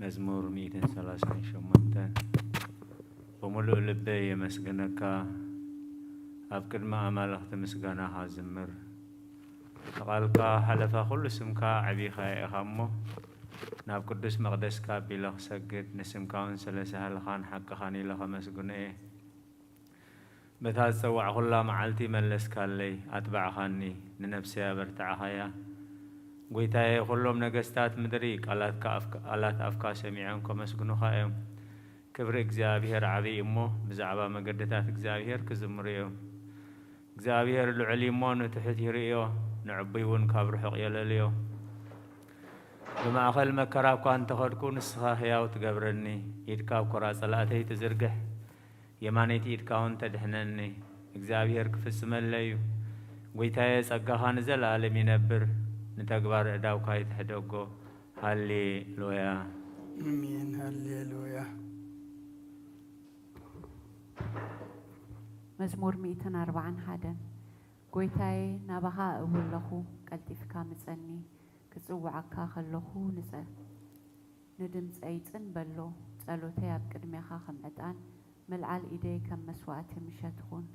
መዝሙር ሚእትን ሰላሳን ሸሞንተን። ብምሉእ ልበይ የመስግነካ፣ ኣብ ቅድሚ ኣማልኽቲ ምስጋናኻ ዝምር። ንቓልካ ሓለፋ ኩሉ ስምካ ኣዕቢኻ ኢኻ እሞ፣ ናብ ቅዱስ መቕደስካ ኣቢለ ክሰግድ፣ ንስምካ እውን ስለ ሳህልኻን ሓቅኻን ኢለ ከመስግኖ እየ። በታ ዝጸዋዕኹላ መዓልቲ መለስካለይ፣ ኣትባዕኻኒ፣ ንነፍሰይ ኣበርታዕኻያ። ጐይታየ፣ ኵሎም ነገስታት ምድሪ ቃላትካ ኣፍካ-፣ ቃላት ኣፍካ ሰሚዖም ከመስግኑኻ እዮም። ክብሪ እግዚኣብሄር ዓብዪ እሞ፣ ብዛዕባ መገድታት እግዚኣብሄር ክዝምሩ እዮም። እግዚኣብሄር ልዑል እዩ እሞ፣ ንትሑት ይርእዮ፣ ንዕቡይ እውን ካብ ርሑቕ የለልዮ። ብማእከል መከራ እኳ እንተኸድኩ፣ ንስኻ ህያው ትገብረኒ፣ ኢድካ ኣብ ኮራ ጸላእተይ ትዝርግሕ። የማነይቲ ኢድካ እውን ተድሕነኒ። እግዚኣብሄር ክፍጽመለይ እዩ። ጐይታየ፣ ጸጋኻ ንዘለኣለም ይነብር፣ ንተግባር እዳውካ ይትሕደጎ። ሃሌሉያ። ኣሜን። ሃሌሉያ። መዝሙር ሚእትን ኣርባዓን ሓደን። ጐይታየ፣ ናባኻ እእዊ ኣለኹ፣ ቀልጢፍካ ምጸኒ። ክጽውዓካ ከለኹ ንጸ-፣ ንድምጸይ ጽን በሎ። ጸሎተይ ኣብ ቅድሜኻ ከም ዕጣን፣ ምልዓል ኢደይ ከም መስዋእቲ ምሸት ኹን።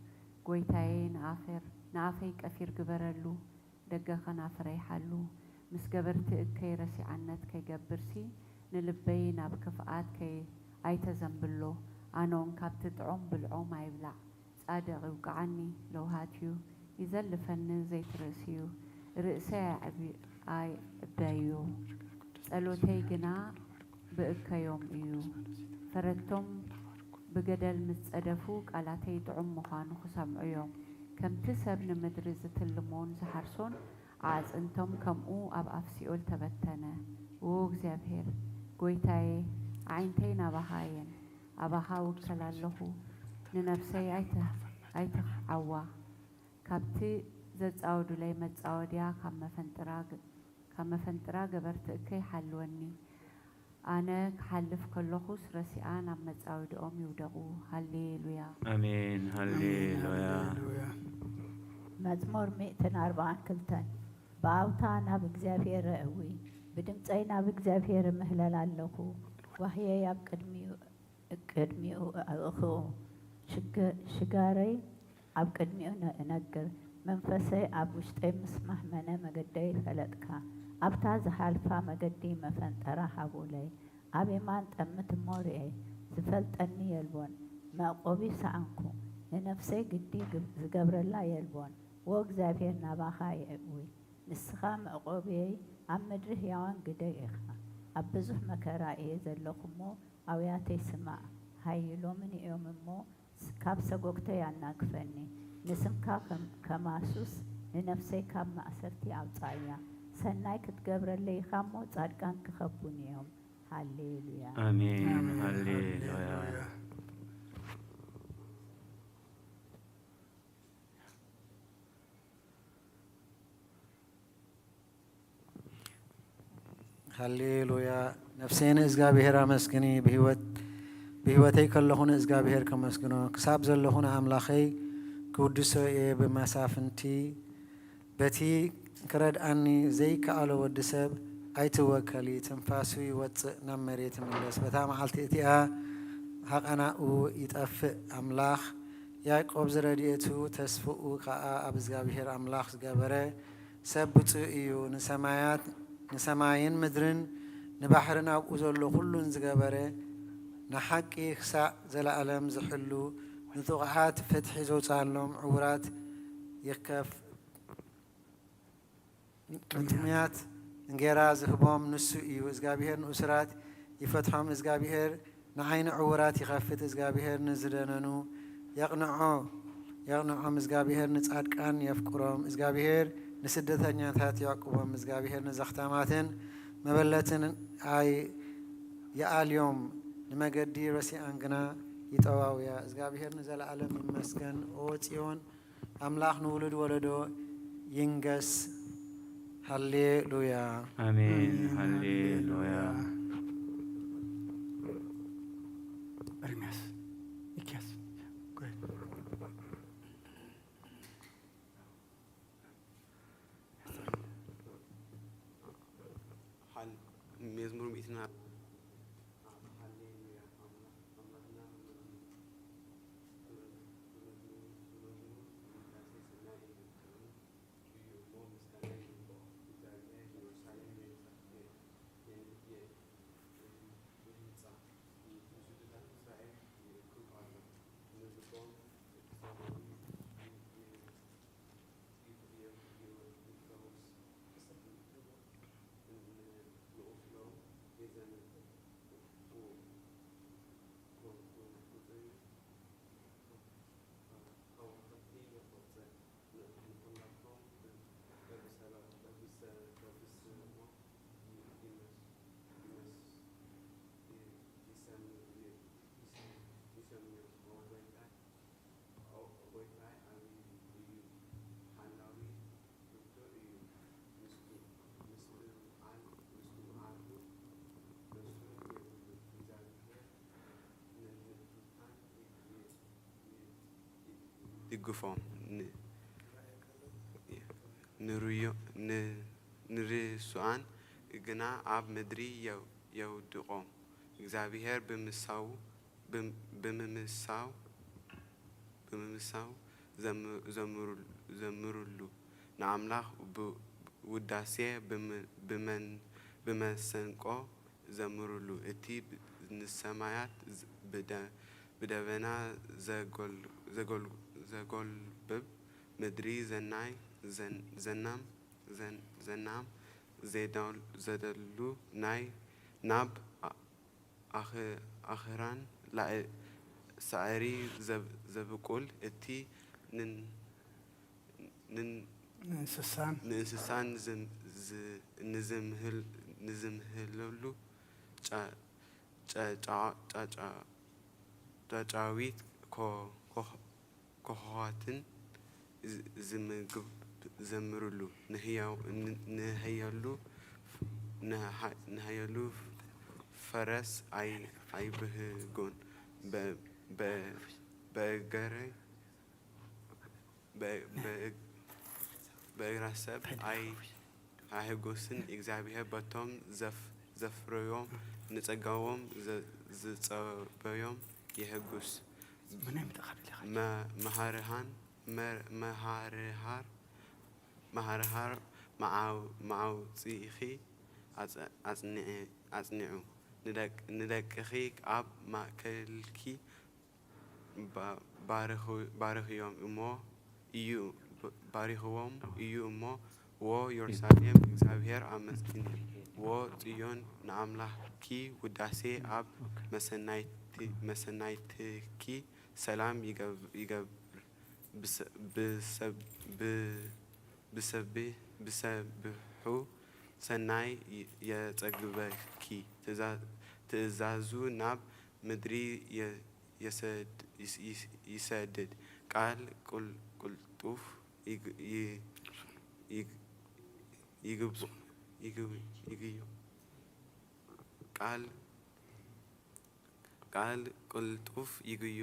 ጐይታየ፣ ንኣፈር-፣ ንኣፈይ ቀፊር ግበረሉ፣ ደገ ከናፍረይ ሓሉ። ምስ ገበርቲ እከይ ረሲዓነት ከይገብርሲ፣ ንልበይ ናብ ክፍኣት ከይ-፣ ኣይተዘንብሎ። ኣነውን ካብቲ ጥዑም ብልዖም ኣይብላዕ። ጻድቕ ይውቅዓኒ ለውሃትዩ፣ ይዘልፈኒ ዘይትርእስዩ፣ ርእሰይ ኣዕቢ-፣ ኣይዕበዩ። ጸሎተይ ግና ብእከዮም እዩ። ፈረድቶም ብገደል ምስ ጸደፉ፣ ቃላተይ ጥዑም ምዃኑ ክሰምዑ እዮም። ከምቲ ሰብ ንምድሪ ዝትልሞን ዝሓርሶን፣ ኣዕጽምቶም ከምኡ ኣብ ኣፍ ሲኦል ተበተነ። ዎ እግዚኣብሄር፣ ጐይታዬ፣ ኣዒንተይ ናባኻ እየን። ኣባኻ እውከል ኣለኹ፣ ንነፍሰይ ኣይተ-፣ ኣይትኽዓዋ። ካብቲ ዘጻወዱለይ መጻወድያ፣ ካብ መፈንጥራ ግ-፣ ካብ መፈንጥራ ገበርቲ እከይ ሓልወኒ። ኣነ ክሓልፍ ከለኹስ፣ ረሲኣን ኣብ መጻወድኦም ይውደቑ። ሃሌሉያ። ኣሜን። ኣሜን። ሃሌሉያ። ሃሌሉያ። መዝሙር ሚእትን ኣርባዓን ክልተን። ብኣውታ ናብ እግዚኣብሄር እእዊ፣ ብድምጸይ ናብ እግዚኣብሄር እምህለል ኣለኹ። ጓህየይ ኣብ ቅድሚኡ ቅድሚኡ ኣእኽኡ፣ ሽግ-፣ ሽጋረይ ኣብ ቅድሚኡ ነ-፣ እነግር። መንፈሰይ ኣብ ውሽጠይ ምስ ማህመነ መገደይ ፈለጥካ። ኣብታ ዝሓልፋ መገዲ መፈንጠራ ሃቡለይ። ኣብ የማን ጠምት እሞ ርእየ፣ ዝፈልጠኒ የልቦን። መዕቆቢ ሰኣንኩ፣ ንነፍሰይ ግዲ ግብ-፣ ዝገብረላ የልቦን። ዎ እግዚኣብሄር ናባኻ የእዊ። ንስኻ መዕቆብየይ፣ ኣብ ምድሪ ህያዋን ግደይ ኢኻ። ኣብ ብዙሕ መከራ እየ ዘለኹ እሞ፣ ኣውያተይ ስማዕ። ሃይሎምን እዮም እሞ፣ ስ-፣ ካብ ሰጎግተይ ኣናግፈኒ። ንስምካ ከም-፣ ከማሱስ፣ ንነፍሰይ ካብ ማእሰርቲ ኣውጻእያ። ሰናይ ክትገብረለይ ኢኻ እሞ፣ ጻድቃን ክኸቡኒ እዮም። ሃሌሉያ። ኣሜን። ኣሜን። ሃሌሉያ። ሃሌሉያ። ሃሌሉያ። ነፍሰይ ንእዝጋብሄር ኣመስግኒ፣ ብህይወት-፣ ብህይወተይ ከለኹ ንእዝጋብሄር ከመስግኖ፣ ክሳብ ዘለኹ ንኣምላኸይ ክውድሶ እየ። ብመሳፍንቲ በቲ ክረድኣኒ ዘይከኣሎ ወዲ ሰብ ኣይትወከሊ፣ ትንፋሱ ይወጽእ፣ ናብ መሬት ይምለስ። በታ መዓልቲ እቲኣ ሃቐናኡ ይጠፍእ። ኣምላኽ ያዕቆብ ዝረድኤቱ ተስፍኡ ከኣ ኣብ እግዚኣብሄር ኣምላኽ ዝገበረ ሰብ ብጹእ እዩ። ንሰማያት፣ ንሰማይን ምድርን ንባሕርን ኣብኡ ዘሎ ኩሉን ዝገበረ፣ ንሓቂ ክሳዕ ዘለኣለም ዝሕሉ፣ ንጥቑዓት ፍትሒ ዘውጽኣሎም፣ ዕዉራት ይከፍ-፣ ንጥሙያት እንጌራ ዝህቦም ንሱ እዩ። እግዚኣብሄር ንእሱራት ይፈትሖም። እግዚኣብሄር ንዓይኒ ዕዉራት ይኸፍት። እግዚኣብሄር ንዝደነኑ የቕንዖ-፣ የቕንዖም። እግዚኣብሄር ንጻድቃን የፍቅሮም። እግዚኣብሄር ንስደተኛታት የዕቁቦም። እግዚኣብሄር ንዘኽታማትን መበለትን ኣይ-፣ ይኣልዮም፣ ንመገዲ ረሲኣን ግና ይጠዋውያ። እግዚኣብሄር ንዘለኣለም ይመስገን። ኦ ጽዮን፣ ኣምላኽ ንውሉድ ወለዶ ይንገስ። ሃሌሉያ። ኣሜን። ኣሜን። ሃሌሉያ። ሃሌሉያ። ኤርምያስ፣ ሚክያስ፣ go ahead። ሓል-፣ መዝሙር ሚእትን ይድግፎም፣ ን-፣ ንርዮ-፣ ን-፣ ንርሱዓን ግና ኣብ ምድሪ የው-፣ የውድቖም። እግዚኣብሔር ብምሳው፣ ብም-፣ ብምምሳው፣ ብምምሳው ዘም-፣ ዘምሩ-፣ ዘምሩሉ፣ ንኣምላኽ ብ-፣ ውዳሴ ብም-፣ ብመን-፣ ብመሰንቆ ዘምሩሉ። እቲ ብ-፣ ንሰማያት ዝ-፣ ብደ-፣ ብደበና ዘጎል-፣ ዘጎል-፣ ዘጎልብብ፣ ምድሪ ዘናይ ዘን-፣ ዘናም ዘን-፣ ዘናም ዘደል-፣ ዘደሉ ናይ ናብ ኣ-፣ ኣኽ-፣ ኣኽራን ላእ-፣ ሳዕሪ ዘብ-፣ ዘብቁል፣ እቲ ንን-፣ ንን-፣ ንእንስሳን ንእንስሳን ዝም-፣ ዝ-፣ ንዝምህል-፣ ንዝምህለሉ ጫ-፣ ጨ-፣ ጫ-፣ ጫ-፣ ጫ-፣ ጫጫዊት ኮ-፣ ኮ-፣ ኮኾዋትን ዝ-፣ ዝምግብ ዘምሩሉ፣ ንህያው-፣ ን-፣ ንህያሉ ፍ-፣ ንሃ-፣ ንሃያሉ ፈረስ ኣይ-፣ ኣይብህጎን፣ በ-፣ በ-፣ በእገረ-፣ በ-፣ በ-፣ በእግራ ሰብ ኣይ-፣ ኣይሕጎስን። እግዚኣብሔር በቶም ዘፍ-፣ ዘፍረዮም ንጸጋዎም ዘ-፣ ዝጸበዮም የሕጉስ። መ-፣ መሃርሃን፣ መ-፣ መሃርሃር፣ መሃርሃር መዓው-፣ መዓውጺኺ ኣጽ-፣ ኣጽንዒ-፣ ኣጽንዑ። ንደቅ-፣ ንደቅኺ ኣብ ማእከልኪ ባ-፣ ባርኹ-፣ ባርኽዮም እሞ እዩ፣ ብ-፣ ባሪኽዎም እዩ እሞ፣ ዎ የሩሳሌም፣ እግዚኣብሔር ኣመስግኒ፣ ዎ ጽዮን፣ ንኣምላኽኪ ውዳሴ ኣብ መሰናይት-፣ መሰናይትኪ ሰላም ይገብ-፣ ይገብር። ብሰ-፣ ብሰብ-፣ ብ-፣ ብሰብ-፣ ብሰብሑ ሰናይ ይ-፣ የጸግበኪ። ትእዛ-፣ ትእዛዙ ናብ ምድሪ የ-፣ የሰድ-፣ ይስ-፣ ይስ-፣ ይሰድድ። ቃል ቅል-፣ ቅልጡፍ ይግ-፣ ይ-፣ ይግ-፣ ይግብ-፣ ይግብ-፣ ይግዮ። ቃል፣ ቃል ቅልጡፍ ይግዮ።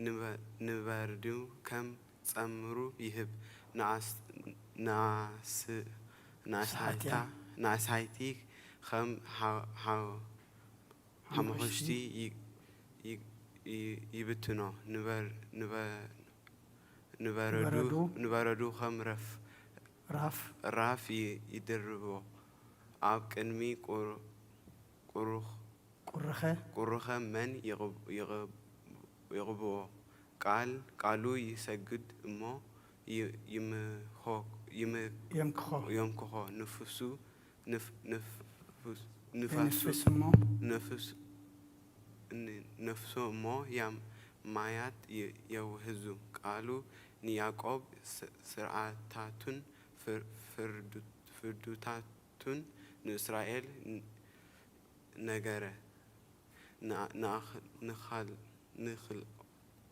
ንበ-፣ ንበርዱ ከም ጸምሩ ይህብ። ንኣስ-፣ ንኣስ-፣ ንኣስሃይታ-፣ ንኣስሃይቲ ከም ሓ-፣ ሓ-፣ ሓሙኽሽቲ ይ-፣ ይ-፣ ይ-፣ ይብትኖ። ንበር-፣ ንበ-፣ ንበረዱ፣ ንበረዱ። ንበረዱ ከም ረፍ-፣ ራፍ። ራፍ ይ-፣ ይድርቦ። ኣብ ቅድሚ ቁር-፣ ቁሩኽ-፣ ቁርኸ። ቁርኸ መን ይቕብ-፣ ይቕብ-፣ ይቕብኦ? ቃል፣ ቃሉ ይሰግድ እሞ ይ-፣ ይምሆ-፣ ይም-፣ የምክኾ። የምክኾ። ንፍሱ፣ ንፍ-፣ ንፍስ-፣ ንፋሱ፣ የንፍስ እሞ። ነፍስ-፣ ን-፣ ነፍሱ እሞ ያም-፣ ማያት የ-፣ የውህዙ። ቃሉ ንያዕቆብ ስ-፣ ስርዓታቱን ፍር-፣ ፍርዱ-፣ ፍርዱታቱን ንእስራኤል ን-፣ ነገረ። ንኣ-፣ ንኣኽ-፣ ንኻል-፣ ንኽል-፣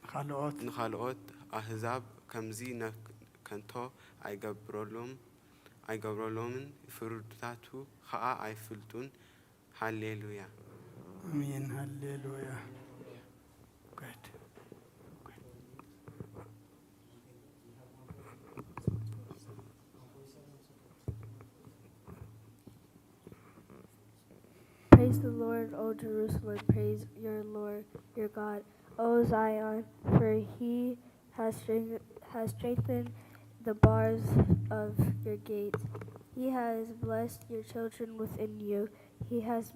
ንኻልኦት። ንኻልኦት ኣህዛብ ከምዚ ነ-፣ ከንቶ ኣይገብረሎም-፣ ኣይገብረሎምን፣ ፍርድታቱ ኸኣ ኣይፍልጡን። ሃሌሉያ። ኣሜን፣ ሃሌሉያ። Good. Praise the Lord, O Jerusalem. Praise your Lord, your God, O Zion, for he has strength-, has strengthened the bars of your gates. He has blessed your children within you. He has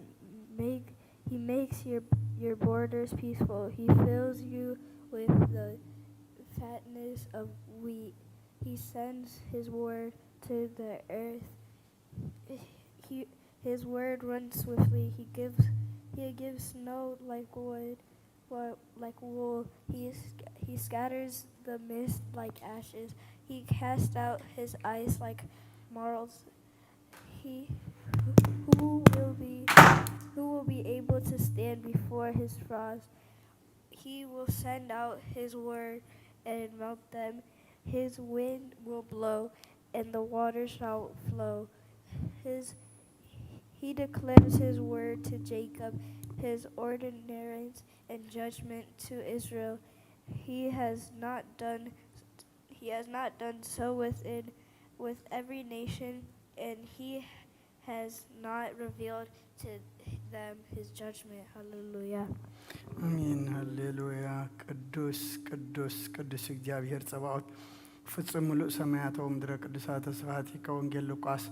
make, he makes your, your borders peaceful. He fills you with the fatness of wheat. He sends his word to the earth. He, his word runs swiftly. He gives, he gives snow like wood, wa-, like wool. He sc-, he scatters the mist like ashes. He casts out his ice like marls. He, who will be, who will be able to stand before his frost? He will send out his word and melt them. His wind will blow, and the water shall flow. His, he declares his word to Jacob, his ordinance and judgment to Israel. He has not done He has not done so within with every nation, and he has not revealed to them his judgment. Hallelujah. ኣሜን። ሃሌሉያ። ቅዱስ ቅዱስ ቅዱስ እግዚኣብሔር ጸባኦት፣ ፍጹም ምሉእ ሰማያት ወምድረ ቅዱሳተ ስብሐቲከ። ወንጌል ሉቃስ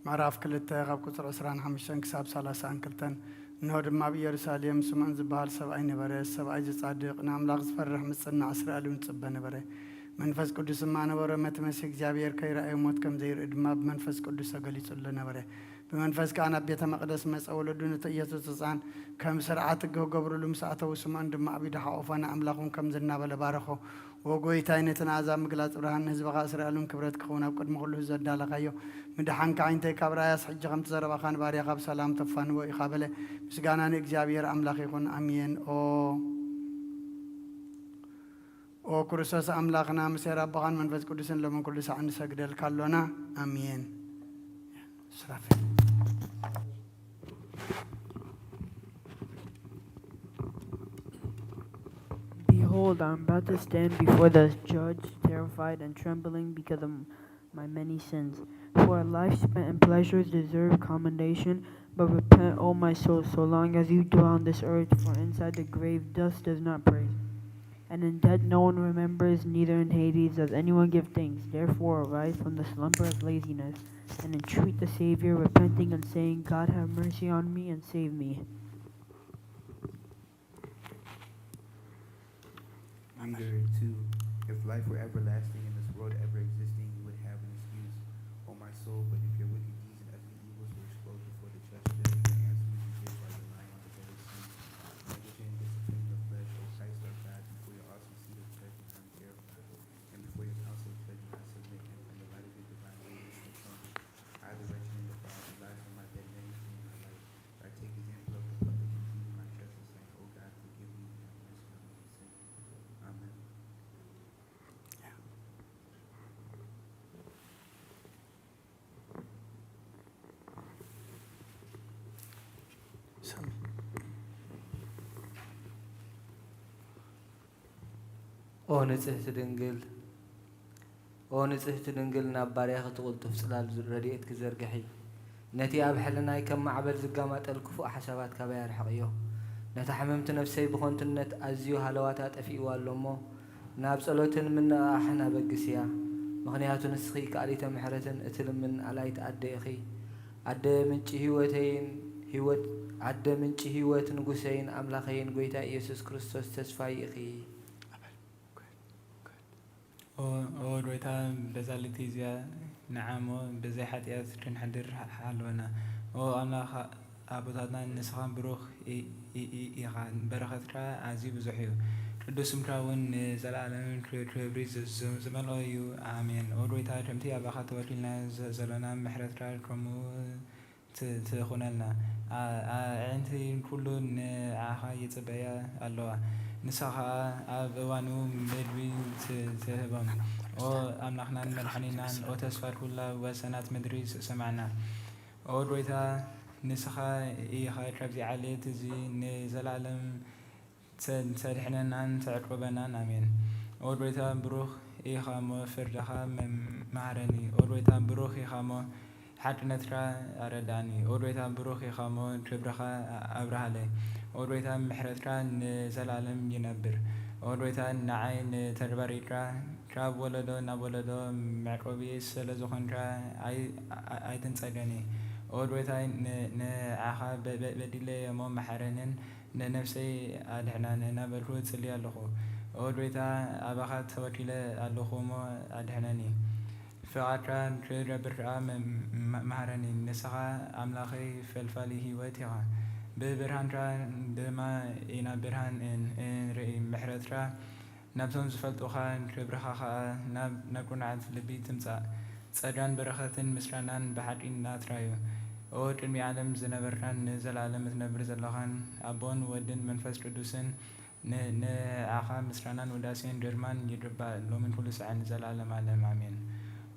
ምዕራፍ ክልተ ካብ ቁጽሪ ዕስራን ሓሙሽተን ክሳብ ሰላሳን ክልተን። እንሆ ድማ ኣብ ኢየሩሳሌም ስምዖን ዝበሃል ሰብኣይ ነበረ። ሰብኣይ ዝጻድቕ፣ ንኣምላኽ ዝፈርሕ፣ ምጽናዕ እስራኤል እውን ጽበ ነበረ። መንፈስ ቅዱስ ድማ ነበረ። መትመሲ እግዚኣብሔር ከይረኣየ ሞት ከም ዘይርኢ ድማ ብመንፈስ ቅዱስ ተገሊጹሉ ነበረ። ብመንፈስ ከኣ ናብ ቤተ መቕደስ መጸ። ወለዱ ነቲ ኢየሱስ ህጻን ከም ስርዓት ሕጊ ክገብሩሉ ምስ ኣተዉ፣ ስምዖን ድማ ኣብ ኢዱ ሓቖፎ፣ ንኣምላኽ እውን ከምዚ እናበለ ባረኾ። "ወ ጎይታይ፣ ነቲ ንኣሕዛብ ምግላጽ ብርሃን፣ ንህዝብኻ እስራኤል እውን ክብረት ክኸውን ኣብ ቅድሚ ኩሉ ህዝቢ ኣዳለኻዮ። ምድሓንካ ዓይነተይ ካብ ራእያስ ሕጂ ከምቲ ዘረባኻ ንባርያኻ ብሰላም ተፋንዎ ኢኻ" በለ። ምስጋና ንእግዚኣብሔር ኣምላኽ ይኹን። ኣሜን። ኦ ኦ ክርስቶስ ኣምላኽና፣ ምስ ኣቦኻን መንፈስ ቅዱስን ሎምን ኩሉ ሳዕ ንሰግደልካ ኣሎና። ኣሜን። ሱራፌል። Behold, I am about to stand before the judge, terrified and trembling because of my many sins. For a life spent in pleasures deserves commendation, but repent, O my soul, so long as you dwell on this earth, for inside the grave dust does not praise. And in death no one remembers, neither in Hades does anyone give thanks. Therefore arise from the slumber of laziness, and entreat the Savior, repenting and saying, "God, have mercy on me and save me." Peter two, if life were everlasting and this world ever existing, you would have an excuse, O my soul, but if your wicked deeds and ugly evils were exposed before the just judge, your hands would be pierced by the lion, the very sea. Negligent, discipline the flesh, O Christ our God, before your awesome seat of judgment I am terrified, and before your council of judgment I submit, and from the light of your divine radiance will come. I, the wretched and defiled, who lies on my bed, many in my life, I take example of the public and pleading my trespasses, saying, O God, forgive me and have mercy on me, a sinner. Amen. ኦ ንጽህቲ ድንግል፣ ኦ ንጽህቲ ድንግል፣ ናብ ባርያኺ ትቕልጡፍ ጽላል ረድኤትኪ ዘርግሒ። ነቲ ኣብ ሕልናይ ከም ማዕበል ዝጋማጠል ክፉእ ሓሳባት ካባይ ኣርሕቕዮ። ነታ ሕምምቲ ነፍሰይ ብኸንቱነት ኣዝዩ ሃለዋታ ጠፊእዋ ኣሎ እሞ፣ ናብ ጸሎትን ምንቕቓሕን ኣበግስያ። ምኽንያቱ ንስኺ ከኣሊተ ምሕረትን እትልምን ኣላይት ኣደ ኢኺ። ኣደ ምንጪ ህይወተይን ህይወት ኣደ ምንጪ ህይወት ንጉሰይን ኣምላኸይን ጐይታ ኢየሱስ ክርስቶስ ተስፋይ ኢኺ። ኦ ኦ ጐይታ፣ በዛ ለይቲ እዚኣ ንዓ እሞ ብዘይ ሓጢኣት ክንሕድር ሓልወና። ኦ ኣምላኽ ኣቦታትና፣ ንስኻ ብሩኽ ኢ- ኢ- ኢ- ኢኻ። በረኸትካ ኣዝዩ ብዙሕ እዩ። ቅዱስ ስምካ እውን ንዘለኣለም ክብሪ ዝ- ዝ- ዝመልኦ እዩ። ኣሜን። ኦ ጐይታ፣ ከምቲ ኣባኻ ተወኪልና ዘ- ዘሎና፣ ምሕረትካ ከምኡ ት- ትኹነልና። ኣ- ኣዒንቲ ኩሉ ንዓኻ ይጽበያ ኣለዋ። ንስኻ ኸኣ ኣብ እዋኑ መግቢ ት- ትህቦም። ኦ ኣምላኽናን መድሓኒናን፣ ኦ ተስፋ ኩላ ወሰናት ምድሪ፣ ስ- ስምዓና። ኦ ጐይታ፣ ንስኻ ኢኻ ካብዚ ዓሌት እዚ ንዘለኣለም ተ- ተድሕነናን ተዕቁበናን። ኣሜን። ኦ ጐይታ፣ ብሩኽ ኢኻ እሞ ፍርድኻ መ- መሃረኒ። ኦ ጐይታ፣ ብሩኽ ኢኻ እሞ ሓቅነትካ ኣረድኣኒ። ኦ ጐይታ፣ ብሩኽ ኢኻ እሞ ክብርኻ ኣብርሃለይ። ኦ ጐይታ፣ ምሕረትካ ንዘለኣለም ይነብር። ኦ ጐይታ፣ ንዓይ ንተግባር ኢድካ ካብ ወለዶ ናብ ወለዶ መዕቆቢ ስለ ዝኾንካ ኣይ- ኣይ- ኣይትንጸገኒ። ኦ ጐይታይ፣ ን- ንዓኻ በ- በ- በዲለየ እሞ መሓረንን ንነፍሰይ ኣድሕናን እናበልኩ እጽሊ ኣለኹ። ኦ ጐይታ፣ ኣባኻ ተወኪለ ኣለኹ እሞ ኣድሕነኒ። ፍቓድካ ክገብር ከኣ መ- መ- መሃረኒ። ንስኻ ኣምላኸይ ፈልፋሊ ህይወት ኢኻ። ብብርሃንካ ድማ ኢና ብርሃን ን- ንርኢ። ምሕረትካ ናብቶም ዝፈልጡኻ፣ ክብርኻ ኸኣ ናብ ናብ ቅኑዓት ልቢ ትምጻእ። ጸጋን በረኸትን ምስጋናን ብሓቂ ናትካ እዩ። ኦ ቅድሚ ዓለም ዝነበርካን ንዘለኣለም እትነብር ዘለኻን፣ ኣቦን ወድን መንፈስ ቅዱስን፣ ን- ንዓኻ ምስጋናን ውዳሴን ግርማን ይግባእ፣ ሎምን ኩሉ ሳዕን ንዘለኣለም ዓለም። ኣሜን።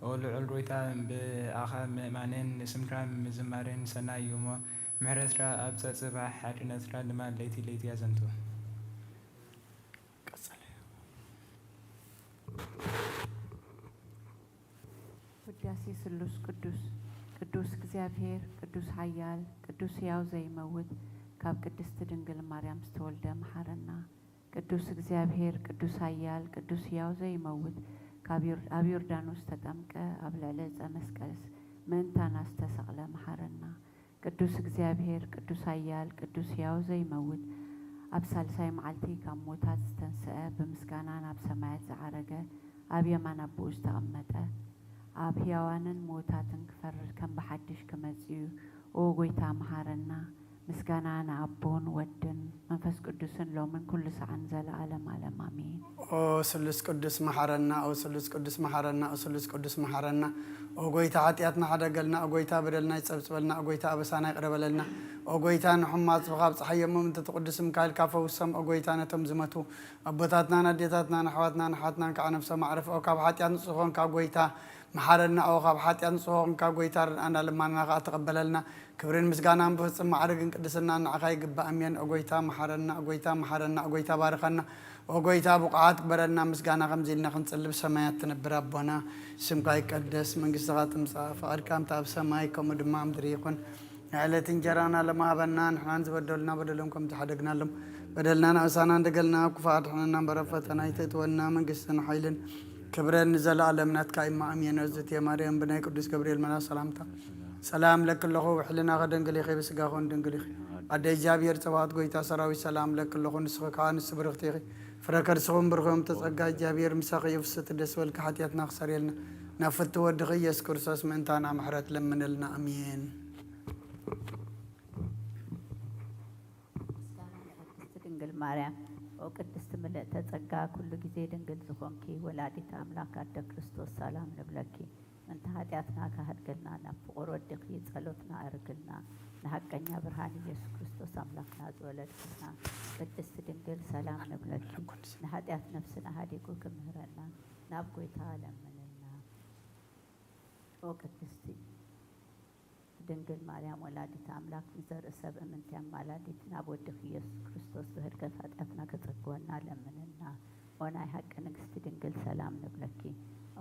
ኦ ልዑል ጐይታ፣ ብኣኻ ምእማንን ንስምካ ምዝማርን ሰናይ እዩ እሞ፣ ምሕረትካ ኣብ ጸጽባሕ፣ ሓቅነትካ ድማ ለይቲ ለይቲ ያዘንቱ። ቀጸለ። ቅዳሴ ስሉስ ቅዱስ። ቅዱስ እግዚኣብሔር፣ ቅዱስ ኃያል፣ ቅዱስ ሕያው ዘይመውት፣ ካብ ቅድስቲ ድንግል ማርያም ዝተወልደ መሓረና። ቅዱስ እግዚኣብሔር፣ ቅዱስ ኃያል፣ ቅዱስ ሕያው ዘይመውት፣ ካብ ዮር-፣ ኣብ ዮርዳኖስ ተጠምቀ፣ ኣብ ልዕሊ ዕፀ መስቀልስ ምእንታና ዝተሰቕለ መሓረና። ቅዱስ እግዚኣብሔር፣ ቅዱስ ኃያል፣ ቅዱስ ሕያው ዘይመውት፣ ኣብ ሳልሳይ መዓልቲ ካብ ሞታት ዝተንስአ፣ ብምስጋና ናብ ሰማያት ዝዓረገ፣ ኣብ የማን ኣቦኡ ዝተቐመጠ፣ ኣብ ሕያዋንን ምዉታትን ክፈርድ ከም ብሓድሽ ክመጽእ እዩ። ኦ ጐይታ፣ መሓረና። ምስጋና ንኣቦን ወድን መንፈስ ቅዱስን ሎምን ኩሉ ሰዓን ዘለዓለም ዓለም፣ ኣሜን። ኦ ስሉስ ቅዱስ፣ መሓረና። ኦ ስሉስ ቅዱስ፣ መሓረና። ኦ ስሉስ ቅዱስ፣ መሓረና። ኦ ጐይታ፣ ሓጢኣትና ሓደገልና። ኦ ጐይታ፣ በደልና ይጸብጽበልና። ኦ ጐይታ፣ ኣበሳና ይቕረ በለልና። ኦ ጐይታ፣ ንሕሙማት ካብ ጸሓይ የሞም እንተ ትቕዱስ ምካኤልካ ፈውሶም። ኦ ጐይታ፣ ነቶም ዝመቱ ኣቦታትናን ኣዴታትናን ኣሕዋትናን ኣሓትናን ከዓ ነፍሶም ኣዕርፍ። ኦ ካብ ሓጢኣት ንጹህ ኾንካ ጐይታ፣ መሓረና። ኦ ካብ ሓጢኣት ንጹህ ኾንካ ጐይታ፣ ርድኣና፣ ልማናና ከዓ ተቐበለልና። ክብርን ምስጋናን ብፍጹም ማዕርግን ቅድስናን ንዓኻ ይግባእ። ኣሜን። ኦ ጐይታ፣ መሓረና። ኦ ጐይታ፣ መሓረና። ኦ ጐይታ፣ ባርኸና። ኦ ጐይታ፣ ብቑዓት ግበረና። ምስጋና ከምዚ ኢልና ክንጽሊ ብሰማያት ትነብር ኣቦና፣ ስምካ ይቀደስ፣ መንግስትኻ ትምጻእ፣ ፍቓድካ ከምቲ ኣብ ሰማይ ከምኡ ድማ ኣብ ምድሪ ይኹን። ንዕለት እንጀራና ለማሃበና፣ ንሕናን ዝበደሉና በደሎም ከም ዝሓደግናሎም፣ በደልና ንኣሳና እንደገልና፣ ክፉእ ኣድሕነና እምበር፣ ኣብ ፈተና ኣይተእትወና፣ መንግስትን ሓይልን ክብረን ንዘለኣለም ናትካ እማ፣ ኣሜን። እግዝእትየ ማርያም፣ ብናይ ቅዱስ ገብርኤል መልኣክ ሰላምታ ሰላም ለኪ ኣለኹ፣ ብሕልናኺ ድንግል ኢኺ፣ ብስጋኺ እውን ድንግል ኢኺ። ኣደ እግዚኣብሔር ጸባኦት፣ ጐይታ ሰራዊት፣ ሰላም ለኪ ኣለኹ፣ ንስኺ ከኣ ንስቲ ብርኽቲ ኢኺ፣ ፍረ ከርስኺ እውን ብሩኽ እዩ። እምተ ጸጋ እግዚኣብሔር ምሳኺ እዩ፣ ፍስሕቲ ደስ በልኪ፣ ሓጢኣትና ክሰርየልና፣ ናብ ፍትው ወድኺ ኢየሱስ ክርስቶስ ምእንታና ምሕረት ለምንልና፣ ኣሜን። ምስጋና ንቅድስቲ ድንግል ማርያም። ኦ ቅድስቲ ምልእተ ጸጋ፣ ኩሉ ግዜ ድንግል ዝኾንኪ ወላዲት ኣምላክ ኣደ ክርስቶስ፣ ሰላም ንብለኪ። ምእንቲ ሓጢኣትና ክሃድገልና፣ ናብ ፍቑር ወድኺ ጸሎትና ኣርግልና። ንሓቀኛ ብርሃን ኢየሱስ ክርስቶስ ኣምላክና ዝወለድክና ቅድስቲ ድንግል፣ ሰላም ንብለኪ። ንሓጢኣት ነፍስና ሃዲጉ ክምህረና፣ ናብ ጐይታ ለምንልና። ኦ ቅድስቲ ድንግል ማርያም ወላዲት ኣምላክ፣ ንዘርኢ ሰብ እምንቲ ኣማላዲት፣ ናብ ወድኺ ኢየሱስ ክርስቶስ ብህድገት ሓጢኣትና ከጸግወና ለምንልና። ኦ ናይ ሓቂ ንግስቲ ድንግል፣ ሰላም ንብለኪ።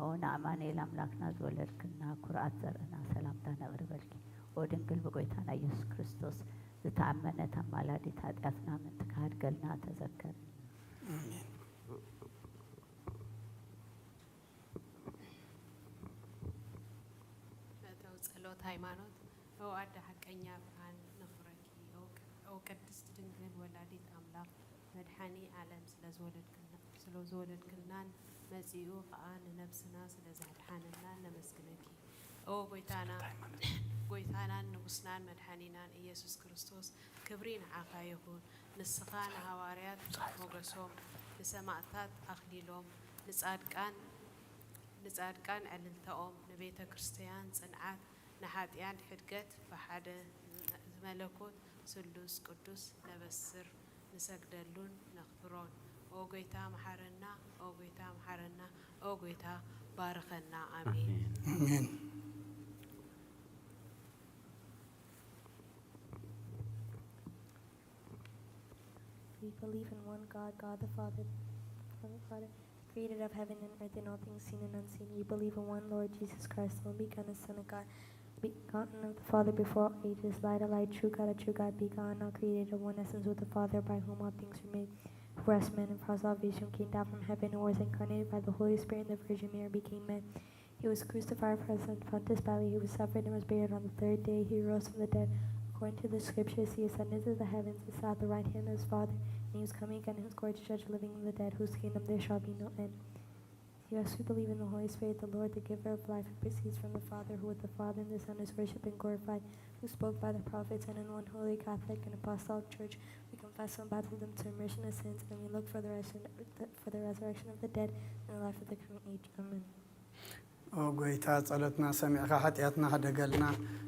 ኦ ንኣማኑኤል ኣምላክና ዝወለድክልና፣ ኩርዓት ዘርእና፣ ሰላምታ ነቕርበልኪ። ኦ ድንግል ብጎይታና ኢየሱስ ክርስቶስ ዝተኣመነት ኣማላዲት፣ ሓጢኣትና ምእንቲ ክሃድገልና ተዘከርና። ኣሜን። መእተዊ ጸሎት ሃይማኖት። ኦ ኣደ ሓቀኛ ብርሃን ነኽብረኪ። ኦ ቅ-፣ ኦ ቅድስት ድንግል ወላዲት ኣምላኽ፣ መድሓኒ ዓለም ስለ ዝወለድክልና፣ ስለ ዝወለድክልናን መጺኡ ኸኣ ንነብስና ስለ ዘድሓነልናን ነመስግነኪ። ኦ ጐይታና፣ ጐይታናን ንጉስናን መድሓኒናን ኢየሱስ ክርስቶስ፣ ክብሪ ንዓኻ ይኹን። ንስኻ ንሃዋርያት ሞገሶም፣ ንሰማእታት ኣኽሊሎም፣ ንጻድቃን፣ ንጻድቃን ዕልልታኦም፣ ንቤተ ክርስቲያን ጽንዓት፣ ንሓጥኣን ሕድገት፣ ብሓደ መለኮት ስሉስ ቅዱስ ነበስር፣ ንሰግደሉን ነኽብሮን። ኦ ጐይታ መሓረና፣ ኦ ጐይታ መሓረና፣ ኦ ጐይታ ባርኸና። ኣሜን። ኣሜን። ኣሜን። We believe in one God, God the Father, Father, Father, creator of heaven and earth and all things seen and unseen. We believe in one Lord Jesus Christ, the only begotten Son of God, begotten of the Father before all ages, light of light, true God of true God, begotten, not created, of one essence with the Father, by whom all things were made, who for us men and for our salvation came down from heaven and was incarnated by the Holy Spirit and the Virgin Mary, became man. He was crucified for us under Pontius Pilate. He was suffered and was buried. On the third day he rose from the dead. According to the Scriptures, he ascended to the heavens and sat at the right hand of his Father. And he was coming again in his glory to judge the living and the dead, whose kingdom there shall be no end. Yes, we believe in the Holy Spirit, the Lord, the giver of life, who proceeds from the Father, who with the Father and the Son is worshipped and glorified, who spoke by the prophets, and in one holy Catholic and apostolic church we confess one baptism to remission of sins, and we look for the resurrection, for the resurrection of the dead and the life of the coming age. Amen. ኦ ጐይታ፣ ጸሎትና ሰሚዕካ ሓጢኣትና ሕደገልና፣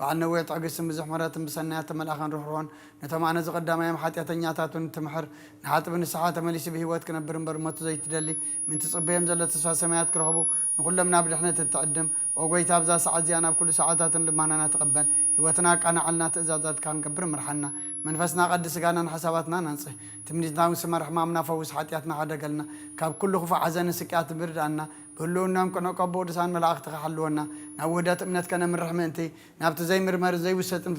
በዓል ነዊሕ ትዕግስትን ብዙሕ ምሕረትን ብሰናያት ተመልኣኻን ርሕሩሖን ነቶም ኣነ ዝቐዳማዮም ሓጢኣተኛታቱን ትምሕር ንሓጥብ ንስሓ ተመሊሱ ብህይወት ክነብር እምበር ሞቱ ዘይትደሊ ምንቲ ጽበዮም ዘሎ ተስፋ ሰማያት ክረኽቡ ንኹሎም ናብ ድሕነት እትዕድም ኦ ጎይታ ኣብዛ ሰዓት እዚኣ ናብ ኩሉ ሰዓታትን ልማናና ተቐበል ህይወትና ኣቃናዓልና ትእዛዛትካ ክንገብር ምርሓና መንፈስና ቀዲ ስጋናን ሓሳባትናን ኣንጽህ ትምኒትና ውስመር ሕማምና ፈውስ ሓጢኣትና ሓደገልና ካብ ኩሉ ክፉእ ሓዘንን ስቅያትን ብርድኣና ብህልውናም ቅኑዕ ካብ ብቕዱሳን መላእኽትኻ ሓልወና ናብ ውህደት እምነት ከነምርሕ ምእንቲ ናብቲ ዘይምርመር ዘይውሰጥን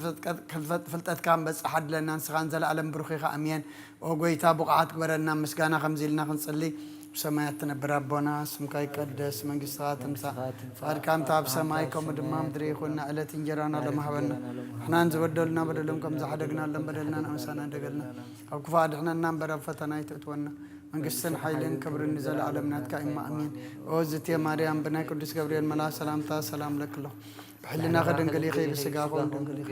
ፍልጠትካ ንበጽሕ ኣድለና ንስኻ ንዘለኣለም ብሩኽ ኢኻ ኣሜን ኦ ጎይታ ብቑዓት ግበረና ምስጋና ከምዚ ኢልና ክንጽሊ ብሰማያት ትነብር ኣቦና ስምካ ይቀደስ መንግስትኻ ትምጻእ ፍቓድካ እንተ ኣብ ሰማይ ከምኡ ድማ ምድሪ ይኹን ዕለት እንጀራና ሎም ሃበና ንሕናን ዝበደሉና በደሎም ከም ዝሓደግናሎም በደልና ንኣምሳና ደገልና ካብ ክፉ ኣድሕነና እምበር ኣብ ፈተና ኣይትእትወና መንግስትን ሓይልን ክብርን ንዘለኣለም ናትካ እማ ኣሜን ኦ ዝቴ ማርያም ብናይ ቅዱስ ገብርኤል መልኣ ሰላምታ ሰላም ለክለኹ ብሕልናኺ ድንግል ኢኺ ብስጋኺ እውን ድንግል ኢኺ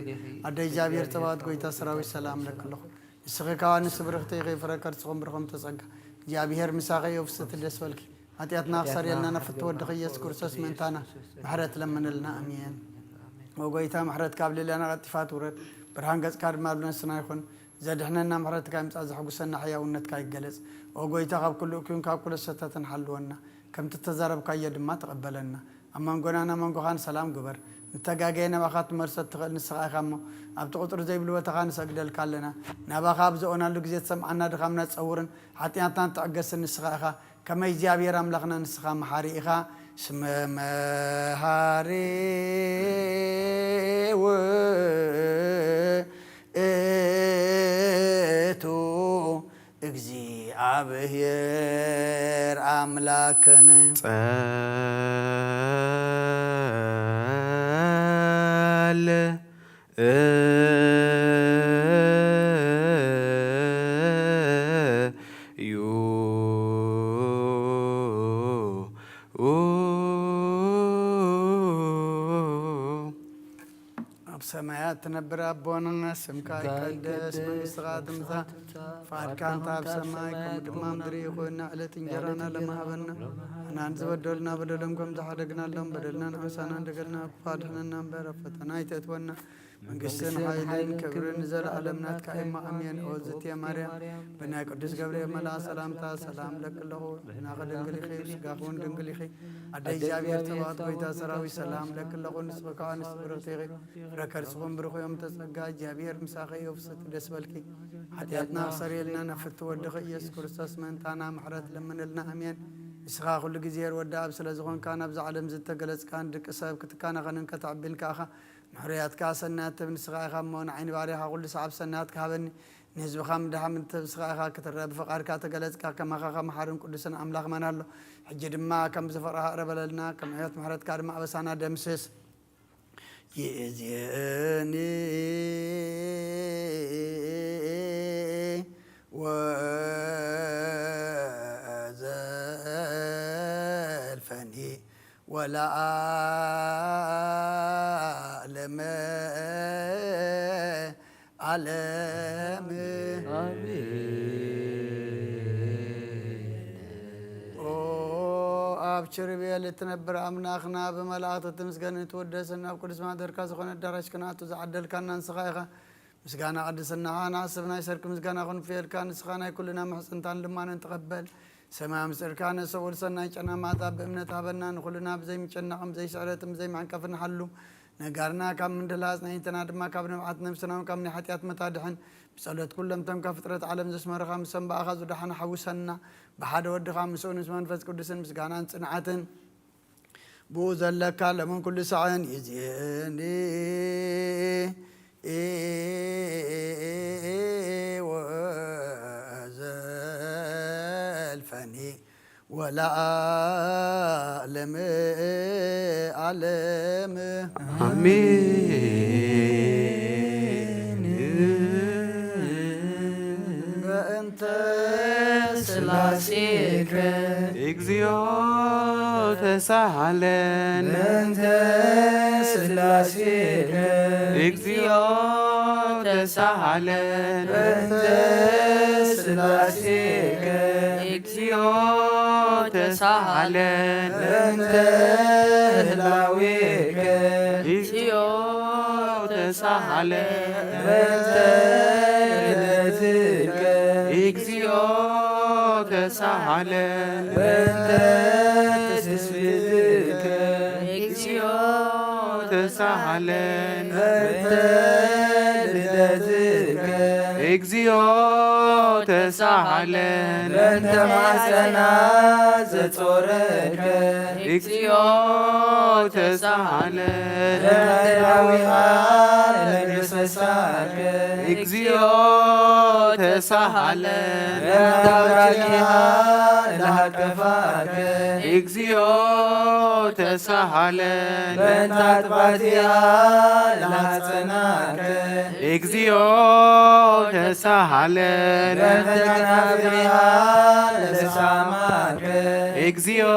ኣደ እግዚኣብሔር ጸባኦት ጎይታ ሰራዊት ሰላም ለክለኹ ንስኺ ከኣ ንስብርኽቲ ኢኺ ፍረ ከርስኹም ብርኹም ተጸጋ እግዚኣብሔር ምሳኺ እዩ ፍስቲ ደስ በልኪ ሓጢኣትና ክሰርየልና ነፍቲ ወድኺ ኢየሱስ ክርስቶስ ምእንታና ምሕረት ለምንልና ኣሜን ኦ ጎይታ ምሕረትካ ኣብ ልዕሌና ቀልጢፋ ትውረድ ብርሃን ገጽካ ድማ ኣብ ነፍስና ይኹን ዘድሕነና ምሕረትካ ይምጻእ ዘሐጉሰና ሕያውነትካ ይገለጽ ኦ ጎይታ ካብ ኩሉ እኩይን ካብ ኩሉ ሰተትን ሓልወና ከምቲ ተዛረብካዮ ድማ ተቐበለና ኣብ መንጎናን ኣብ መንጎኻን ሰላም ግበር ንተጋገየ ናባኻ ትመልሶ እትኽእል ንስኻ ኢኻ እሞ ኣብቲ ቁፅሪ ዘይብሉ ቦታኻ ንሰግደልካ ኣለና ናባኻ ኣብ ዝኦናሉ ግዜ ትሰምዓና ድኻምና ትፀውርን ሓጢኣትና ትዕገስን ንስኻ ኢኻ ከመይ እግዚኣብሔር ኣምላኽና ንስኻ መሓሪ ኢኻ ስመ መሃሪ ውእቱ እግዚኣብሔር ኣምላክን ጸል እዩ ኣብ ሰማያት ትነብር ኣቦና ስምካ ይቀደስ መንግስትኻ ትምጻእ ፍቃድካ እንተ ኣብ ሰማይ ከምኡ ድማ ምድሪ ይኹን ንዕለት እንጀራና ለማሃበና ሕናን ዝበደሉና በደሎም ከም ዝሓደግናሎም በደልና ንዕሳና እንደገልና ክፋ ድሕነና እምበር ኣብ ፈተና ኣይተእትወና መንግስትን ሓይልን ክብርን ንዘለኣለም ናትካ እማ ኣሜን ኦ ዝትየ ማርያም ብናይ ቅዱስ ገብርኤል መልኣ ሰላምታ ሰላም ለክለኹ ሕናኸ ድንግል ኢኺ ስጋኹን ድንግል ኢኺ ኣደ እግዚኣብሔር ጸባኦት ጎይታ ሰራዊት ሰላም ለክለኹ ንስኺ ከዓ ንስብርኽቲ ኢኺ ፍረ ከርስኹም ብሩኽ እዮም ተጸጋ እግዚኣብሔር ምሳኺ እዩ ፍስቲ ደስ በልኪ ሓጢኣትና ክሰርየልና ናብ ፍቲ ወድኺ ኢየሱስ ክርስቶስ ምእንታና ምሕረት ለምንልና ኣሜን ንስኻ ኩሉ ግዜ ወዲ ኣብ ስለ ዝኾንካ ናብዛ ዓለም ዝተገለጽካን ድቂ ሰብ ክትካናኸንን ከተዕቢን ከኣኻ ምሕሩያትካ ሰናያት ትብ ንስኻ ኢኻ እሞ ንዓይኒ ባርያኻ ኩሉ ሰዓብ ሰናያት ክሃበኒ ንህዝብኻ ምድሓም ትብ ንስኻ ኢኻ ክትረአ ብፍቓድካ ተገለጽካ ከማኻ ከመሓርን ቅዱስን ኣምላኽ መን ኣሎ ሕጂ ድማ ከም ዝፈቕረኻ እረበለልና ከም ዕዮት ምሕረትካ ድማ ኣበሳና ደምስስ ይእዜኒ ወዘልፈኒ ወለዓለመ ዓለም። ኣሜን። ኦ ኣብ ችርቤል እትነብር ኣምላኽና፣ ብመላእኽቲ እትምስገን እትወደስን ኣብ ቅዱስ ማደርካ ዝኾነ ኣዳራሽ ክንኣቱ ዝዓደልካና ንስኻ ኢኻ። ምስጋና ቅድስናኻ ንዓስብ ናይ ሰርክ ምስጋና ክንፍየልካ፣ ንስኻ ናይ ኩልና ምሕጽንታን ልማንን ተቐበል። ሰማይ ኣምጽእልካ ነሰ ወልሰናይ ጨና ማታ ብእምነት ሃበና። ንኹልና ብዘይምጨናቕን ብዘይስዕረትን ብዘይመዕንቀፍን ሓሉ። ነጋርና ካብ ምንድላ ኣጽናይንትና ድማ ካብ ንብዓት ነፍስና እውን ካብ ናይ ሓጢኣት መታድሕን። ብጸሎት ኩሎም እቶም ካብ ፍጥረት ዓለም ዘስመረኻ ምስ ሰንባእኻ ዝደሓኑ ሓውሰና። ብሓደ ወድኻ ምስኡን ምስ መንፈስ ቅዱስን ምስጋናን ጽንዓትን ብኡ ዘለካ ለምን ኩሉ ሳዕን ይዜኒ ወዘልፈኒ ወለዓለም ዓለም። ኣሜን። በእንተ ስላሴከ እግዚኦ ተሳሃለን። በእንተ ስላሴከ እግዚኦ ተሳሃለን። በእንተ ስላሴከ እግዚኦ ተሳሃለን። በእንተ ህላዌከ እግዚኦ ተሳሃለ በእንተ ልደትከ። እግዚኦ ተሳሃለ በእንተ ትስብእትከ። እግዚኦ ተሳሃለ በእንተ ልደትከ። እግዚኦ ተሳሃለ በእንተ ማሕፀና ዘጾረከ። እግዚኦ ተሳሃለ ለእንተ ዳዊኻ ለገሰሳከ። እግዚኦ ተሳሃለ ለእንተ ብራኪኻ ለሃቀፋከ። እግዚኦ ተሳሃለ ለእንተ ኣጥባቲኻ ለሃፀናከ። እግዚኦ ተሳሃለ ለእንተ ከናፍሪኻ ለሳማከ። እግዚኦ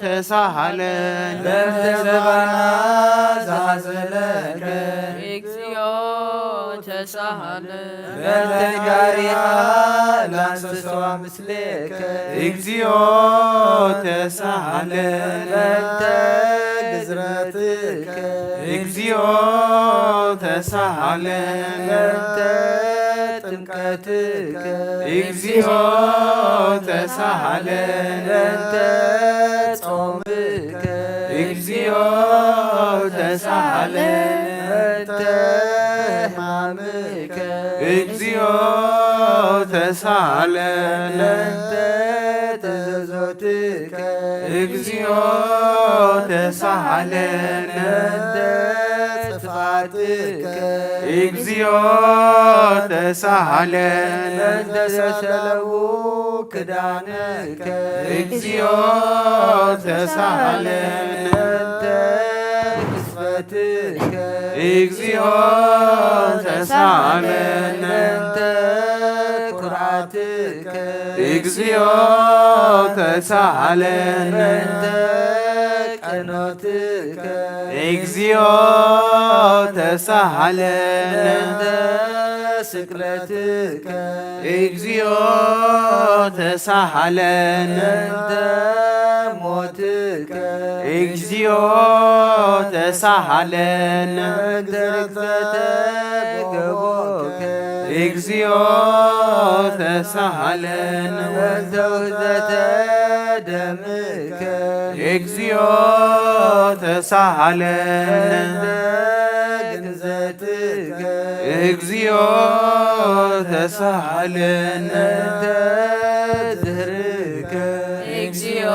ተሳሃለ ለእንተ ዘባና ዝሃዘለከ። እግዚኦ ተሳሃለ ለእንተ ጋሪኻ ለኣንሰሰዋ ምስሌከ። እግዚኦ ተሳሃለ ለእንተ ግዝረትከ። እግዚኦ ተሳሃለ ለእንተ ጥምቀትከ። እግዚኦ ተሳሃለ ለእንተ ጾምከ። እግዚኦ ተሳሃለ ለእንተ ሕማምከ። እግዚኦ ተሳሃለ ለእንተ ተዘዞትከ። እግዚኦ ተሳሃለ ለእንተ ጥፍኣትከ። እግዚኦ ተሳሃለ ለእንተ ሰለዉ ክዳንከ። እግዚኦ ተሳሃለ ለእንተ ግዝፈትከ። እግዚኦ ተሳሃለ ለእንተ ኩርዓትከ። እግዚኦ ተሳሃለ ለእንተ ቀኖትከ። እግዚኦ ተሳሃለ ለእንተ ስቅለትከ። እግዚኦ ተሳሃለ ለእንተ ሞትከ። እግዚኦ ተሳሃለ ለእንተ ርግዘተ ገቦከ። እግዚኦ ተሳሃለ ለእንተ ውህዘተ ደምከ። እግዚኦ ተሳሃለ ለእንተ ግንዘትከ። እግዚኦ ተሳሃለ ለእንተ ዝህርከ። እግዚኦ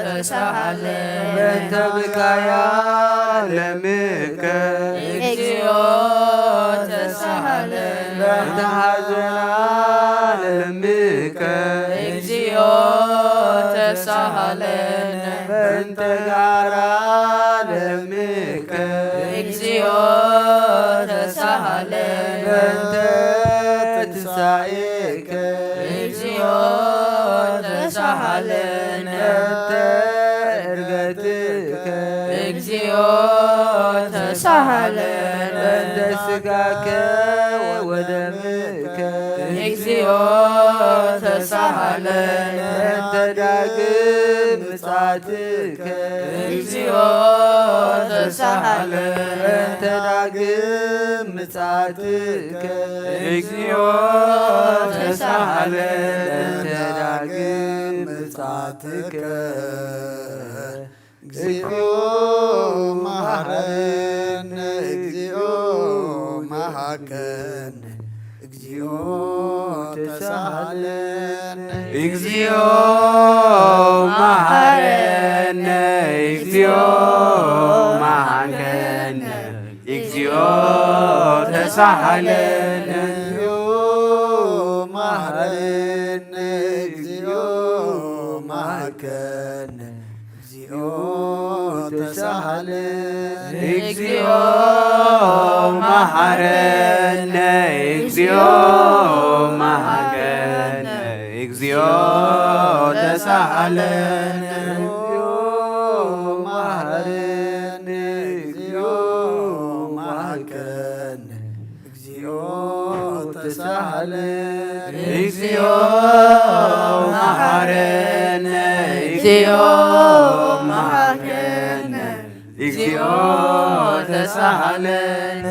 ተሳሃለ ለእንተ ብካያ ለምከ። እግዚኦ ተሳሃለ ለእንተ ሓዘና ለምከ። እግዚኦ ተሳሃለ ለእንተ ጋራ ለምከ። እግዚኦ ተሳሃለ ለእንተ ትንሳኤከ። እግዚኦ ተሳሃለ ለእንተ ዕርገትከ። እግዚኦ ተሳሃለ ለእንተ ስጋከ ወደምከ። እግዚኦ ተሳሃለ ለእንተ ዳግም ምጽኣትከ። እግዚኦ ተሳሃለ ለእንተ ዳግም ምጽኣትከ። እግዚኦ ተሳሃለ ለእንተ ዳግም ምጽኣትከ። እግዚኦ መሐረነ፣ እግዚኦ መሐከነ፣ እግዚኦ ተሳሃለነ። እግዚኦ መሐረነ፣ እግዚኦ መሐከነ፣ እግዚኦ ተሳሃለነ። እግዚኦ መሐረነ፣ እግዚኦ መሐከነ፣ እግዚኦ ተሳሃለነ። እግዚኦ መሐረነ፣ እግዚኦ መሐረነ፣ እግዚኦ ተሳሃለነ። እግዚኦ መሐረነ፣ እግዚኦ መሐከነ፣ እግዚኦ ተሳሃለነ። እግዚኦ መሐረነ፣ እግዚኦ መሐከነ፣ እግዚኦ ሳሃለነ።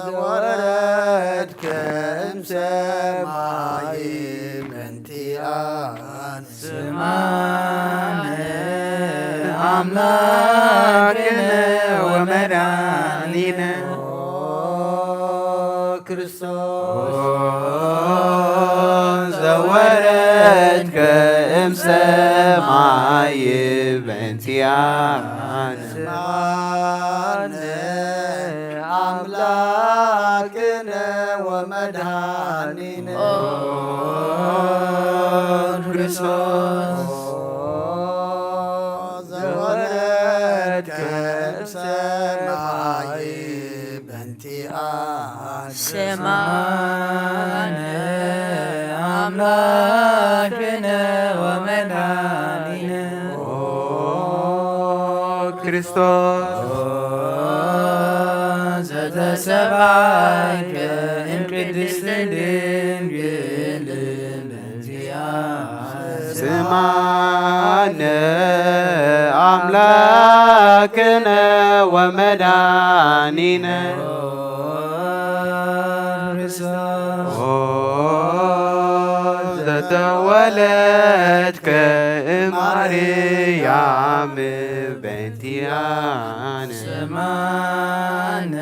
ዘወረድከ እምሰማይ በእንቲኣነ። ስማነ ኣምላክነ ወመድኃኒነ። ክርስቶስ ዘወረድከ እምሰማይ በእንቲኣነ። ስማነ ኣምላክነ ወመድኃኒነ። ክርስቶስ ዘወረድከ እምሰማይ በእንቲኣነ። ስማነ ኣምላክነ ወመድኃኒነ። ክርስቶስ ዘተሰብአከ እምቅድስት ድንግል ስማነ ኣምላክነ ወመድኃኒነ። ኦ ዘተወለድከ እማርያም በእንቲኣነ። ስማነ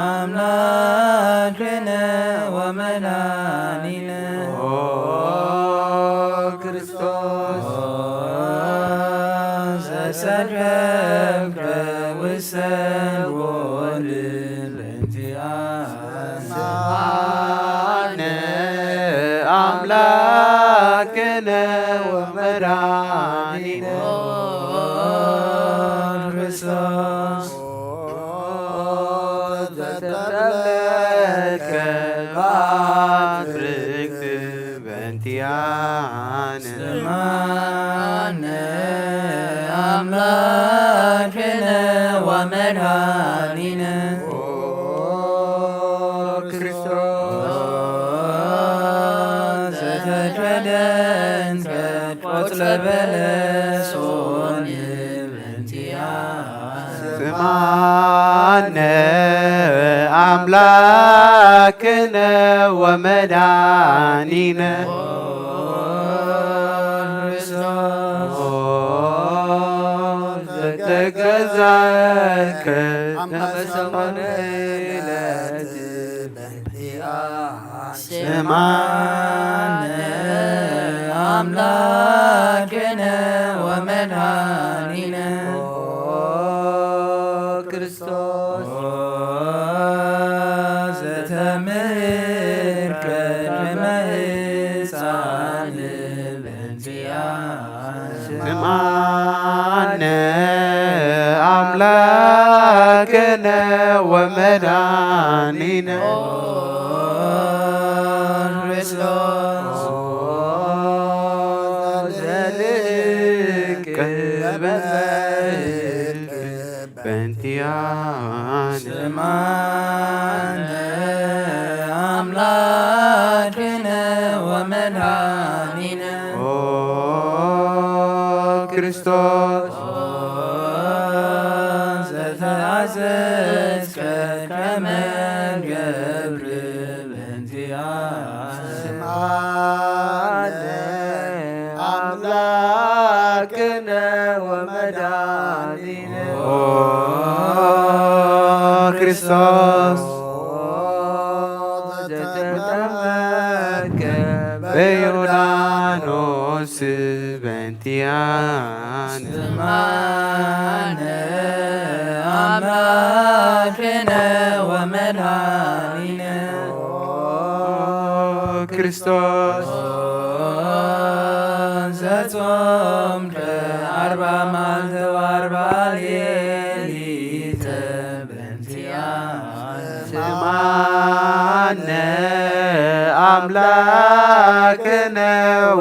ኣምላክነ ወመድኃኒነ። ኦ ክርስቶስ ዘሰከብከ ውሰን ጎል በእንቲኣነ። ስማነ ኣምላክነ ወመድኃኒነ። ክርስቶስ ዘተብለከ ባትርክ በእንቲኣነ። ስማነ ኣምላክነ ወመድኃኒነ። ኦ ክርስቶስ ዘተከደንከ ቆጽለ በለሶን በእንቲኣነ። ስማነ ኣምላክነ ወመድኃኒነ። ክርስቶስ ዘተገዛከ ኣመሰመነ ስማነ ኣምላክነ ወመድኃኒነ። ክርስቶስ ዘተምህርከ ከመ ሕፃን በእንቲኣነ። ስማነ ኣምላክነ ወመድኃኒነ። ክርስቶስ ዘልቅ በእንቲኣነ። ስማነ ኣምላክነ ወመድኃኒነ። ኦ ክርስቶስ ዘተኣዘዝከ ከመ ንገብር በእንቲኣነ። ስማነ ኣምላክነ ወመድኃኒነ። ኦ ክርስቶስ ዘተጠመቀ በዮርዳኖስ በእንቲኣነ። ስማነ ኣምላክነ ወመድኃኒነ። ኦ ክርስቶስ ዘጾምከ ኣርባ መዓልቲ ወኣርባ ሌሊት በእንቲኣነ። ስማነ ኣምላክነ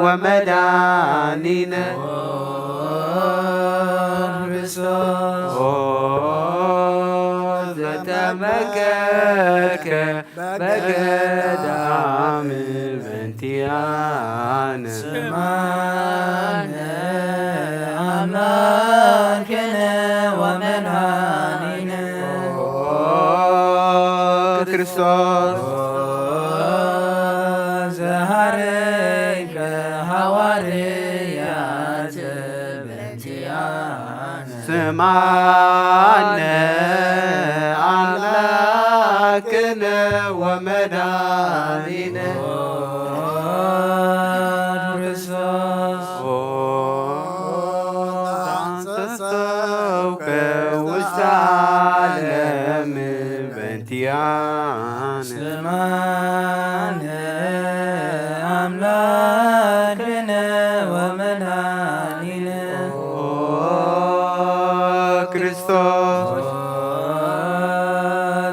ወመድኃኒነ። ኦ ክርስቶስ ኦ ዘተመከከ በገዳም በእንቲኣነ። ስማነ ኣምላክነ ወመ ክርስቶስ። ኦ ዘሃረይከ ሃዋርያት በእንቲኣነ። ስምዓነ ኣምላክነ ወመድኃኒነ። ኦ ክርስቶስ። ኦ ዘአንሰሰውከ ውስተ ዓለም በእንቲኣነ። ስምዓነ ኣምላክነ ወመድኃኒነ። ኦ ክርስቶስ። ኦ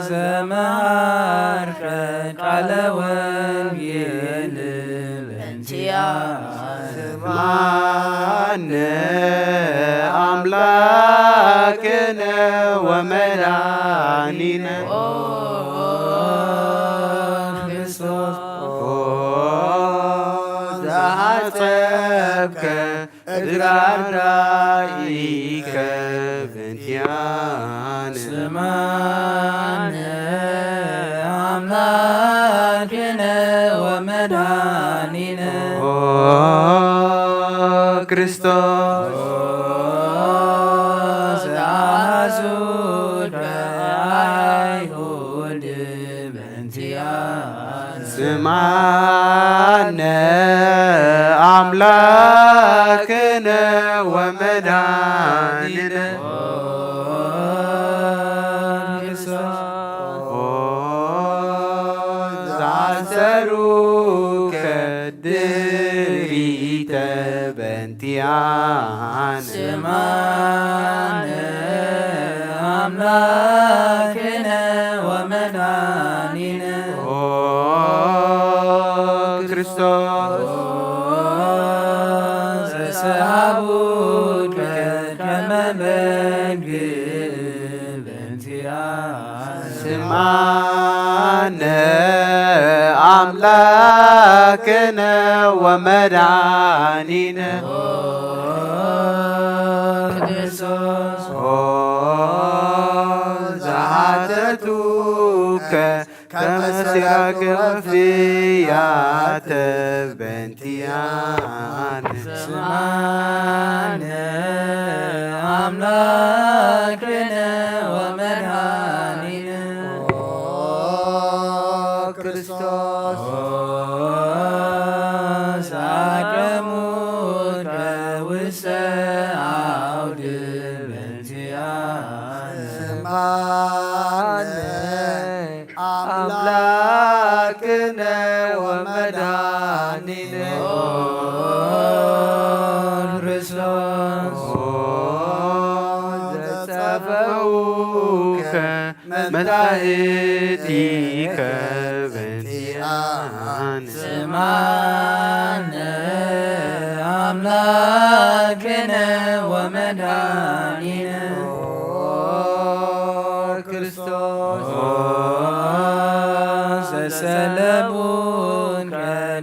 ዘመሃርከ ቃለ ወንጌል በእንቲኣነ። ስምዓነ ኣምላክነ ወመድኃኒነ። ኦ ክርስቶስ። ኦ ዘአንሰሰውከ እግረ አርዳኢከ በእንቲኣነ። ስምዓነ አምላክነ ወመድኃኒነ። ኦ ክርስቶስ። ኦ ዘአሐዙከ አይሁድ በእንቲኣነ። ስምዓነ አምላክነ ወመድኃኒነ። ኦ ክርስቶስ። ኦ ዘአሰሩከ ድሪተ በእንቲኣነ። ስምዓነ አምላክነ ወመድኃኒነ። ኦ ክርስቶስ። ኦ ዘሰሃቡከ ከመ በግ በእንቲኣነ። ስምዓነ አምላክነ ወመድኃኒነ። ኦ ክርስቶስ። ኦ ዘሐተቱከ ከመ ሴራከ ወፍያተ በእንቲኣነ። ስምዓነ አምላክነ ወመድኃኒነ። ኦ ክርስቶስ። ኦ ዘአቅረሙከ ውስተ አውድ በእንቲኣነ። ስምዓነ አምላክነ ወመድኃኒነ። ኦ ክርስቶስ። ኦ ዘጸፈውከ መታሕቲከ በእንቲኣነ። ስምዓነ አምላክነ ወመድኃኒነ። ኦ ክርስቶስ። ኦ ዘሰለቡከ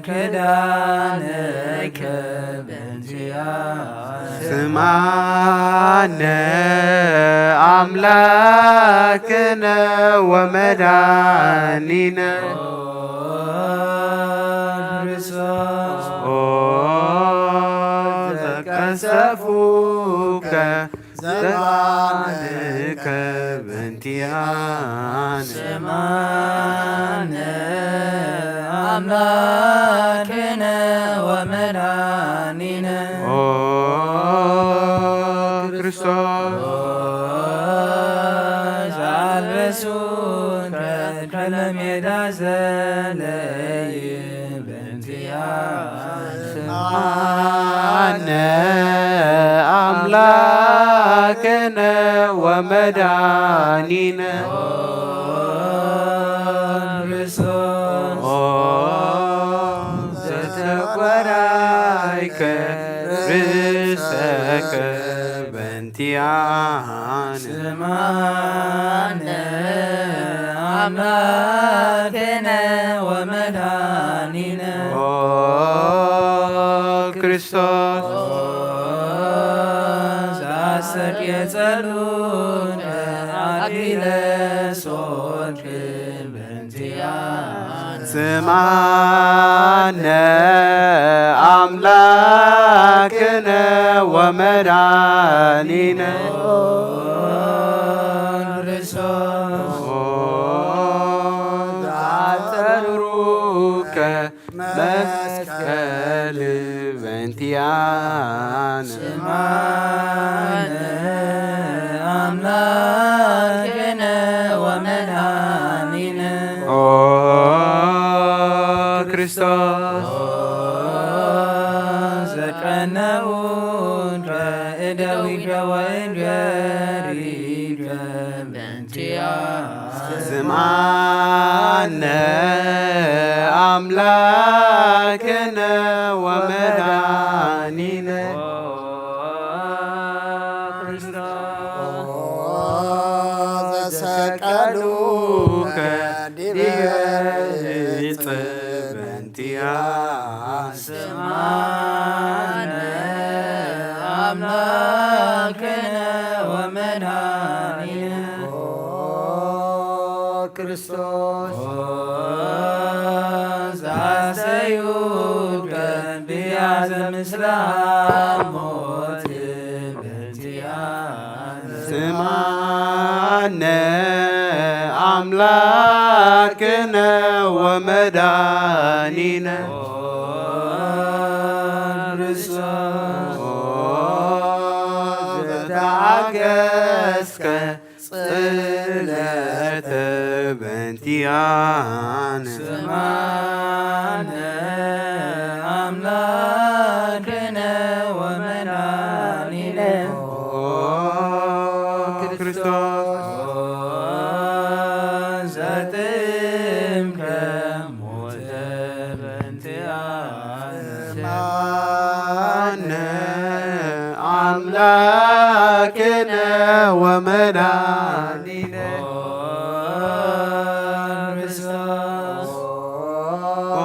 ክዳንከ በእንቲኣነ። ስምዓነ አምላክነ ወመድኃኒነ። ኦ ክርስቶስ። ኦ ዘቀሰፉከ ዘባንከ በእንቲኣነ። ስምዓነ አምላክነ ወመድኃኒነ። ኦ ክርስቶስ። ኦ ዘአልበሱከ ከለሜዳ ዘለይ በእንቲኣነ። ስምዓነ አምላክነ ወመድኃኒነ። ኦ ክርስቶስ። ኦ ዘተቆራይከ ርእሰከ በእንቲኣነ። ስምዓነ አምላክነ ወመድኃኒነ። ኦ ክርስቶስ። ኦ ዘአስተርኤ ጸሎተ አክሊለ ጾድቅ በእንቲኣነ። ስምዓነ ኣምላክነ ወመድኃኒነ ክርስቶስ። ኦ ዘአጸሩከ መስቀል በንቲያነ። ስምዓነ ኣምላክነ ወመድኃኒነ። ኦ ክርስቶስ። ኦ ዘቀነውከ እደዊከ ወእገሪከ በንቲያ። ስምዓነ ኣምላክነ ወመድኃኒነ። ኦ ዘሰቀሉከ ዲበ ዕፅ በንቲያ። ስምዓነ ኣምላክነ ወመድኃኒነ። ኦ ክርስቶስ። ኦ ዘአስተዩከ ብያዘ ምስለ ሞት በንቲያ። ስምዓነ ኣምላክነ ወመድኃኒነ። ኦ ክርስቶስ። ኦ ዘተዓገስከ ጽለተ በንቲያነ። ስምዓነ ኣምላክነ ወመድኃኒነ። ኦ ክርስቶስ። ኦ ዘጥምከ ሞተ በንቲያነ። ስምዓነ ኣምላክነ ወመድኃኒነ። ኦ ክርስቶስ። ኦ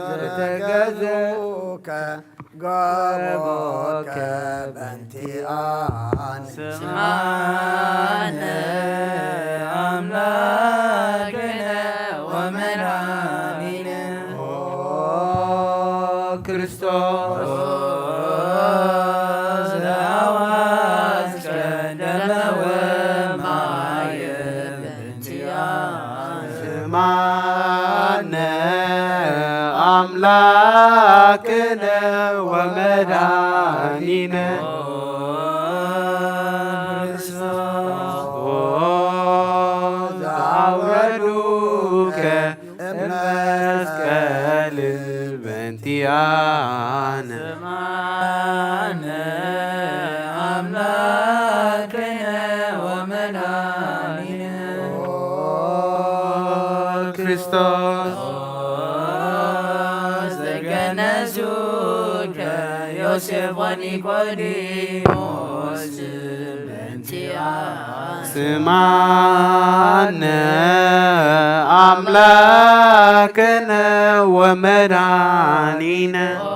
ዘተገዙከ ገቦከ በንቲኣነ። ስምዓነ ኣምላክነ ወመድኃኒነ። ኦ ክርስቶስ። ኦ ዘአዋስከ ደመ ወማየ በንቲኣነ። ስምዓነ ኣምላክነ ወመድኃኒነ። ኦ ዘአውረዱከ እምመስቀል በንቲኣነ። ስምዓነ ኣምላክነ ወመድኃኒነ። ኦ ክርስቶስ። ኦ ዘገነዙከ ዮሴፍ ወኒቆዲሞስ በንቲኣነ። ስምዓነ ኣምላክነ ወመድኃኒነ። ኦ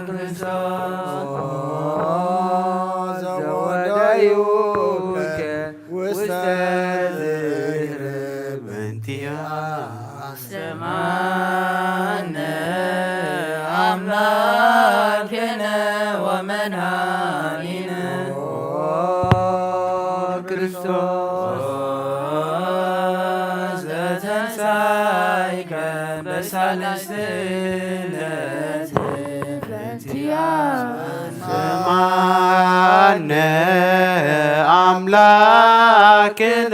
ክርስቶስ። ኦ ዘወደዩከ ውስተ ዝክር በንቲኣነ። ስምዓነ ኣምላክነ ወመድኃኒነ። ኦ ክርስቶስ። ኦ ዘተንሳይከ በሳልስት ዕለት በንቲኣነ። ስምዓነ ኣምላክነ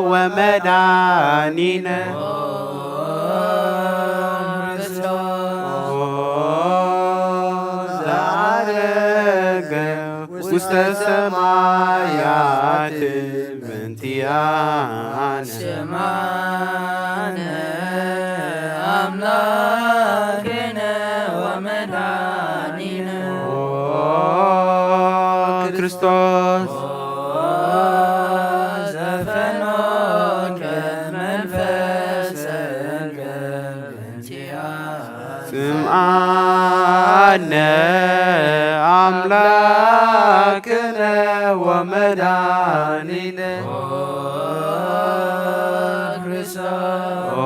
ወመድኃኒነ። ኦ ክርስቶስ። ኦ ዘዐረገ ውስተ ሰማያት በንቲኣነ። ስምዓነ ኣምላክነ ወመድኃኒነ። ኦ ክርስቶስ። ኦ ዘፈኖከ መንፈሰከ በንቲኣነ። ስምዓነ ኣምላክነ ወመድኃኒነ። ኦ ክርስቶስ። ኦ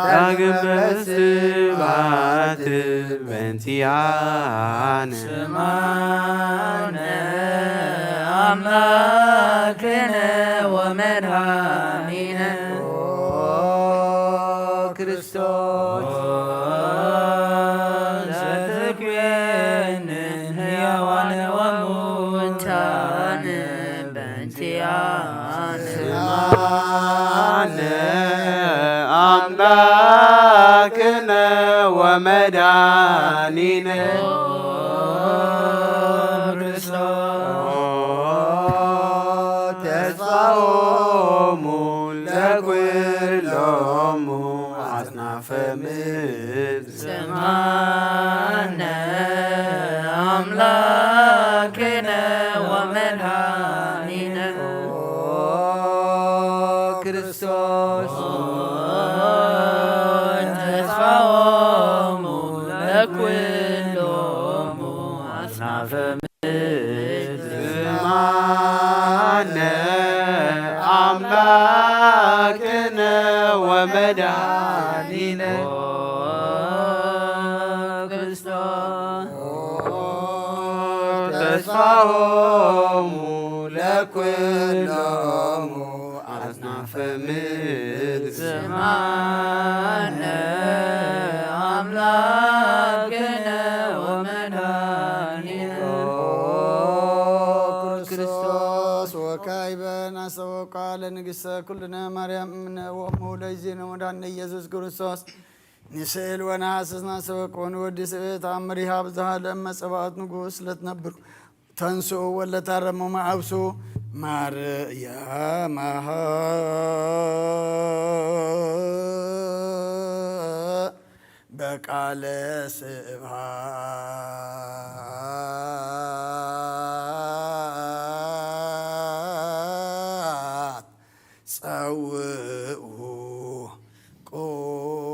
ዳግመ ስብሐት በእንቲአነ። ስምዓነ አምላክነ ወመድኃኒነ። ኦ ክርስቶስ ዘትኩየንን ሕያዋን ወሙታን በእንቲአነ። ስምዓነ አምላክነ ወመድኃኒነ። ኦ ክርስቶስ ተስፋሆሙ ለኩሎሙ አጽናፈ ምድር። ስምዓነ አምላክነ ወመድኃኒነ። ኦ ክርስቶስ ተስፋሆሙ ለኩሎሙ አጽናፈ ምድር። ስምዓነ አምላክነ ወመድኃኒነ። ኦ ክርስቶስ ተስፋሆሙ ለኩሎሙ አጽናፈ ምድር። ስምዓነ አምላክነ ወመድኃኒነ። ኦ ክርስቶስ ወካዕበነ አስተብቅዓ ለንግሥተ ኩልነ ማርያም እምነ ወእሙ ለእግዚእነ ወመድኃኒነ ኢየሱስ ክርስቶስ። ንስእል ወነሐስስ ናስተብቅዑ ንወዲ ስእ ተአምር ይሃብ ዘሃለም መጸባኦት ንጉስ ለትነብሩ ተንስኡ ወለታረሙ መዓብሱ ማርያም በቃለ ስብሐት ጸውዑ ቁሙ።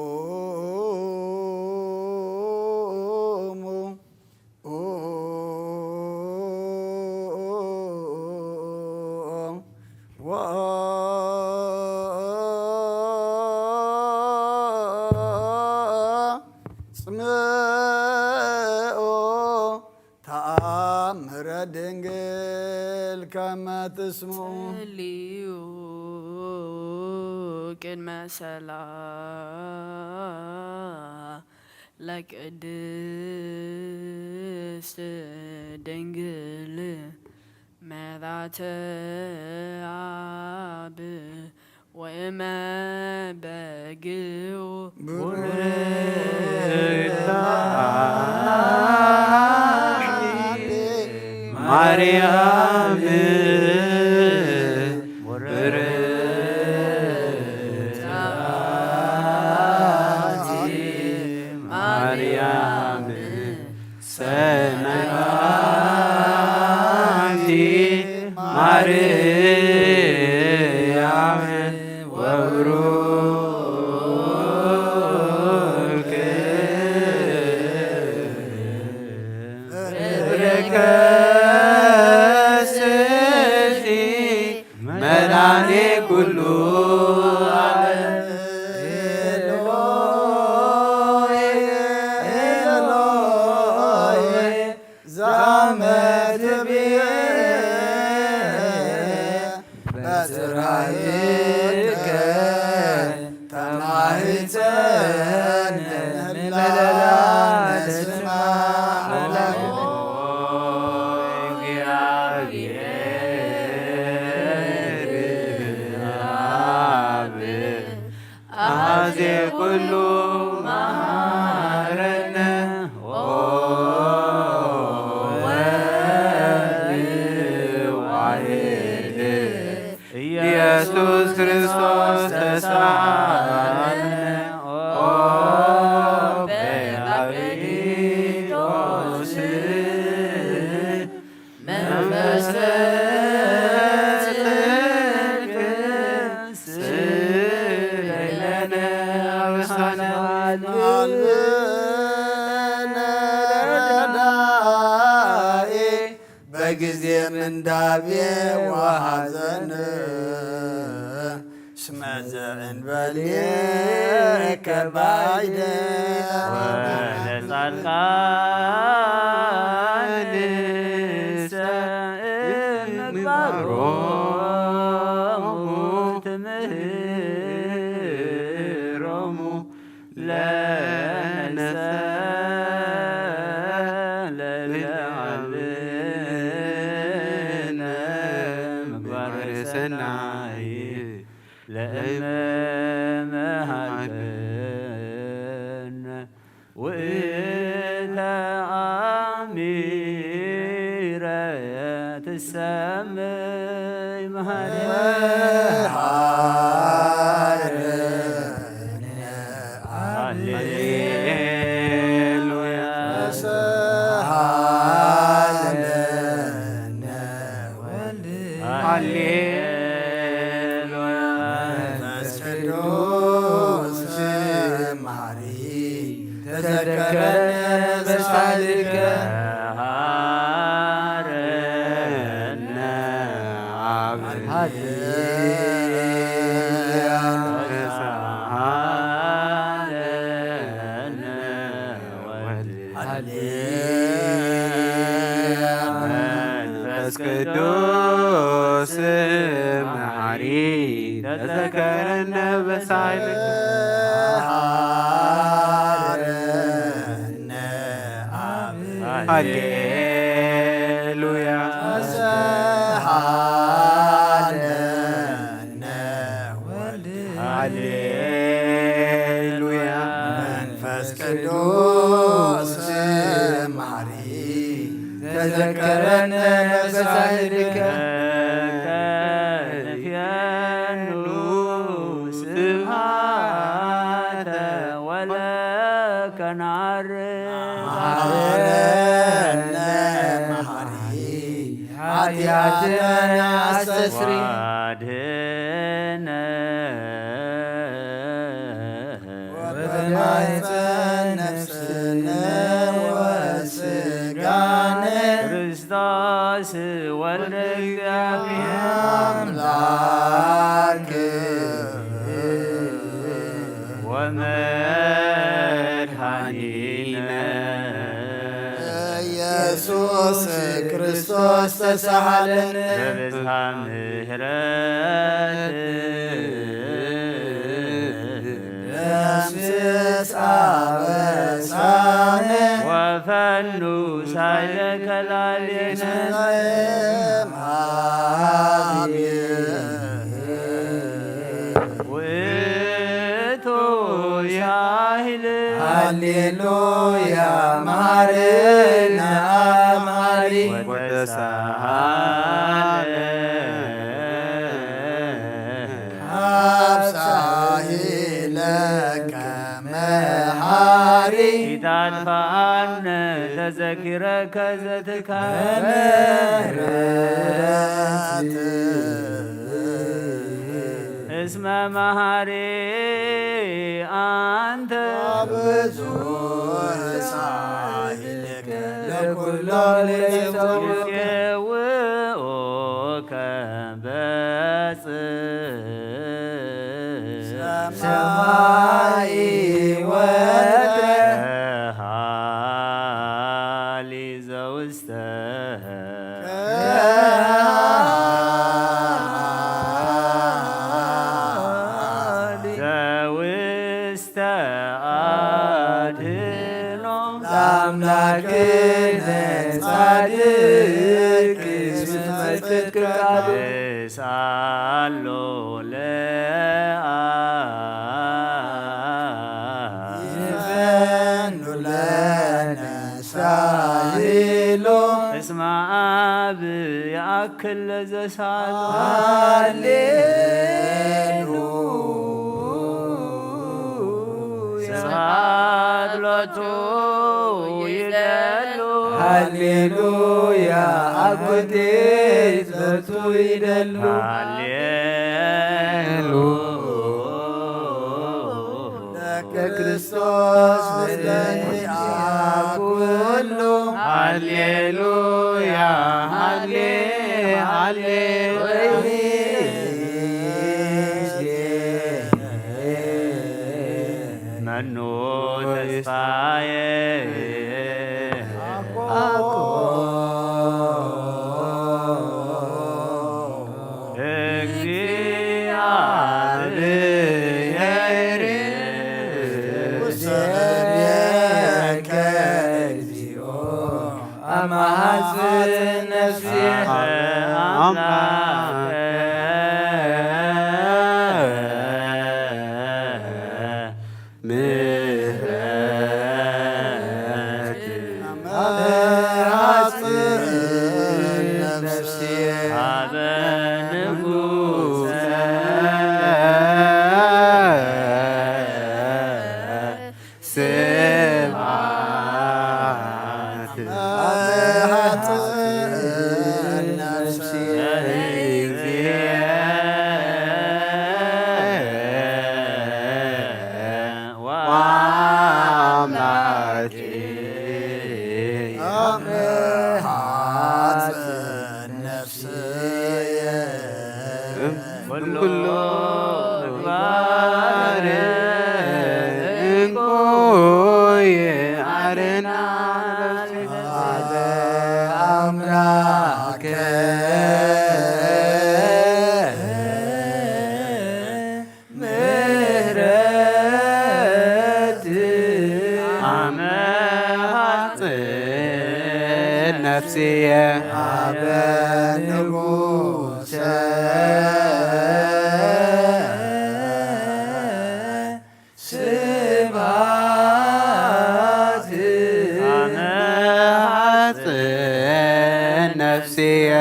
ወጽምኦ ተአምረ ድንግል ከመ ትስምዑ። ጸልዩ ቅድመ ሰላ ለቅድስት ድንግል መራተ አብ ወእመ በግው። ቡርክት አንቲ ማርያም ቡርክት አንቲ ማርያም ሰናይ አንቲ ማርያም ወብሩክ ፍሬ ከርስኪ መድኃኔ ኩሉ ዓለም። ኤሎሄ ኤሎሄ ዛመ ትቤ በጽራይከ ተማሂፀነ ለላ ንስማ። አዜ ኩሉ መሐረነ ኦ ወልድ ዋሕድ ኢየሱስ ክርስቶስ ተሳለነ ኦ ጴራቅሊጦስ መንፈስ ጽድቅ ስረይ ለነ አበሳነ። በጊዜ ምንዳቤ ወሐዘን መዘእንበሌከ ባይደ ወለጻድቃንሰ እምግባሮሙ ትምህሮሙ ለነሰ ለለዓልነ ምግባረ ሰናይ ለእመ መሃልከነ ውእተ አሚረ ትሰመይ መሃሪ ሃሌሉያ። ሃሌሉያ። መንፈስ ቅዱስ መሐሪ ተዘከረነ በሳልከ ሃረነ አብ ሃሌሉያ። መንፈስ ቅዱስ መሐሪ ተዘከረነ በሳይል ሃሌሉያ። ሃሌሉያ። መንፈስ ቅዱስ መሐሪ ተዘከረነ በሳህልከ ንፍየኑ ስብሃተ ወለከ ነዐርግ መሐረነ መሐሪ ኃጢአትነ አስተስሪ አድህነ ወበማይፀን ነፍስነ ወስጋነ ክርስቶስ ወልደ እግዚአብሔር አምላክ ወመድኃኒነ ኢየሱስ ክርስቶስ ተሳሃለነ በብዝሃ ምሕረት ደምስስ አበሳነ ወፈኑ ሳይለከ ላዕሌነ። ውእቱ ሳህል ሃሌሉያ መሐረነ አብ መሐሪ ወተሳሃለ አብ ሳህለከ መሐሪ ኢታጥፍኣነ ተዘኪረከ ዘትካለ ምሕረት እስመ መሐሪ አንተ ብዙሕ ሳህልከ ለኩሎም ለይጸውከ ይጼውኡከ በጽ ሰማይ ወተ ሃሊ ዘውስተ ዘውስተ አድህኖ ለአምላክነ ጻድቅ እስመ ጽድቅ ቃሉ ሳሎ ለአ ይፈኑ ለነ ሳይሎ እስመ አብ ይአክል ለዘሳሎ ሃሌሉያ ስብሐት ሎቱ ይደሉ ሃሌሉያ አኮቴት ሎቱ ይደሉ ሃሌሉ ለክርስቶስ ለያ ኩሉ ሃሌሉያ ሃሌ ሃሌ ወይ ነፍስየ። ኣበ ንጉሰ ስብሐት። ኣነ ሐጽን ነፍስየ።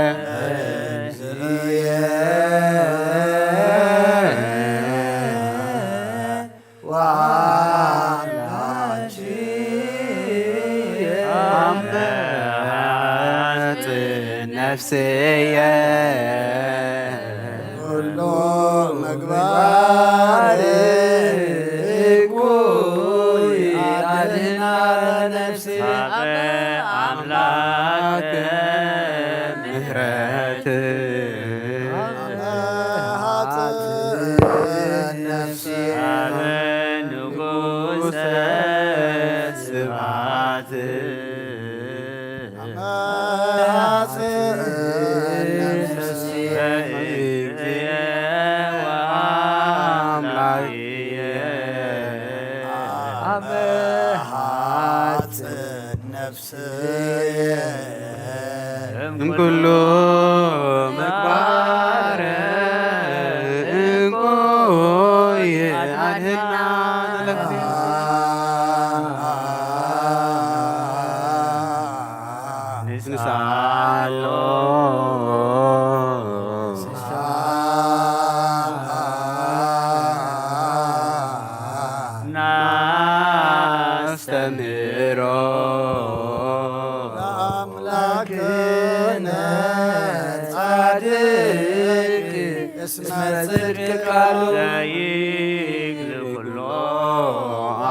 ነፍስየ። ኩሉ ምግባር እኩይ ኣድህና ነፍስየ። ኣምላክ ምህረት ንጉሰ ስብሐት። ነፍስየ እምኩሉ ምግባር እንኮይ ኣድህና ለክሲ ንስኣሎ ናስተምህሮ ኣምላክነ ጻድቅ እስመ ጽድቅ ቃሉ ዘይግል ኩሎ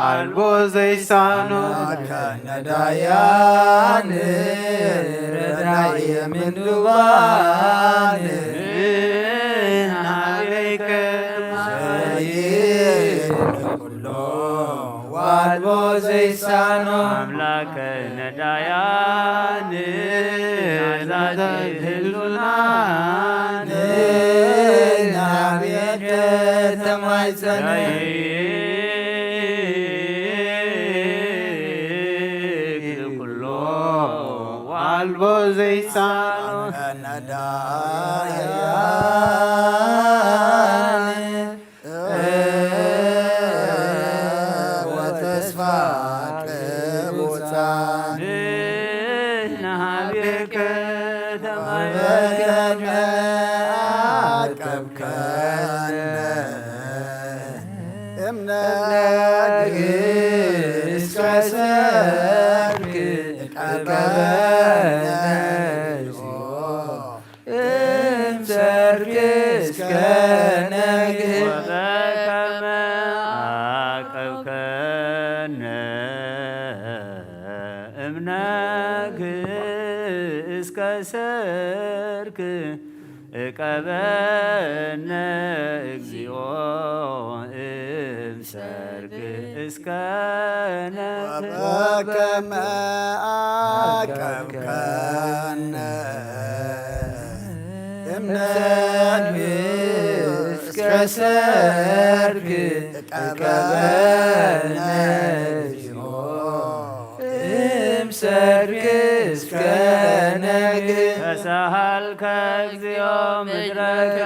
ኣልቦ ዘይሳኖ ነዳያን ረዳኢ ምንዱባን ናበይከ ዘይግል ኩሎ ዋልቦ ዘይሳኖ ኣምላከ ነዳያን ኣዛዚ ህሉናን ናብየከ ተማይጸነ ኩሎ ዋልቦ ዘይሳኖ ነዳያን ወተስፋ ቅቡጻን ንሃቤከ ተማይከነ ኣቀብከነ እምነግ እስከ ሰርክ ቀበነ እምሰርክ እስከ ነግህ ወበከመ አቀብከነ እምነክ እስከ ሰርክ እቀበነ እግዚኦ እምሰርክ እስከ ነግህ ወበከመ አቀብከነ እምነግህ እስከ ሰርክ እቀበነ እግዚኦ እምሰርክ እስከ ነግህ ተሳሃልከ እግዚኦ ምድረከ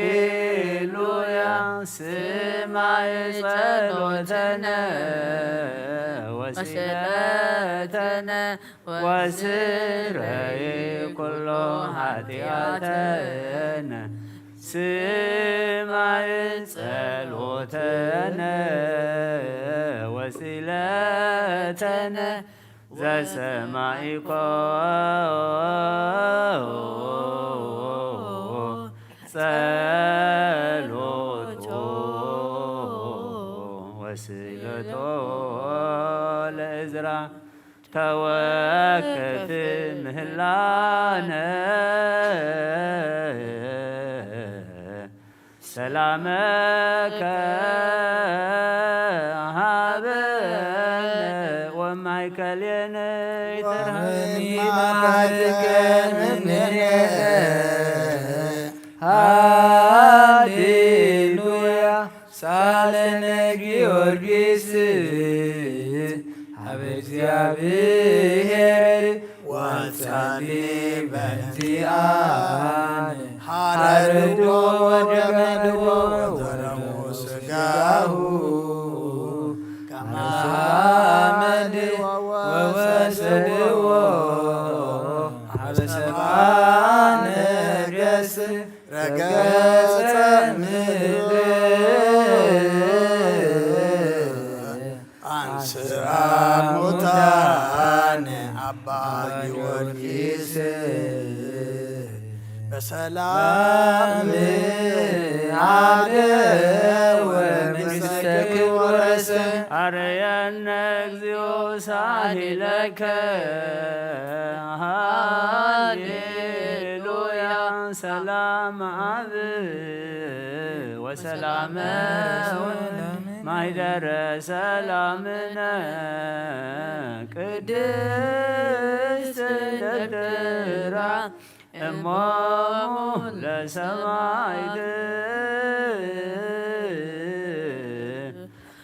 ሃሌሉያ ስማይ ጸሎተነ ወስለተነ ወስረይ ኩሎ ኃጢአተነ ስማይ ጸሎተነ ወስለተነ ዘሰማይኮ ጸሎቶ ወስለቶ ለእዝራ ተወከፍ ምህላነ ሰላመከ ሃበነ ወማይከሌነ ይትርሃበኒ ማዕድከ ምኔነ ሃሌሉያ ሳለነ ጊዮርጊስ ኣብ እግዚአ እግዚአብሔር ወጸሊ በእንቲአነ ሐረዶ ወደመዶ ወዘረሙ ስጋሁ ከመ ሐመድ ወወሰድዎ ሀበ ሰብአ ነገሥት ረገጸ ምድር አንስአ ሙታነ አባ ጊዮርጊስ በሰላም አደ ወመንግሥተ ክብር ወረሰ። አርየነ እግዚኦ ሳሂለከ ሃሌሉያ ሰላም አብ ወሰላመ ወልድ ማይደረ ሰላምነ ቅድስት ደብተራ እሞሙ ለሰማዕት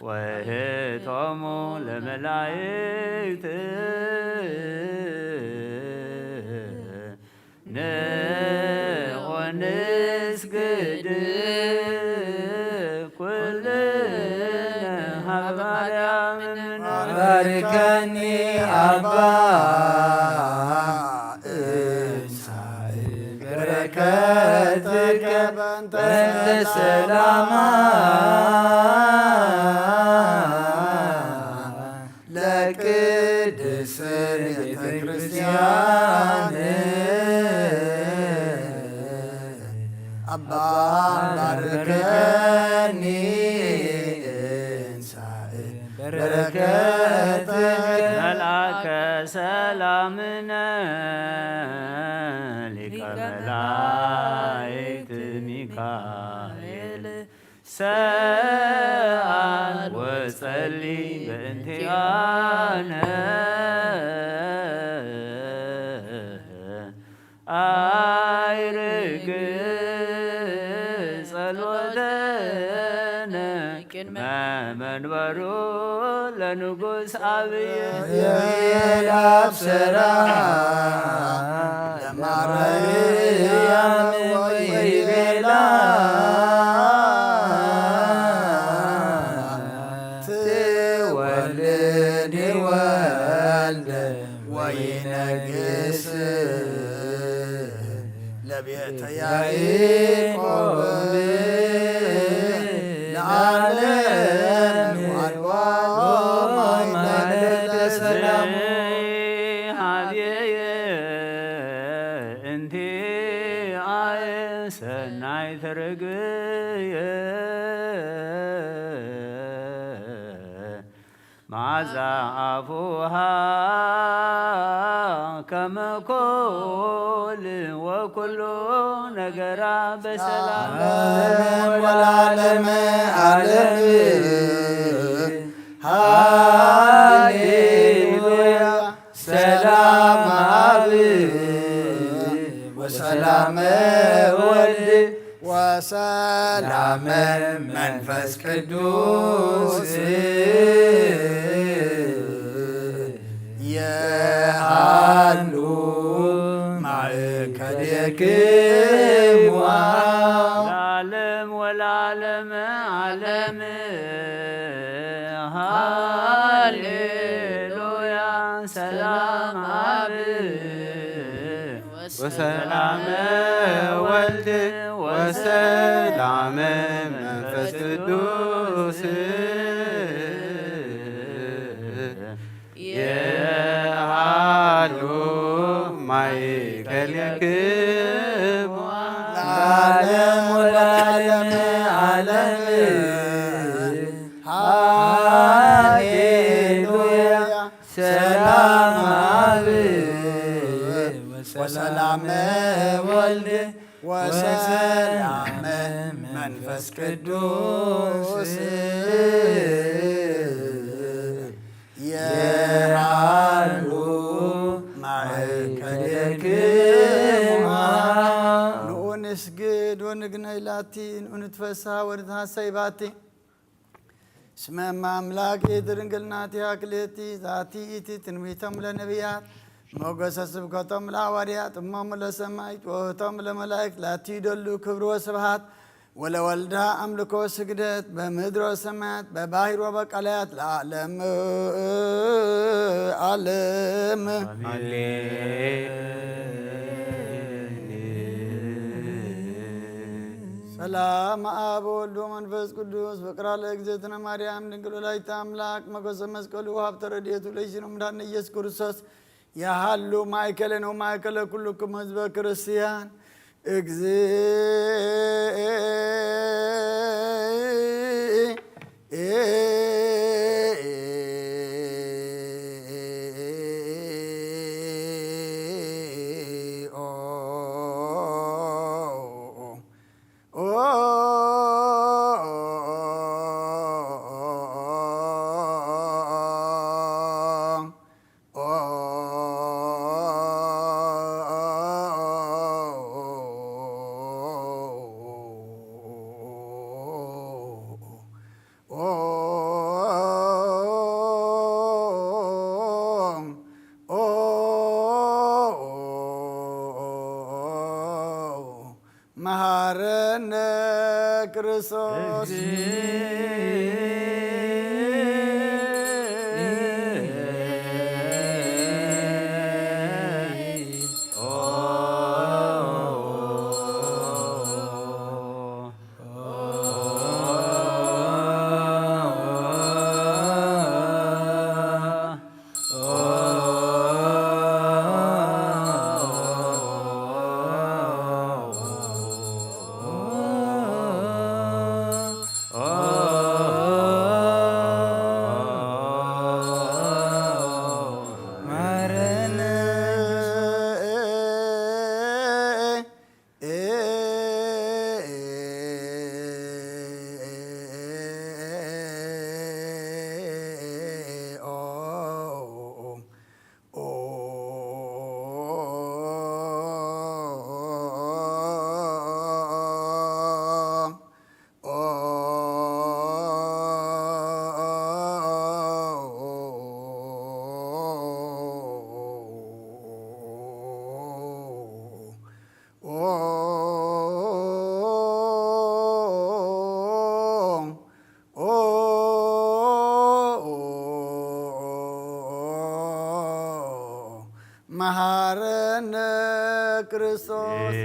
ወህቶሙ ለመላእክት ንዑን ንስግድ ኩልነ ሀበ ማርያም ባርከኒ አባ እንሳእ በረከትከ በእንተ ሰላማ ለቅድስት ቤተ ክርስቲያን አባ ባርከኒ እንሳእ በረከት መልአከ ሰላምነ ሊቀ መላእክት ሚካኤል ሰአል ወጸሊ በእንቲአነ አይርግ ጸሎተነ ቅድመ መንበሩ ለንጉስ አብይ የብሔር አብሰራ ለማርያም ወይቤላ ትወልድ ወልደ ወይነግስ ለቤተ ያዕቆብ ለዓለም ወአልቦ ማይደለ ሰላሙ ሀብየ እንቲአየ ሰናይት ርግብየ መዓዛ አፉሃ ከመ ኮል ወኩሉ ነገራ በሰላም ለዓለመ ዓለም። ሃሌሉያ። ሰላም አብ ወሰላም ወልድ ወሰላም መንፈስ ቅዱስ የሃሉ ማእከሌክሙ ለዓለም ወለዓለመ ዓለም። ሃሌሉያ። ሰላም አብ ወሰላመ ወልድ ወሰላመ መንፈስ ቅዱስ የሃሉ ማእከሌክሙ ለዓለም ወለዓለመ ዓለም። ሃሌሉያ። ሰላም አብ ወሰላመ ወልድ ወሰላመ መንፈስ ቅዱስ የሃሉ ማእከሌክሙ። ንዑ ንስግድ ወንግነይ ላቲ፣ ንዑ ንትፈስሃ ወንትሃሰይ ባቲ። እስመ እመ አምላክ ይእቲ ድንግል ናቲሃ ክልኤቲ ዛቲ ይእቲ ትንቢቶም ለነቢያት ሞገሰ ስብከቶም ለሐዋርያት እሞሙ ለሰማይት ወህቶም ለመላእክት ላቲ ይደሉ ክብር ወስብሃት ወለወልዳ አምልኮ ስግደት በምድር ወሰማያት በባህር ወበቀላያት ለዓለም ዓለም። ሰላም አብ ወልድ ወመንፈስ ቅዱስ ፍቅራ ለእግዝእትነ ማርያም ድንግል ወላዲተ አምላክ ሞገሰ መስቀሉ ሀብተ ረድኤቱ ለይሲኖም ዳን ኢየሱስ ክርስቶስ የሃሉ ማእከለን ወማእከለ ኩልኩም ህዝበ ክርስቲያን። መሃረነ ክርስቶስ። መሃረነ ክርስቶስ።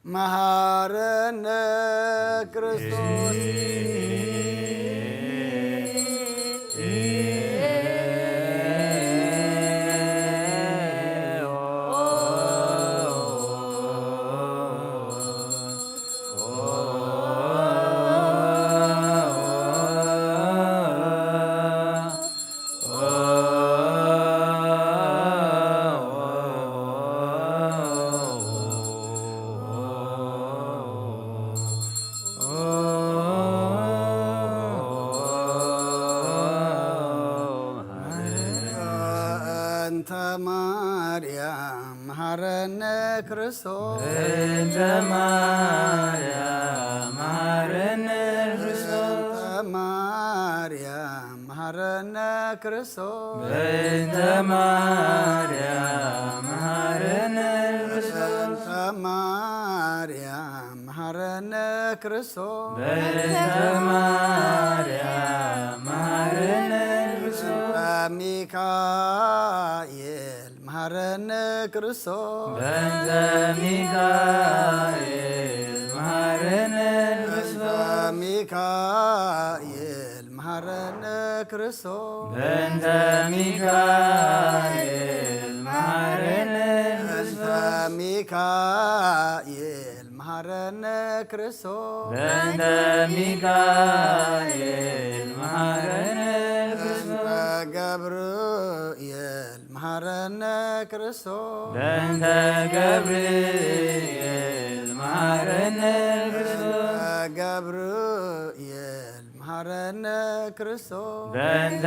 መሃረነ ክርስቶስ። ማርያም መሐረነ ክርስቶስ። በእንተ ማርያም መሐረነ ክርስቶስ። በእንተ ማርያም መሐረነ ክርስቶስ። በእንተ ማርያም መሐረነ ክርስቶስ። በእንተ ማርያም መሐረነ ክርስቶስ። በእንተ ማርያም መሐረነ ክርስቶስ። በእንተ ሚካኤል መሐረነ ክርስቶስ። በእንተ ሚካኤል መሐረነ ክርስቶስ። በእንተ ሚካኤል መሐረነ ክርስቶስ። በእንተ ሚካኤል መሐረነ በእንተ ክርስቶስ። ሚካኤል መሐረነ ክርስቶስ። በእንተ ሚካኤል መሐረነ ክርስቶስ። በእንተ ገብርኤል መሐረነ ክርስቶስ። በእንተ ገብርኤል መሐረነ ክርስቶስ። በእንተ ገብርኤል መሐረነ ክርስቶስ። በእንተ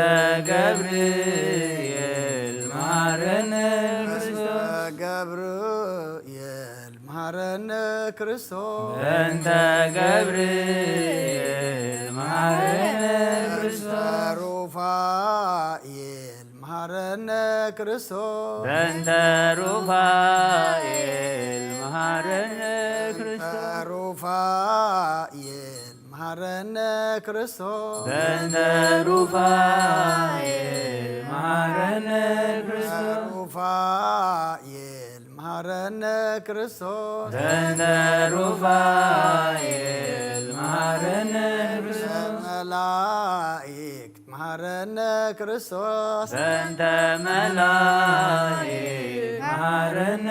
ገብርኤል መሐረነ ክርስቶስ። ገብርኤል መሐረነ ክርስቶስ። በእንተ ገብርኤል መሐረነ ክርስቶስ። ሩፋኤል መሐረነ ክርስቶስ። በእንተ ሩፋኤል መሐረነ ክርስቶስ። ሩፋኤል መሐረነ ክርስቶስ። በእንተ ሩፋኤል መሐረነ ክርስቶስ። ሩፋኤል መሐረነ ክርስቶስ። በእንተ ሩፋኤል መሐረነ ክርስቶስ። መላእክት መሐረነ ክርስቶስ። በእንተ መላእክት መሐረነ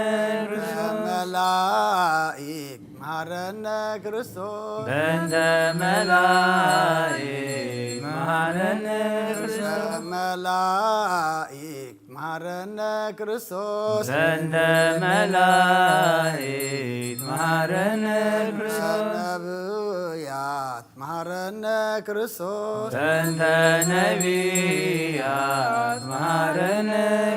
ክርስቶስ። መላእክት መሐረነ ክርስቶስ። በእንተ መላእክት መሐረነ ክርስቶስ። መላእክት መሐረነ ክርስቶስ። በእንተ መላእክት መሐረነ ክርስቶስ። ነብያት መሐረነ ክርስቶስ። በእንተ ነቢያት መሐረነ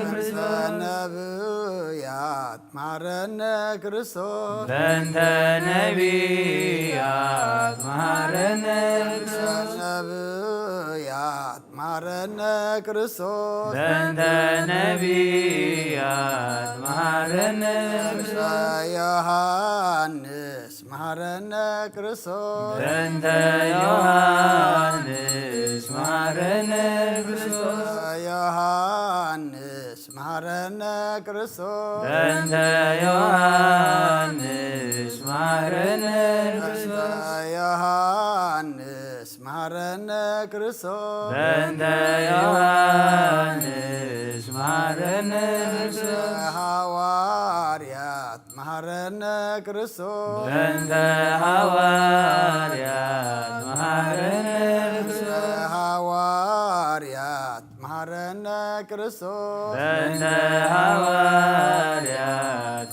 ክርስቶስ። ነብያት መሐረነ ክርስቶስ። በእንተ ነቢያት መሐረነ ክርስቶስ። ነብያት መሐረነ ክርስቶስ። በእንተ ነቢያት መሐረነ ክርስቶስ። ዮሐንስ መሐረነ ክርስቶስ። በእንተ ዮሐንስ መሐረነ ክርስቶስ። ዮሐንስ መሐረነ ክርስቶስ። በእንተ ዮሐንስ መሐረነ ክርስቶስ። ዮሐንስ መሐረነ ክርስቶስ። በእንተ ዮሐንስ መሐረነ ክርስቶስ። ሐዋርያት መሐረነ ክርስቶስ። በእንተ ሐዋርያት መሐረነ ክርስቶስ። ሐዋርያት መሐረነ ክርስቶስ። በእንተ ሐዋርያት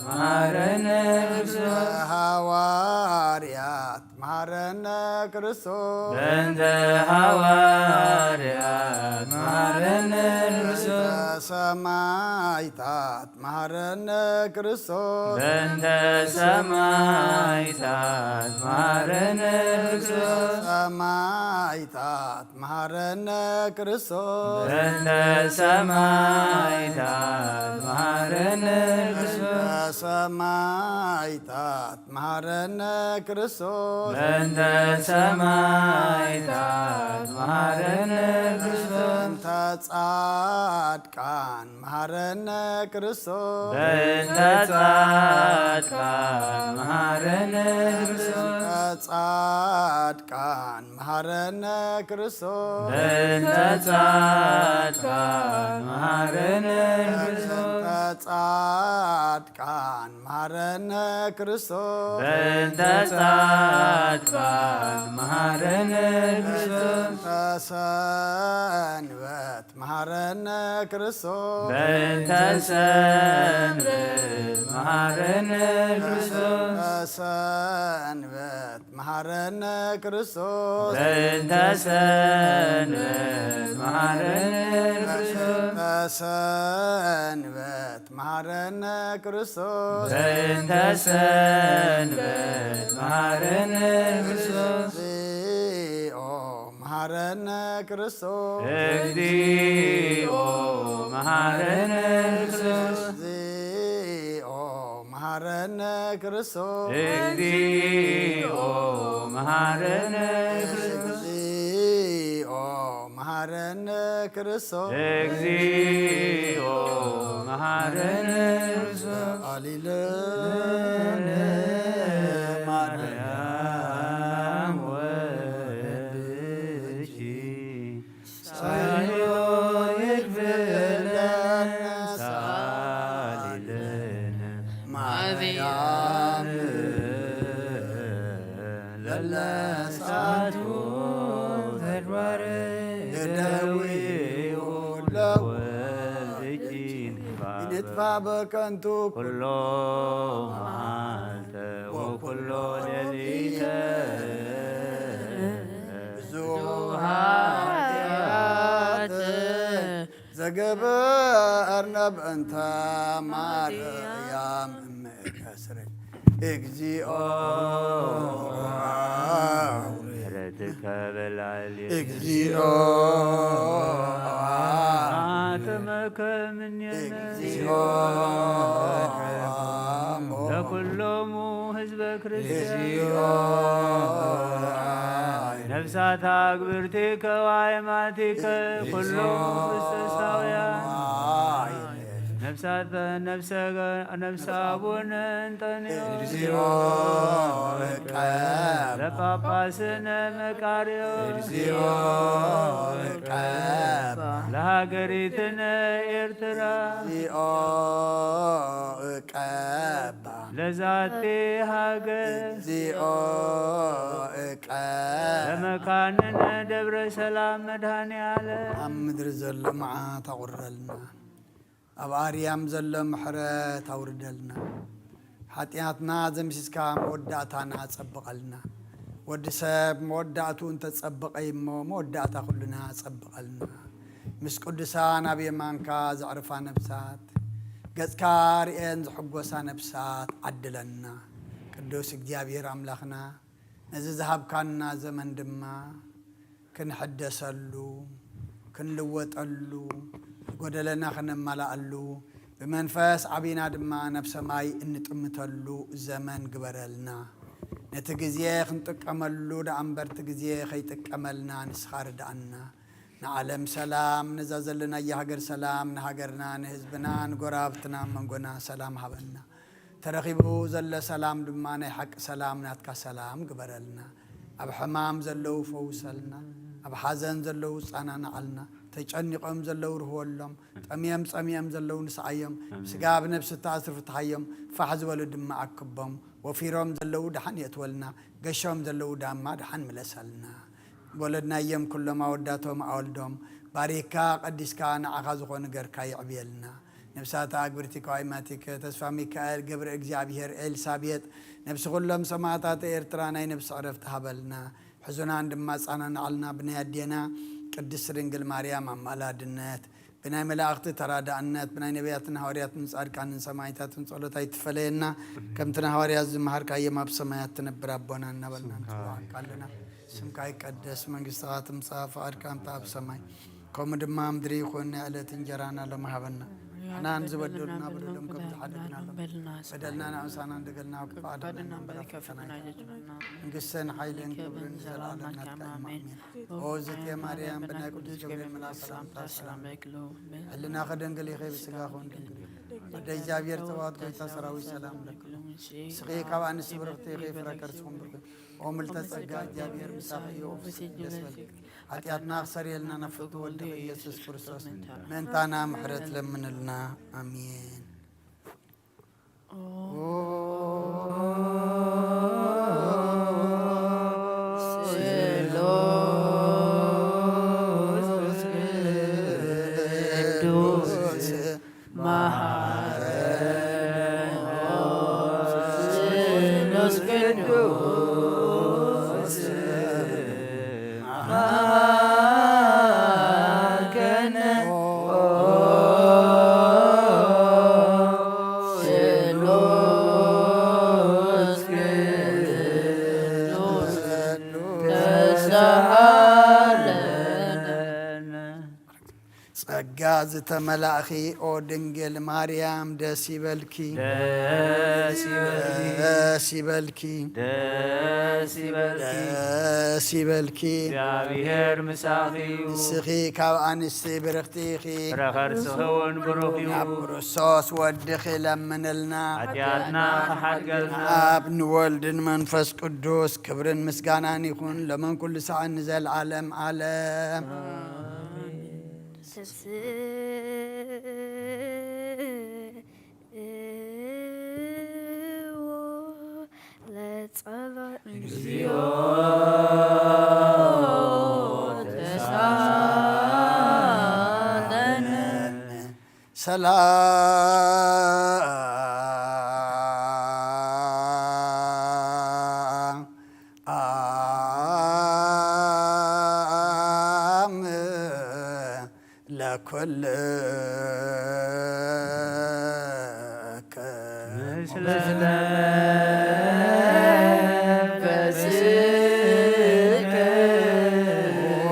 መሐረነ ክርስቶስ። ሐዋርያት መሐረነ ክርስቶስ። በእንተ ሐዋርያት መሐረነ ክርስቶስ። ሰማዕታት መሐረነ ክርስቶስ። በእንተ ሰማዕታት መሐረነ ክርስቶስ። ሰማዕታት መሐረነ ክርስቶስ። በእንተ ሰማዕታት መሐረነ ክርስቶስ። ሰማዕታት መሐረነ ክርስቶስ። በእንተ ሰማዕታት መሐረነ ክርስቶስ። በእንተ ጻድቃን መሐረነ ክርስቶስ። በእንተ ጻድቃን መሐረነ ክርስቶስ። በእንተ ጻድቃን መሐረነ ክርስቶስ። በእንተ ጻድቃን መሐረነ ክርስቶስ። በእንተ ጻድቃን መሐረነ ክርስቶስ። በእንተ ጻድቃን መሐረነ ክርስቶስ። በእንተ ሰንበት መሐረነ ክርስቶስ። በእንተ ሰንበት መሐረነ ክርስቶስ። በእንተ ሰንበት መሐረነ ክርስቶስ። በእንተ ሰንበት መሐረነ ክርስቶስ። ሰንበት መሃረነ ክርስቶስ። በእንተ ሰንበት መሃረነ ክርስቶስ። እግዚኦ መሃረነ ክርስቶስ። እግዚኦ መሃረነ ክርስቶስ። እግዚኦ መሃረነ ክርስቶስ። እግዚኦ መሃረነ ክርስቶስ። እግዚኦ መሃረነ ክርስቶስ። እግዚኦ መሃረነ ክርስቶስ። አሊለነ ማርያም ወልድኪ ሳይሎ ይግብለነ ሳሊለነ ማርያም ለለሳቱ ተግባር እደዊሁ ለወልድኪ ይንጥፋ በከንቱ ኩሎ መዓልተ ወኩሎ ሌሊተ ብዙ ኃጢአት ዘገበርነ በእንተ ማርያም እምነ ስሬ። እግዚኦ ምሕረትከ በላዕሌነ። እግዚኦ አጥመከ እምኔነ። እግዚኦ ለኩሎሙ ህዝበ ክርስቲያን። ነፍሳት አግብርቲከ ወአይማቲከ ኩሎም ክርስቶሳውያን። ነፍሳት ነፍሰ ነፍሰ አቡነ እንጠንዮስ። እግዚኦ እቀባ። ለጳጳስነ መቃርዮስ። እግዚኦ እቀባ። ለሀገሪትነ ኤርትራ። እግዚኦ እቀባ። ለዛቲ ሀገር። እግዚኦ እቀባ። ለመካንነ ደብረ ሰላም መድኃኔ ዓለም። ኣብ ምድሪ ዘሎ መዓት ኣቑርረልና። ኣብ ኣርያም ዘሎ ምሕረት ኣውርደልና። ሓጢኣትና ዘምሲስካ መወዳእታና ጸብቐልና። ወዲ ሰብ መወዳእቱ እንተጸብቐ እሞ መወዳእታ ኩልና ጸብቐልና። ምስ ቅዱሳን ኣብ የማንካ ዘዕርፋ ነፍሳት፣ ገጽካ ርእየን ዝሕጎሳ ነፍሳት ዓድለና። ቅዱስ እግዚኣብሔር ኣምላኽና፣ ነዚ ዝሃብካና ዘመን ድማ ክንሕደሰሉ፣ ክንልወጠሉ፣ ዝጎደለና ክነማልኣሉ፣ ብመንፈስ ዓቢና ድማ ናብ ሰማይ እንጥምተሉ ዘመን ግበረልና። ነቲ ግዜ ክንጥቀመሉ ደኣ እምበር፣ እቲ ግዜ ከይጥቀመልና ንስኻ ርድኣና። ንዓለም ሰላም፣ ነዛ ዘለናያ ሃገር ሰላም፣ ንሃገርና፣ ንህዝብና፣ ንጎረባብትና፣ መንጎና ሰላም ሃበና። ተረኺቡ ዘሎ ሰላም ድማ ናይ ሓቂ ሰላም፣ ናትካ ሰላም ግበረልና። ኣብ ሕማም ዘለዉ ፈውሰልና፣ ኣብ ሓዘን ዘለዉ ጻናናዓልና፣ ተጨኒቖም ዘለዉ ርህወሎም፣ ጠምዮም ጸሚኦም ዘለዉ ንስዓዮም፣ ስጋ ብነብሲ ተኣስሩ ፍትሓዮም፣ ፋሕ ዝበሉ ድማ ኣክቦም፣ ወፊሮም ዘለዉ ደሓን የእትወልና፣ ገሾም ዘለዉ ዳማ ደሓን ምለሰልና። ወለድናዮም ኩሎም ኣወዳቶም ኣወልዶም፣ ባሪካ ቀዲስካ ንዓኻ ዝኾኑ ገርካ የዕብየልና። ነብሳት ኣግብርቲ ከዋይማቲከ፣ ተስፋ ሚካኤል፣ ገብረ እግዚኣብሔር፣ ኤልሳቤጥ፣ ነብሲ ኩሎም ሰማዕታት ኤርትራ ናይ ነብሲ ዕረፍቲ ሃበልና። ሕዙናን ድማ ጻናናዓልና ብናይ ኣዴና ቅድስት ድንግል ማርያም ኣማላድነት፣ ብናይ መላእኽቲ ተራዳእነት፣ ብናይ ነቢያትን ሃዋርያትን ጻድቃንን ሰማዕታትን ጸሎት ኣይትፈለየና። ከምቲ ንሃዋርያት ዝመሃርካዮም ኣብ ሰማያት ትነብር ኣቦና እናበልና ንጽውዓካ ኣለና። ስምካ ይቀደስ፣ መንግስትኻ ትምጻእ፣ ፍቓድካ ከምቲ ኣብ ሰማይ ከምኡ ድማ ኣብ ምድሪ ይኹን። ናይ ዕለት እንጀራና ሎሚ ሃበና። ንሕና ንዝበደሉና በደሎም ከም ዝሓለፍናሎም በደልና ንኣምሳና እንደገልና ኣብ ክፋ ኣድሕነና እምበር ኣብ ፈተና ኣይተእትወና። መንግስትን ሓይልን ክብርን ንዘለኣለም ናትካ እዩ። ኣሜን። ኦ ዝቴ ማርያም፣ ብናይ ቅዱስ ገብርኤል መልኣክ ሰላምታ ሰላም በኪ። ሕልናኺ ድንግል ኢኺ፣ ብስጋኺ እውን ድንግል ኢኺ። ወደ እግዚኣብሔር ጸባኦት ጎይታ ሰራዊት ሰላም ለኪ። ንስኺ ካብ ኣንስቲ ብርኽቲ ኢኺ፣ ፍረ ከርስኹም ብሩኽ እዩ። ኦ ምልዕተ ጸጋ፣ እግዚኣብሔር ምሳኺ እዩ፣ ኦ ፍስሕቲ ደስ በልኪ። ሓጢኣትና ክሰርየልና ናብ ፍቱ ወልድኺ ኢየሱስ ክርስቶስ ምእንታና ምሕረት ለምንልና። ኣሜን። ተመላእኺ ኦ ድንግል ማርያም ደስ ይበልኪ። ደስ ይበልኪ። ደስ ይበልኪ። ደስ ይበልኪ። ደስ ይበልኪ። እግዚኣብሔር ምሳኺ እዩ። ንስኺ ካብ ኣንስቲ ብርኽቲ ኢኺ። ፍረ ከርስኺ እውን ብሩኽ እዩ። ናብ ክርስቶስ ወድኺ ለምንልና። ሓጢኣትና ክሓድገልና። ኣብ ንወልድን መንፈስ ቅዱስ ክብርን ምስጋናን ይኹን ሎምን ኩሉ ሰዓት ንዘለዓለም ዓለም። ተስእዎ ለጸሎት እግዚኦ ተሳለነ። ሰላም ለኩልከ ምስለ ኦ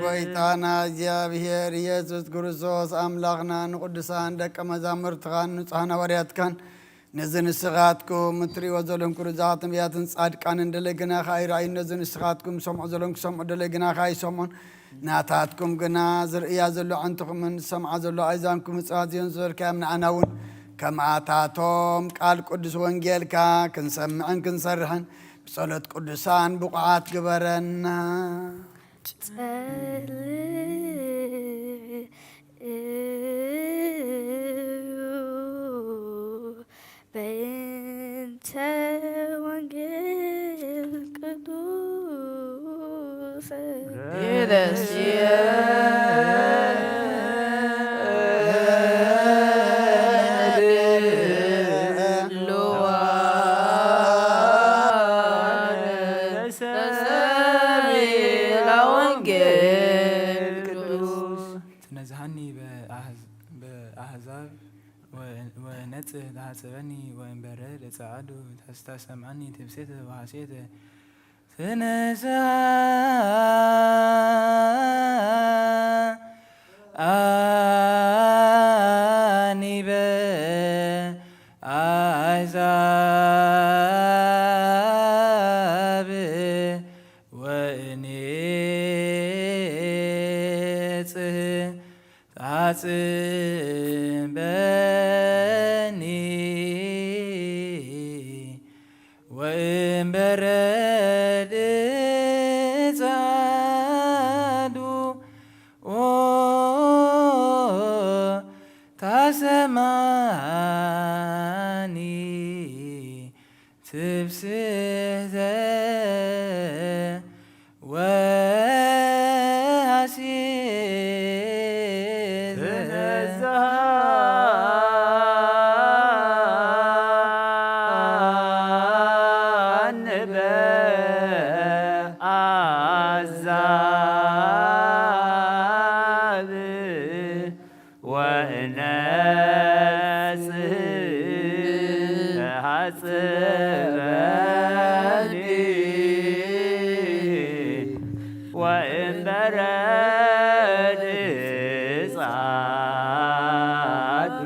ጎይታና እግዚኣብሔር ኢየሱስ ክርስቶስ ኣምላኽና ንቅዱሳን ደቀ መዛሙርትኻን ንጹሓን ሃዋርያትካን ነዚ ንስኻትኩም እትርእይዎ ዘለኹም ኩሉ ዛት ነቢያትን ጻድቃንን ደለይ ግናኻ ኣይረኣዩን። ነዚ ንስኻትኩም ሰምዖ ዘለኹም ክሰምዑ ደለይ ግናኻ ኣይሰምዑን። ናታትኩም ግና ዝርእያ ዘሎ ኣዕንትኹምን ዝሰምዓ ዘሎ ኣእዛንኩም ምጽዋት ዝዮም ዝበልካዮም ንዓና እውን ከምኣታቶም ቃል ቅዱስ ወንጌልካ ክንሰምዕን ክንሰርሕን ብጸሎት ቅዱሳን ብቑዓት ግበረና። ጸልዩ በእንተ ወንጌል ቅዱስ ርእስየ ተሰሚላ ወንጌል ቅዱስ ትነዝሃኒ በአሕዝ- በአሕዛብ ወ- ወነጽህ ተሐጽበኒ ወእምበረ ለጸዓዱ ተስተሰምዓኒ ትብሴተ ወሐሴተ ትነስሃ ኣኒበ ኣሕዛብ ወእኔጽህ ታጽበኒ ወእምበረድ ጻዱ ኦ ታሰማኒ ትብስተ ወሐሴት ኣንበ ኣዛብ ወእነጽህ ተሐጽበኒ ወእምበረድ ጻዱ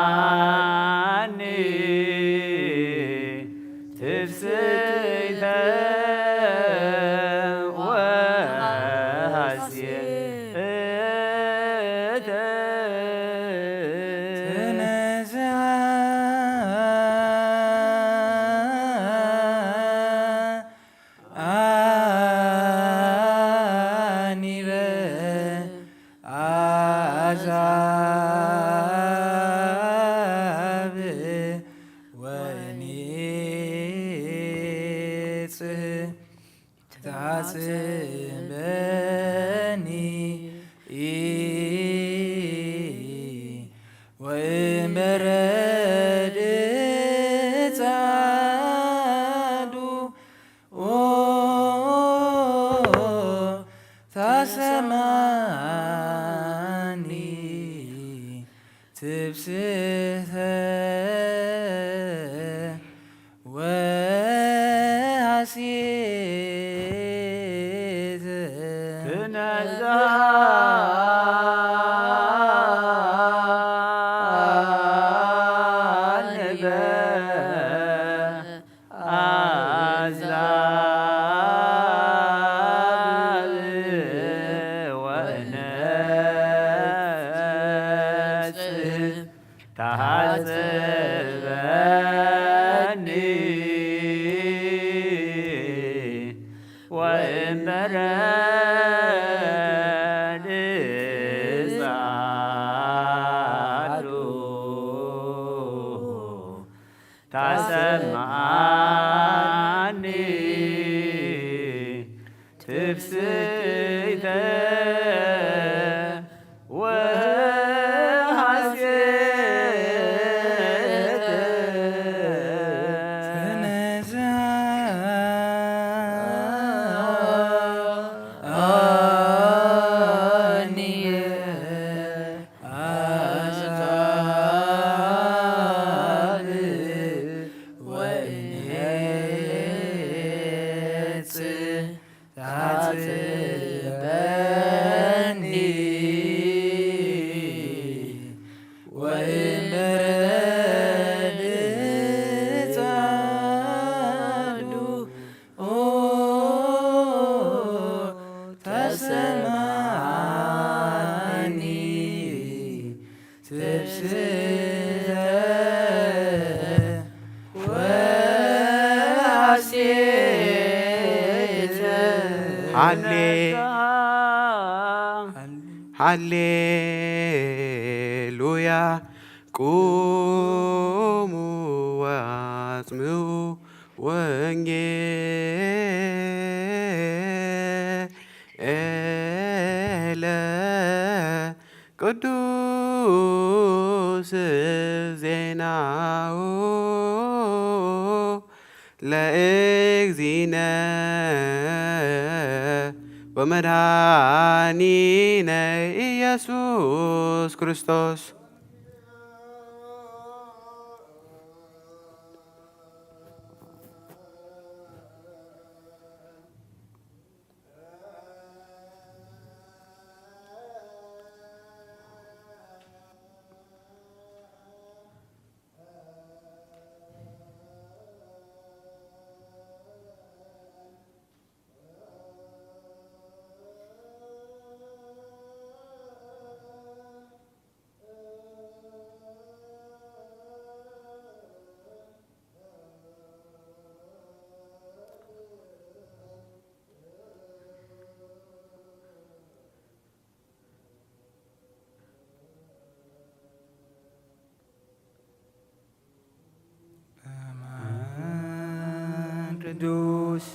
ታሰምዓኒ ትፍስሕተ ወሐሴተ ትነስኣ ኣኒበ ኣዛብ ወኒጽህ ታጽበኒ ወእምበረድ ጻዱ ኦ ታሰማኒ ትብስተ ወሐሴት ተሓጽበኒ ወእምበረ ድጻሉ ተሰምዓኒ ትፍስሕተ ወሐሴተ። ሃሌ ሃሌሉያ። ቁሙ ወአጽምዑ ወንጌለ ቅዱስ ዜናሁ ለእግዚእነ ወመድኃኒነ ኢየሱስ ክርስቶስ። በማን ቅዱስ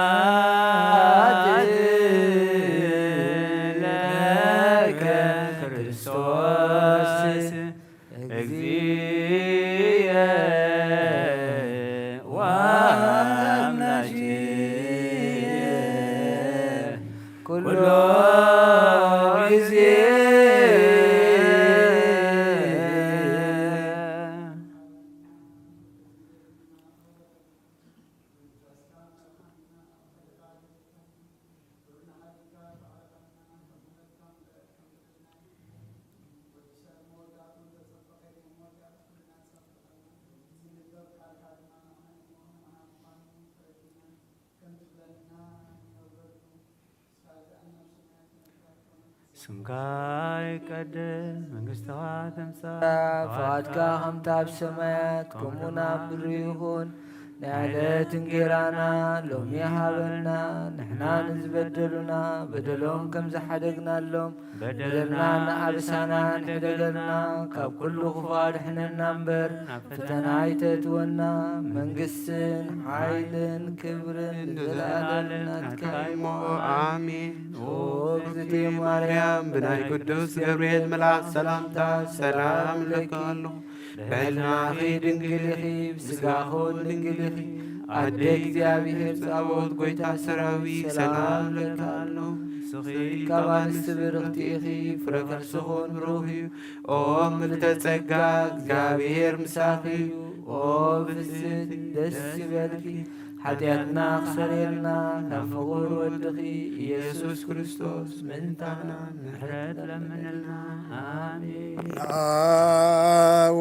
ስብሐት ለከ ክርስቶስ እግዚእየ ወአምላኬ ኩሎ ጊዜ። ስምካ ይቀደስ፣ መንግስትኻ ትምጻእ፣ ፈቓድካ ከምታ ኣብ ሰማያት ከምኡ ኣብ ምድሪ ይኹን። ናይ ዕለት እንጌራና ሎሚ ሃበና፣ ንሕና ንዝበደሉና በደሎም ከም ዝሓደግናሎም በደልና ንኣበሳና ንሕደገልና፣ ካብ ኩሉ ክፉእ ኣድሕነና እምበር፣ ናብ ፈተና ኣይተእትወና። መንግስትን ሓይልን ክብርን ንዘለዓለም ናትካ እዩ እሞ፣ ኣሜን። ኦ እግዝእትየ ማርያም፣ ብናይ ቅዱስ ገብርኤል መልኣክ ሰላምታ ሰላም እለኪ ኣለኹ። ብሕልናኺ ድንግል ኢኺ፣ ብስጋኹን ድንግል ኢኺ። ኣደ እግዚኣብሔር ጻባኦት፣ ጎይታ ሰራዊት፣ ሰላም ለኪ ኣሎ። ንስኺ ካብ ኣንስቲ ብርኽቲ ኢኺ፣ ፍረ ከርስኹን ብሩኽ እዩ። ኦ ምልዕተ ጸጋ፣ እግዚኣብሔር ምሳኺ እዩ። ኦ ብስት ደስ ይበልኪ፣ ሓጢኣትና ክሰርየልና ናብ ፍቑር ወድኺ ኢየሱስ ክርስቶስ ምእንታና ምሕረት ለምንልና። ኣሜን።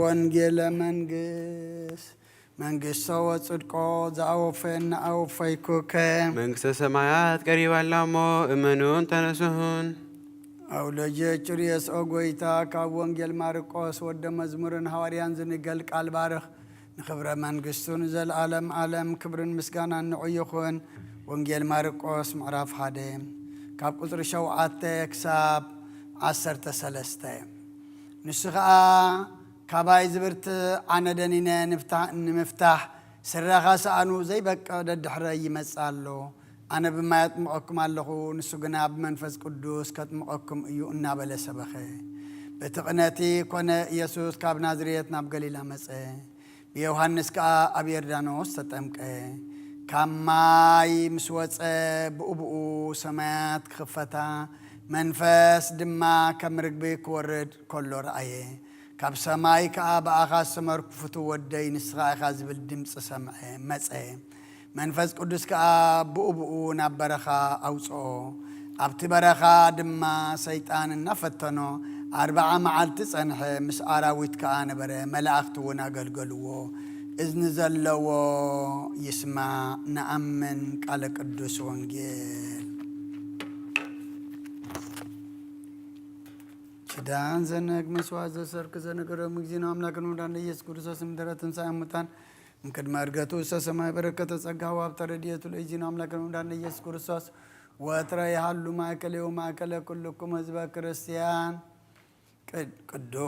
ወንጌለ መንግስት መንግስቶ ወጽድቆ ዘኣወፈየና ኣወፈይኩከ። መንግስተ ሰማያት ቀሪባ ኣላ እሞ እመኑን ተነስሁን። ኣውሎጀ ጭርየስ ኦ ጎይታ፣ ካብ ወንጌል ማርቆስ ወደ መዝሙርን ሃዋርያን ዝንገል ቃል ባርኽ። ንኽብረ መንግስቱ ንዘለዓለም ዓለም ክብርን ምስጋናን ንዑ ይኹን። ወንጌል ማርቆስ ምዕራፍ ሓደ ካብ ቁጽሪ ሸውዓተ ክሳብ ዓሰርተ ሰለስተ። ንሱ ኸኣ ካባይ ዝብርትዕ ኣነ ደኒነ ንፍታ-፣ ንምፍታሕ ስረኻ ሰኣኑ ዘይበቅዕ ደድሕረይ ይመጽእ ኣሎ። ኣነ ብማይ ኣጥምቐኩም ኣለኹ፣ ንሱ ግና ብመንፈስ ቅዱስ ከጥምቐኩም እዩ እናበለ ሰበኸ። በቲ ቅነቲ ኮነ ኢየሱስ ካብ ናዝሬት ናብ ገሊላ መጸ። ብዮሃንስ ከኣ ኣብ ዮርዳኖስ ተጠምቀ። ካብ ማይ ምስ ወጸ ብኡ ብኡ ሰማያት ክኽፈታ፣ መንፈስ ድማ ከም ርግቢ ክወርድ ከሎ ረኣየ። ካብ ሰማይ ከኣ ብኣኻ ዝተመርኩ ፍቱው ወደይ ንስኻ ኢኻ ዝብል ድምጺ ሰምዐ፣ መጸ። መንፈስ ቅዱስ ከኣ ብኡ ብኡ ናብ በረኻ ኣውጽኦ። ኣብቲ በረኻ ድማ ሰይጣን እናፈተኖ ኣርብዓ መዓልቲ ጸንሐ፣ ምስ ኣራዊት ከኣ ነበረ፣ መላእኽቲ እውን ኣገልገልዎ። እዝኒ ዘለዎ ይስማዕ። ንኣምን። ቃለ ቅዱስ ወንጌል። ኪዳን ዘነግ መስዋዕት ዘሰርክ ዘነገረ ምግዜና ኣምላክን መድኃኒነ ኢየሱስ ክርስቶስ ምድረ ትንሣኤ ሙታን እምቅድመ ዕርገቱ ውስተ ሰማይ በረከተ ጸጋ ወሀብተ ረድኤቱ ለእግዚእነ አምላክነ ወመድኃኒነ ኢየሱስ ክርስቶስ ወትረ ይሃሉ ማእከሌሁ ማእከለ ኩልኩም ህዝበ ክርስቲያን። ቅድ-፣ ቅዱስ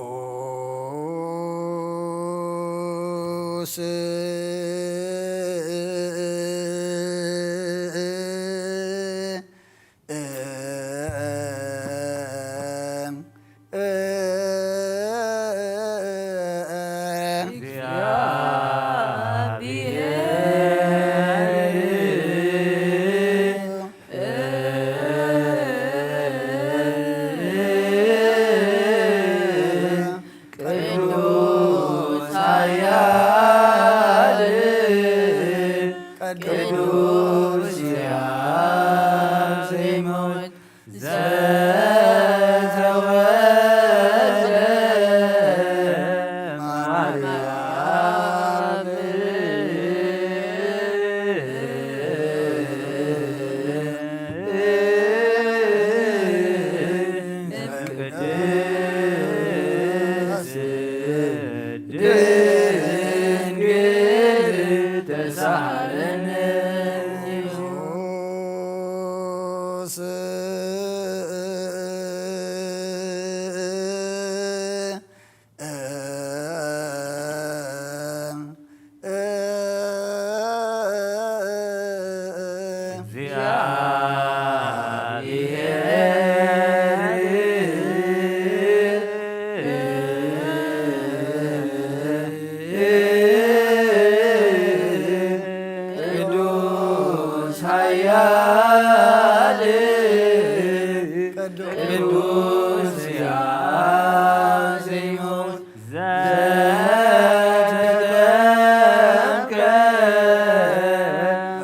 ቅዱስ ኃያል ቅዱስ ሕያው ዘይሞት ዘተወልደ ማርያም። ቅድስት ድንግል ተሳለነ። ቅዱስ ኃያል ቅዱስ ሕያው ዘይሞት ዘተጠምቀ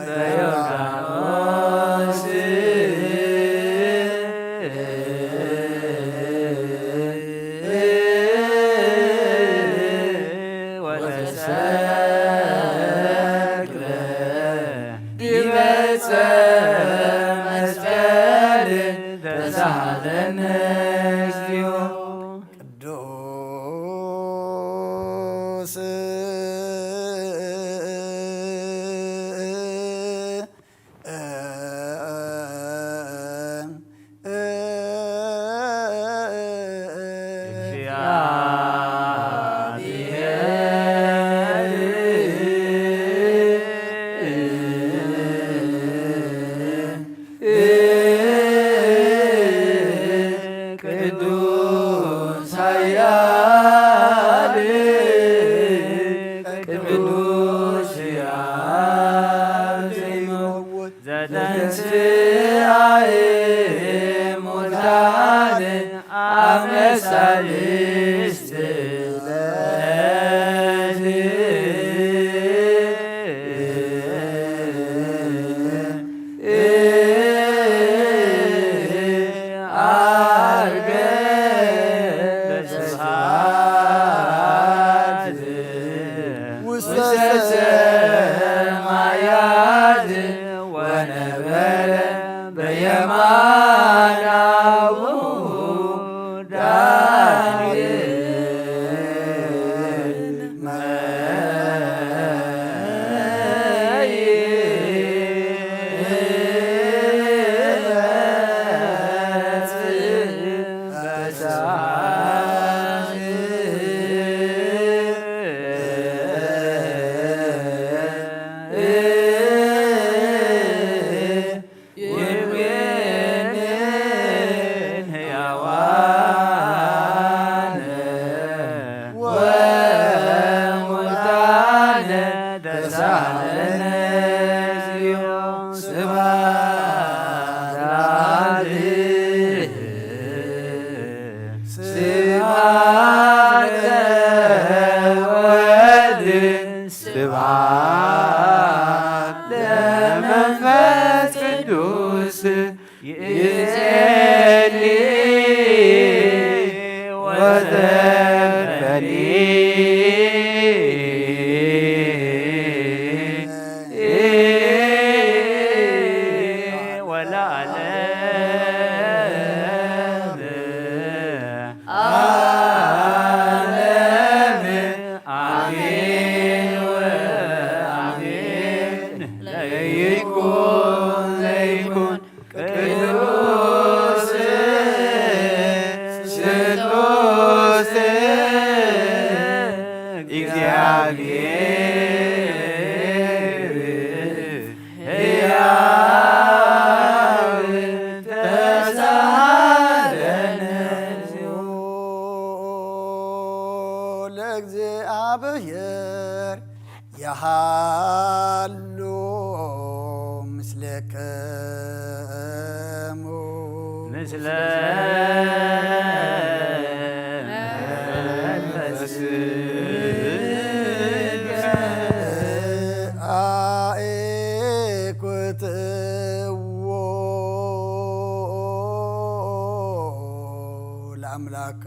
በዮርዳኖስ ወተሰቅለ ዲበ ዕፀ መስቀል ተሳሃለነ እግዚኦ። ቅዱስ ቅዱስ ኃያል ውስተ ሰማያት ወነበረ በየማነ አቡሁ ዳግመ ስብሐት ለወልድ ስብሐት ለመንፈስ ቅዱስ ይእዜኒ ወዘልፈኒ ወለዓለመ ዓለም አሜን ወአሜን። ለይኩን ለይኩን ቅዱስ ስሉስ እግዚአብሔር ሕያው ተሳለነ። ለእግዚአብሔር የሃሉ ምስሌክሙ ምስለ መንፈስከ አኤኩትዎ ለአምላክ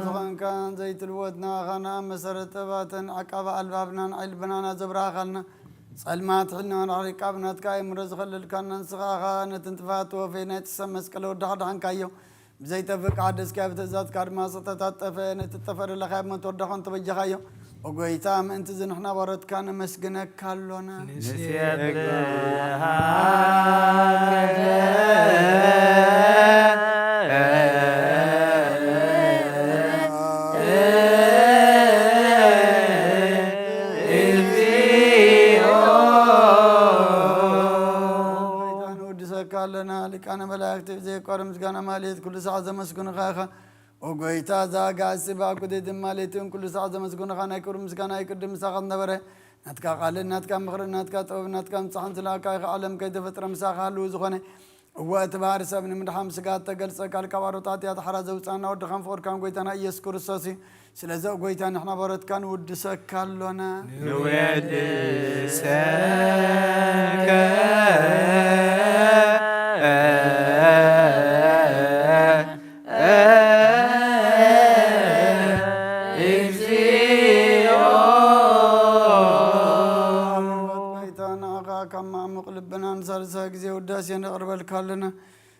ዝኾንካን ዘይትልወጥ ንኣኻና መሰረት ጥበባትን ዓቃቢ ኣልባብናን ዓይኒ ልብናና ዘብራኻልና ጸልማት ሕልናና ኣርሒቕካ ብናትካ ኣእምሮ ዝኸለልካና ንስኻ ኢኻ ነቲ ንጥፋት ወፌ ናይቲ ሰብ መስቀል ወዳኻ ድሓንካዮ። ብዘይተፍቃድ እስኪ ኣብ ትእዛዝካ ድማ ዝተታጠፈ ነቲ ጠፈረ ለኻይ መትወዳኾን ተበጀኻዮ። ኦ ጎይታ ምእንቲ ዝንሕና ወረትካ ነመስግነካ ኣሎና። ንሴብሐካ ንወድሰካ ኣለና። ሊቃነ መላእክት ብዘይቋርም ምስጋና ማሌት ኩሉ ሰዓት ዘመስግኑኻ ኢኻ። ኦ ጎይታ፣ እዛ ኣጋእዝቲ ብኣኩቴትን ማሌትን ኩሉ ሰዓት ዘመስግኑኻ ናይ ክብሪ ምስጋና ይቅድም ምሳኻ ዝነበረ ናትካ ቃልን ናትካ ምኽርን ናትካ ጥበብን ናትካ ምጻሕን ስለኣካ ኢኻ። ዓለም ከይተፈጥረ ምሳኻ ህልው ዝኾነ እወ እቲ ባህሪ ሰብ ንምድሓን ስጋ እተገልጸ ቃል ካብ ኣሮት ኣትያት ሓራ ዘውጻና ወድኻን ፍቕርካን ጎይታና ኢየሱስ ክርስቶስ እዩ። ስለዚ ኦ ጎይታ ንሕና በረትካ ንውድሰካ ኣሎና። ንወድሰከ እግዚኦ። ጎይታ ንዓኻ ካብ ማዕሙቕ ልብና ንሳልሳይ ግዜ ውዳሴ ነቕርበልካ ኣለና።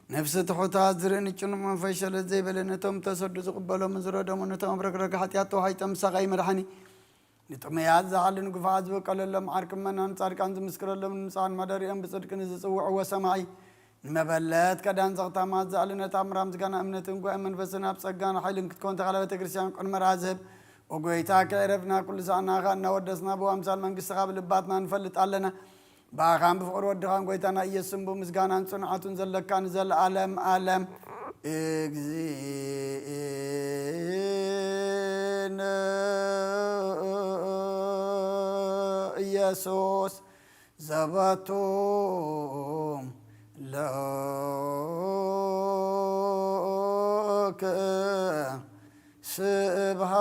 ነፍሲ ትሑታት ዝርኢ ንጭኑቕ መንፈስ ሸለል ዘይበለ ነቶም ተሰዱ ዝቕበሎም ዝረደሙ ነቶም ኣብ ረግረግ ሓጢኣት ተዋሒጦም ምሳኻ ይመርሓኒ። ንጥሙያት ዝሓሊ ንግፉዓት ዝበቀለሎም ዓርኪ መናን ጻድቃን ዝምስክረሎም ንምጻን ማደሪኦም ብጽድቂ ንዝጽውዕዎ ሰማዒ ንመበለት ከዳን ዘኽታማት ዝኣሊ ነታ ምራም ዝጋና እምነትን ጓኢ መንፈስን ኣብ ጸጋን ሓይልን ክትኮን ተኻለ ቤተ ክርስቲያን ቅድመ ራዝህብ ኦ ጎይታ ከዕረፍና ኩሉ ሳዕናኻ እናወደስና ብኣምሳል መንግስትኻ ብልባትና ንፈልጥ ኣለና። ብኣኻን ብፍቕሪ ወድኻን ጎይታና ኢየሱስን ብምስጋናን ጽንዓቱን ዘለካ ንዘለኣለም ኣለም። እግዚእነ ኢየሱስ ዘባቱ ለከ ስብሃ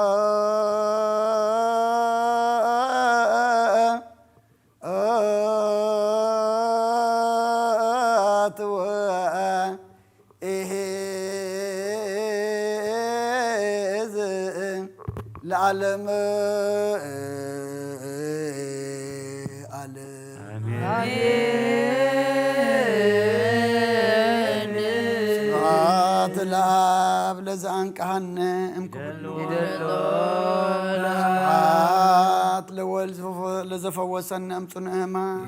ኣትወ ኢሂ ለዓለም ዓለም። ኣሜን። ስብሐት ለአብ ለዘአንቀሐነ እምኩሉ። ስብሐት ለወልድ ለዘፈወሰነ እምጽኑዕ ሕማም።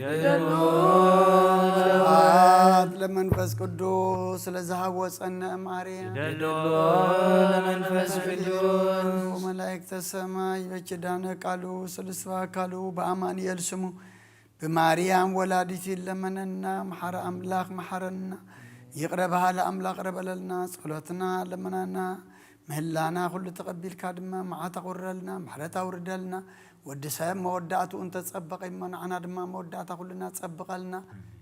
ስብሐት ለመንፈስ ቅዱስ ለዘሃወፀነ እም አርያም። ለመንፈስ ቅዱስ። መላእክተ ሰማይ በኪዳነ ቃሉ ስልስባ አካሉ በአማኑኤል ስሙ ብማርያም ወላዲት ይለመነና። መሓረ አምላክ መሓረና። ይቅረ በሃሊ አምላክ ይቅረ በለልና። ጸሎትና ለመናና ምህላና ኩሉ ተቐቢልካ ድማ መዓት ኣቑርረልና፣ ምሕረት ኣውርደልና። ወዲ ሰብ መወዳእትኡ እንተጸበቐ እሞ ንዓና ድማ መወዳእታ ኩልና ጸብቐልና።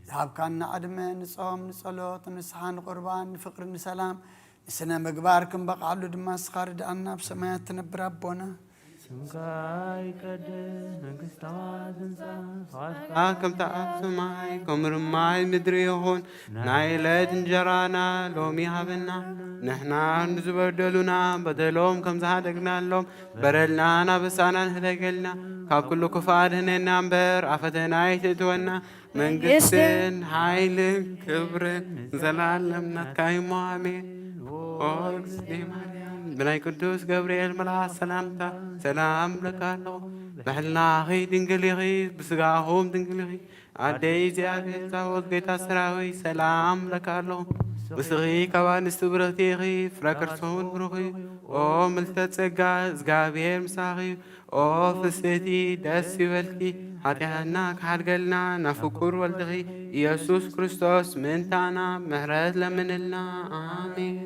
ዝሃብካና ዕድመ ንጾም፣ ንጸሎት፣ ንንስሓ፣ ንቁርባን፣ ንፍቕሪ፣ ንሰላም፣ ንስነ ምግባር ክንበቕዓሉ ድማ ንስኻ ርድኣና። ኣብ ሰማያት ትነብር ኣቦና ስምካ ይቀደስ፣ መንግስትኻ ትምጻእ፣ ፈቓድካ ከምቲ ኣብ ሰማይ ከምኡ ድማ ኣብ ምድሪ ይኹን። ናይ ዕለት እንጀራና ሎሚ ሃበና፣ ንሕና ንዝበደሉና በደሎም ከም ዝሃደግናሎም፣ በደልና ናብ ኣበሳና ንህደገልና፣ ካብ ኩሉ ክፉእ ኣድህነና እምበር፣ ኣብ ፈተና ኣይትእትወና፣ መንግስትን ሓይልን ክብርን ንዘለኣለም ናትካ እዩ እሞ፣ ኣሜን። ኦ እግዝእትየ ማርያም፣ ብናይ ቅዱስ ገብርኤል መልኣኽ ሰላምታ ሰላም እብለካ ኣለኹ። ብሕልናኺ ድንግል ኢኺ፣ ብስጋኹም ድንግል ኢኺ። ኣደይ እግዚኣብሔር ጻወት፣ ጌታ ሰራዊት፣ ሰላም እብለካ ኣለኹ። ንስኺ ካብ ኣንስቲ ብርኽቲ ኢኺ፣ ፍረ ከርሲ እውን ብሩኽ እዩ። ኦ ምልዕተ ጸጋ፣ እግዚኣብሔር ምሳኺ እዩ። ኦ ፍስሕቲ፣ ደስ ይበልኪ፣ ሓጢኣትና ክሓድገልና ናብ ፍቁር ወልድኺ ኢየሱስ ክርስቶስ ምእንታና ምሕረት ለምንልና። ኣሜን።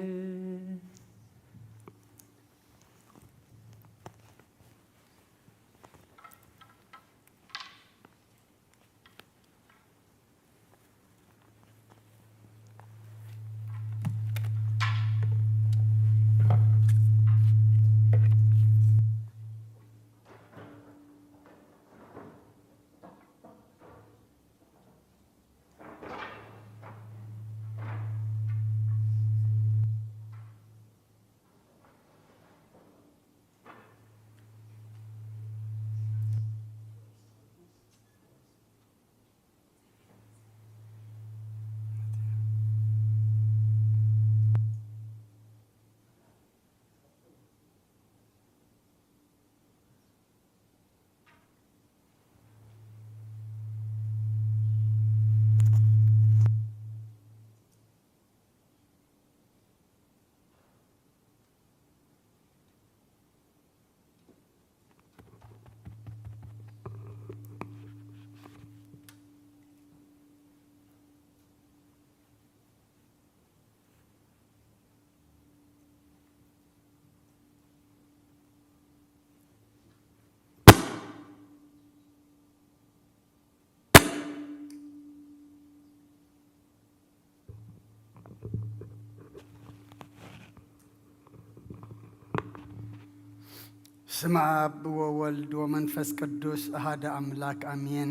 ስመ አብ ወወልድ ወመንፈስ ቅዱስ አሃደ አምላክ አሜን።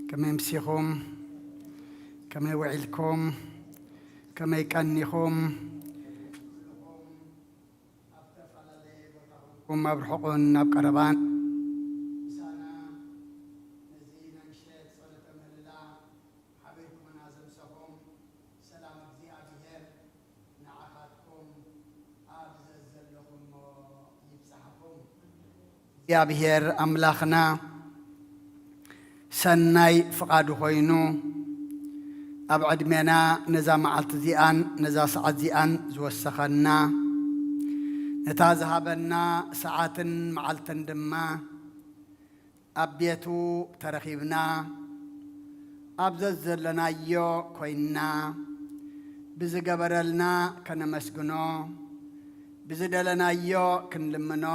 ከመይ ምሲኹም? ከመይ ውዒልኩም? ከመይ ቀኒኹም? ኣብ ተፈላለየ ቦታ ኹንኩም ኣብ ርሑቕን ኣብ ቀረባን ምሳና ነዚ ናይ ምሸት ጸሎተ ምህልላ ሓቢርኩምና ዘምሰኹም ሰላም እግዚኣብሔር ንዓኻትኩም ኣብ ዘዘለኹሞ ይብጽሓኹም። እግዚኣብሔር ኣምላኽና ሰናይ ፍቓዱ ኾይኑ ኣብ ዕድሜና ነዛ መዓልቲ እዚኣን ነዛ ሰዓት እዚኣን ዝወሰኸና፣ ነታ ዝሃበና ሰዓትን መዓልትን ድማ ኣብ ቤቱ ተረኺብና፣ ኣብ ዘዘለናዮ ኮይንና፣ ብዝገበረልና ከነመስግኖ፣ ብዝደለናዮ ክንልምኖ፣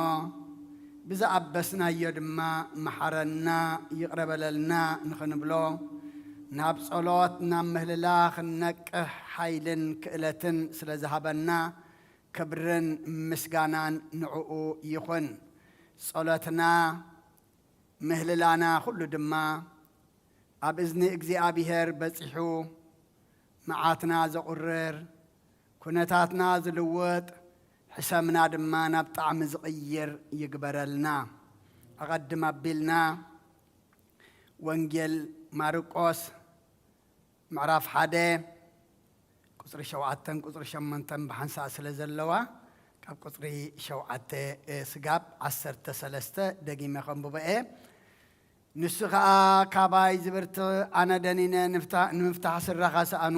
ብዝኣበስናዮ ድማ መሓረና፣ ይቕረ በለልና ንኽንብሎ፣ ናብ ጸሎት፣ ናብ ምህልላ ክንነቅሕ ሓይልን ክእለትን ስለ ዝሃበና፣ ክብርን ምስጋናን ንዕኡ ይኹን። ጸሎትና፣ ምህልላና ኩሉ ድማ ኣብ እዝኒ እግዚኣብሔር በጺሑ፣ መዓትና ዘቑርር፣ ኩነታትና ዝልውጥ፣ ሕሰምና ድማ ናብ ጣዕሚ ዝቕይር ይግበረልና። ኣቐድም ኣቢልና ወንጌል ማርቆስ ምዕራፍ ሓደ ቁጽሪ ሸውዓተን ቁጽሪ ሸሞንተን ብሓንሳእ ስለ ዘለዋ፣ ካብ ቁጽሪ ሸውዓተ፣ እ፣ ስጋብ ዓሰርተ ሰለስተ ደጊመ ከንብቦ እየ። ንሱ ኸኣ ካባይ ዝብርትዕ፣ ኣነ ደኒነ፣ ንምፍታሕ ስራኻ ሰኣኑ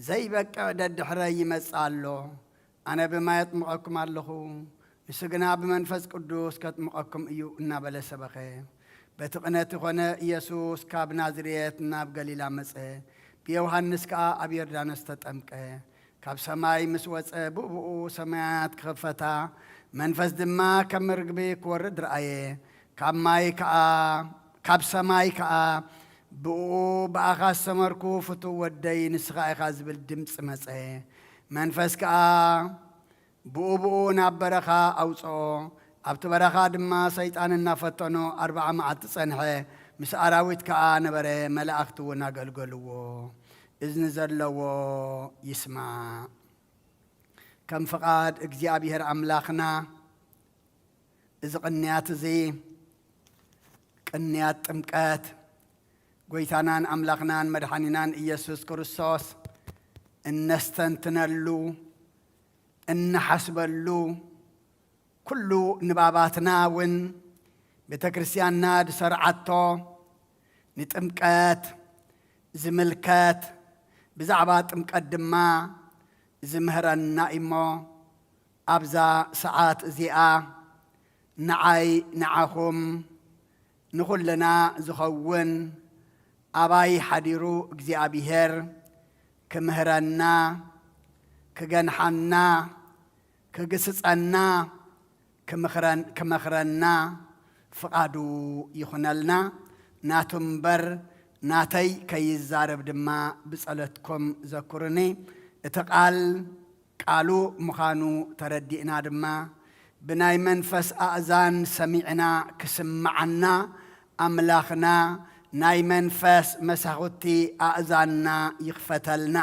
ዘይበቅዕ ደድሕረይ ይመጽእ ኣሎ። ኣነ ብማይ ኣጥምቐኩም ኣለኹ፣ ንሱ ግና ብመንፈስ ቅዱስ ከጥምቐኩም እዩ እናበለ ሰበኸ። በቲ ቅነ እቲ ኾነ፣ ኢየሱስ ካብ ናዝሬት ናብ ገሊላ መጸ፣ ብዮሃንስ ከኣ ኣብ ዮርዳኖስ ተጠምቀ። ካብ ሰማይ ምስ ወጸ፣ ብኡብኡ ሰማያት ክኽፈታ፣ መንፈስ ድማ ከም ርግቢ ክወርድ ረኣየ። ካብ ማይ ከኣ፣ ካብ ሰማይ ከኣ፣ ብኡ ብኣኻ ዝሰመርኩ ፍቱው ወደይ ንስኻ ኢኻ ዝብል ድምጺ መጸ። መንፈስ ከኣ ብኡ ብኡ ናብ በረኻ ኣውጽኦ። ኣብቲ በረኻ ድማ ሰይጣን እናፈተኖ ኣርብዓ መዓልቲ ጸንሐ። ምስ ኣራዊት ከኣ ነበረ፣ መላእኽቲ እውን ኣገልገልዎ። እዝኒ ዘለዎ ይስማዕ። ከም ፍቓድ እግዚኣብሔር ኣምላኽና፣ እዚ ቅንያት እዚ፣ ቅንያት ጥምቀት፣ ጐይታናን ኣምላኽናን መድሓኒናን ኢየሱስ ክርስቶስ እነስተንትነሉ፣ እንሓስበሉ፣ ኩሉ ንባባትና እውን ቤተ ክርስቲያንና ዝሰርዓቶ ንጥምቀት ዝምልከት፣ ብዛዕባ ጥምቀት ድማ ዝምህረና እዩሞ፣ ኣብዛ ሰዓት እዚኣ ንዓይ ንዓኹም ንኹልና ዝኸውን ኣባይ ሓዲሩ እግዚኣብሔር ክምህረና፣ ክገንሓና፣ ክግስጸና፣ ክምኽረን-፣ ክመኽረና ፍቓዱ ይኹነልና። ናቱ እምበር ናተይ ከይዛረብ ድማ ብጸሎትኩም ዘኩርኒ። እቲ ቃል ቃሉ ምዃኑ ተረዲእና ድማ፣ ብናይ መንፈስ ኣእዛን ሰሚዕና ክስምዓና፣ ኣምላኽና ናይ መንፈስ መሳኹቲ ኣእዛንና ይኽፈተልና።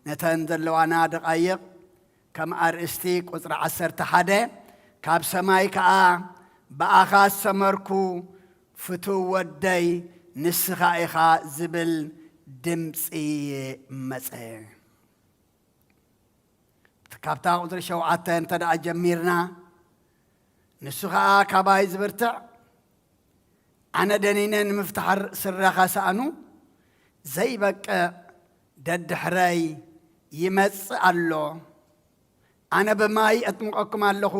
ነተን ዘለዋና ደቓይቕ ከም ኣርእስቲ ቁጽሪ ዓሰርተ ሓደ፣ ካብ ሰማይ ከኣ ብኣኻ ዝሰመርኩ ፍቱው ወደይ ንስኻ ኢኻ ዝብል ድምጺ መጸ። ካብታ ቁጽሪ ሸውዓተ እንተ ደኣ ጀሚርና፣ ንሱ ኸኣ ካባይ ዝብርትዕ፣ ኣነ ደኒነ ንምፍታሕ ስረኻ ሰኣኑ ዘይበቅዕ ደድሕረይ ይመጽእ ኣሎ። ኣነ ብማይ ኣጥምቐኩም ኣለኹ፣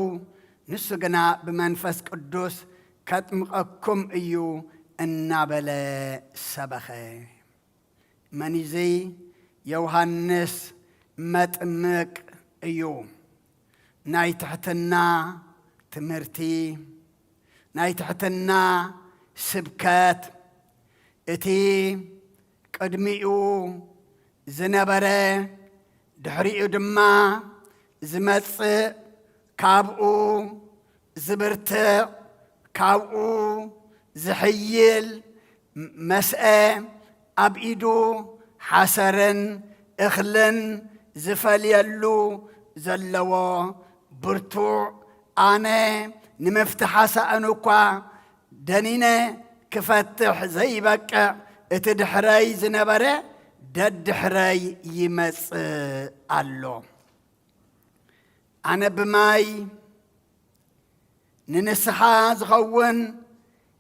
ንሱ ግና ብመንፈስ ቅዱስ ከጥምቐኩም እዩ እናበለ ሰበኸ። መን እዩ እዚ? ዮሃንስ መጥምቅ እዩ። ናይ ትሕትና ትምህርቲ፣ ናይ ትሕትና ስብከት፣ እቲ ቅድሚኡ ዝነበረ፣ ድሕሪኡ ድማ ዝመጽእ፣ ካብኡ ዝብርትዕ፣ ካብኡ ዝሕይል፣ መስአ ኣብ ኢዱ ሓሰርን እኽልን ዝፈልየሉ ዘለዎ ብርቱዕ፣ ኣነ ንምፍትሓ ሳእኑ እኳ ደኒነ ክፈትሕ ዘይበቅዕ፣ እቲ ድሕረይ ዝነበረ ደድሕረይ ይመጽእ ኣሎ። ኣነ ብማይ ንንስሓ ዝኸውን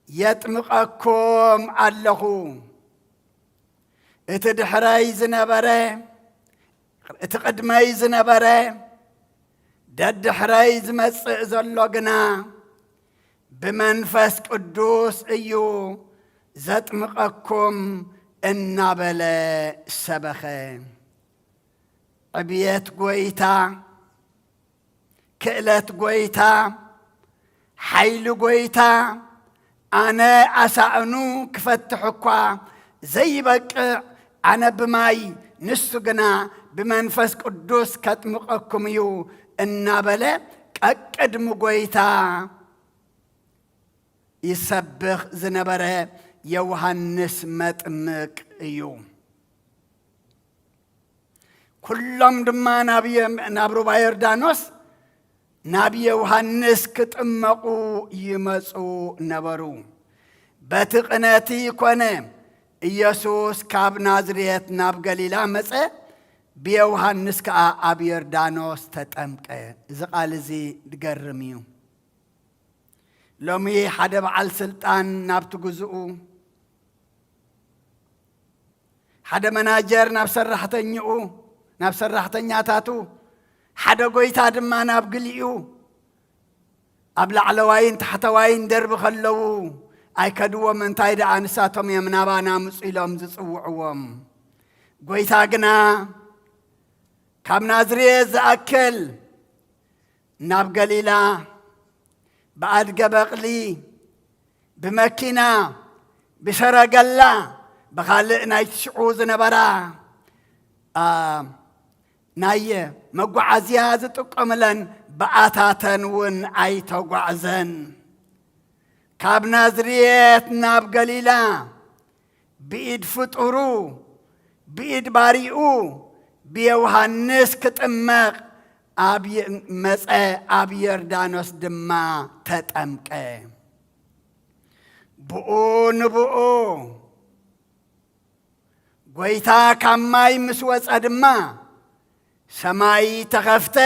የጥምቐኩም ኣለኹ። እቲ ድሕረይ ዝነበረ፣ እቲ ቅድመይ ዝነበረ፣ ደድሕረይ ዝመጽእ ዘሎ ግና ብመንፈስ ቅዱስ እዩ ዘጥምቐኩም እናበለ ሰበኸ። ዕብየት ጐይታ፣ ክእለት ጐይታ፣ ሓይሊ ጐይታ፣ ኣነ ኣሳእኑ ክፈትሕ እኳ ዘይበቅዕ፣ ኣነ ብማይ ንሱ ግና ብመንፈስ ቅዱስ ከጥምቐኩም እዩ እናበለ ቀቅድሚ ጐይታ ይሰብኽ ዝነበረ ዮሃንስ መጥምቅ እዩ። ኩሎም ድማ ናብ የም-፣ ናብ ሩባ ዮርዳኖስ ናብ ዮሃንስ ክጥመቑ ይመጹ ነበሩ። በቲ ቅነቲ ኮነ፣ ኢየሱስ ካብ ናዝሬት ናብ ገሊላ መጸ፣ ብዮሃንስ ከኣ ኣብ ዮርዳኖስ ተጠምቀ። እዚ ቃል እዚ ዝገርም እዩ። ሎሚ ሓደ በዓል ስልጣን ናብቲ ግዝኡ፣ ሓደ መናጀር ናብ ሰራሕተኛኡ፣ ናብ ሰራሕተኛታቱ፣ ሓደ ጎይታ ድማ ናብ ግሊኡ፣ ኣብ ላዕለዋይን ታሕተዋይን ደርቢ ከለዉ ኣይከድዎም፣ እንታይ ደኣ ንሳቶም እዮም ናባና ምጹ ኢሎም ዝጽውዕዎም። ጎይታ ግና ካብ ናዝሬት ዝኣክል ናብ ገሊላ ብኣድገ በቕሊ፣ ብመኪና፣ ብሰረገላ፣ ብኻልእ ናይ ትሽዑ ዝነበራ፣ ኣ፣ ናይ መጓዓዝያ ዝጥቀምለን ብኣታተን እውን ኣይተጓዕዘን። ካብ ናዝሬት ናብ ገሊላ ብኢድ ፍጡሩ፣ ብኢድ ባሪኡ፣ ብዮሃንስ ክጥመቕ ኣብ የ-፣ መጸ፣ ኣብ ዮርዳኖስ ድማ ተጠምቀ። ብኡ ንብኡ ጎይታ ካብ ማይ ምስ ወጸ ድማ፣ ሰማይ ተኸፍተ፣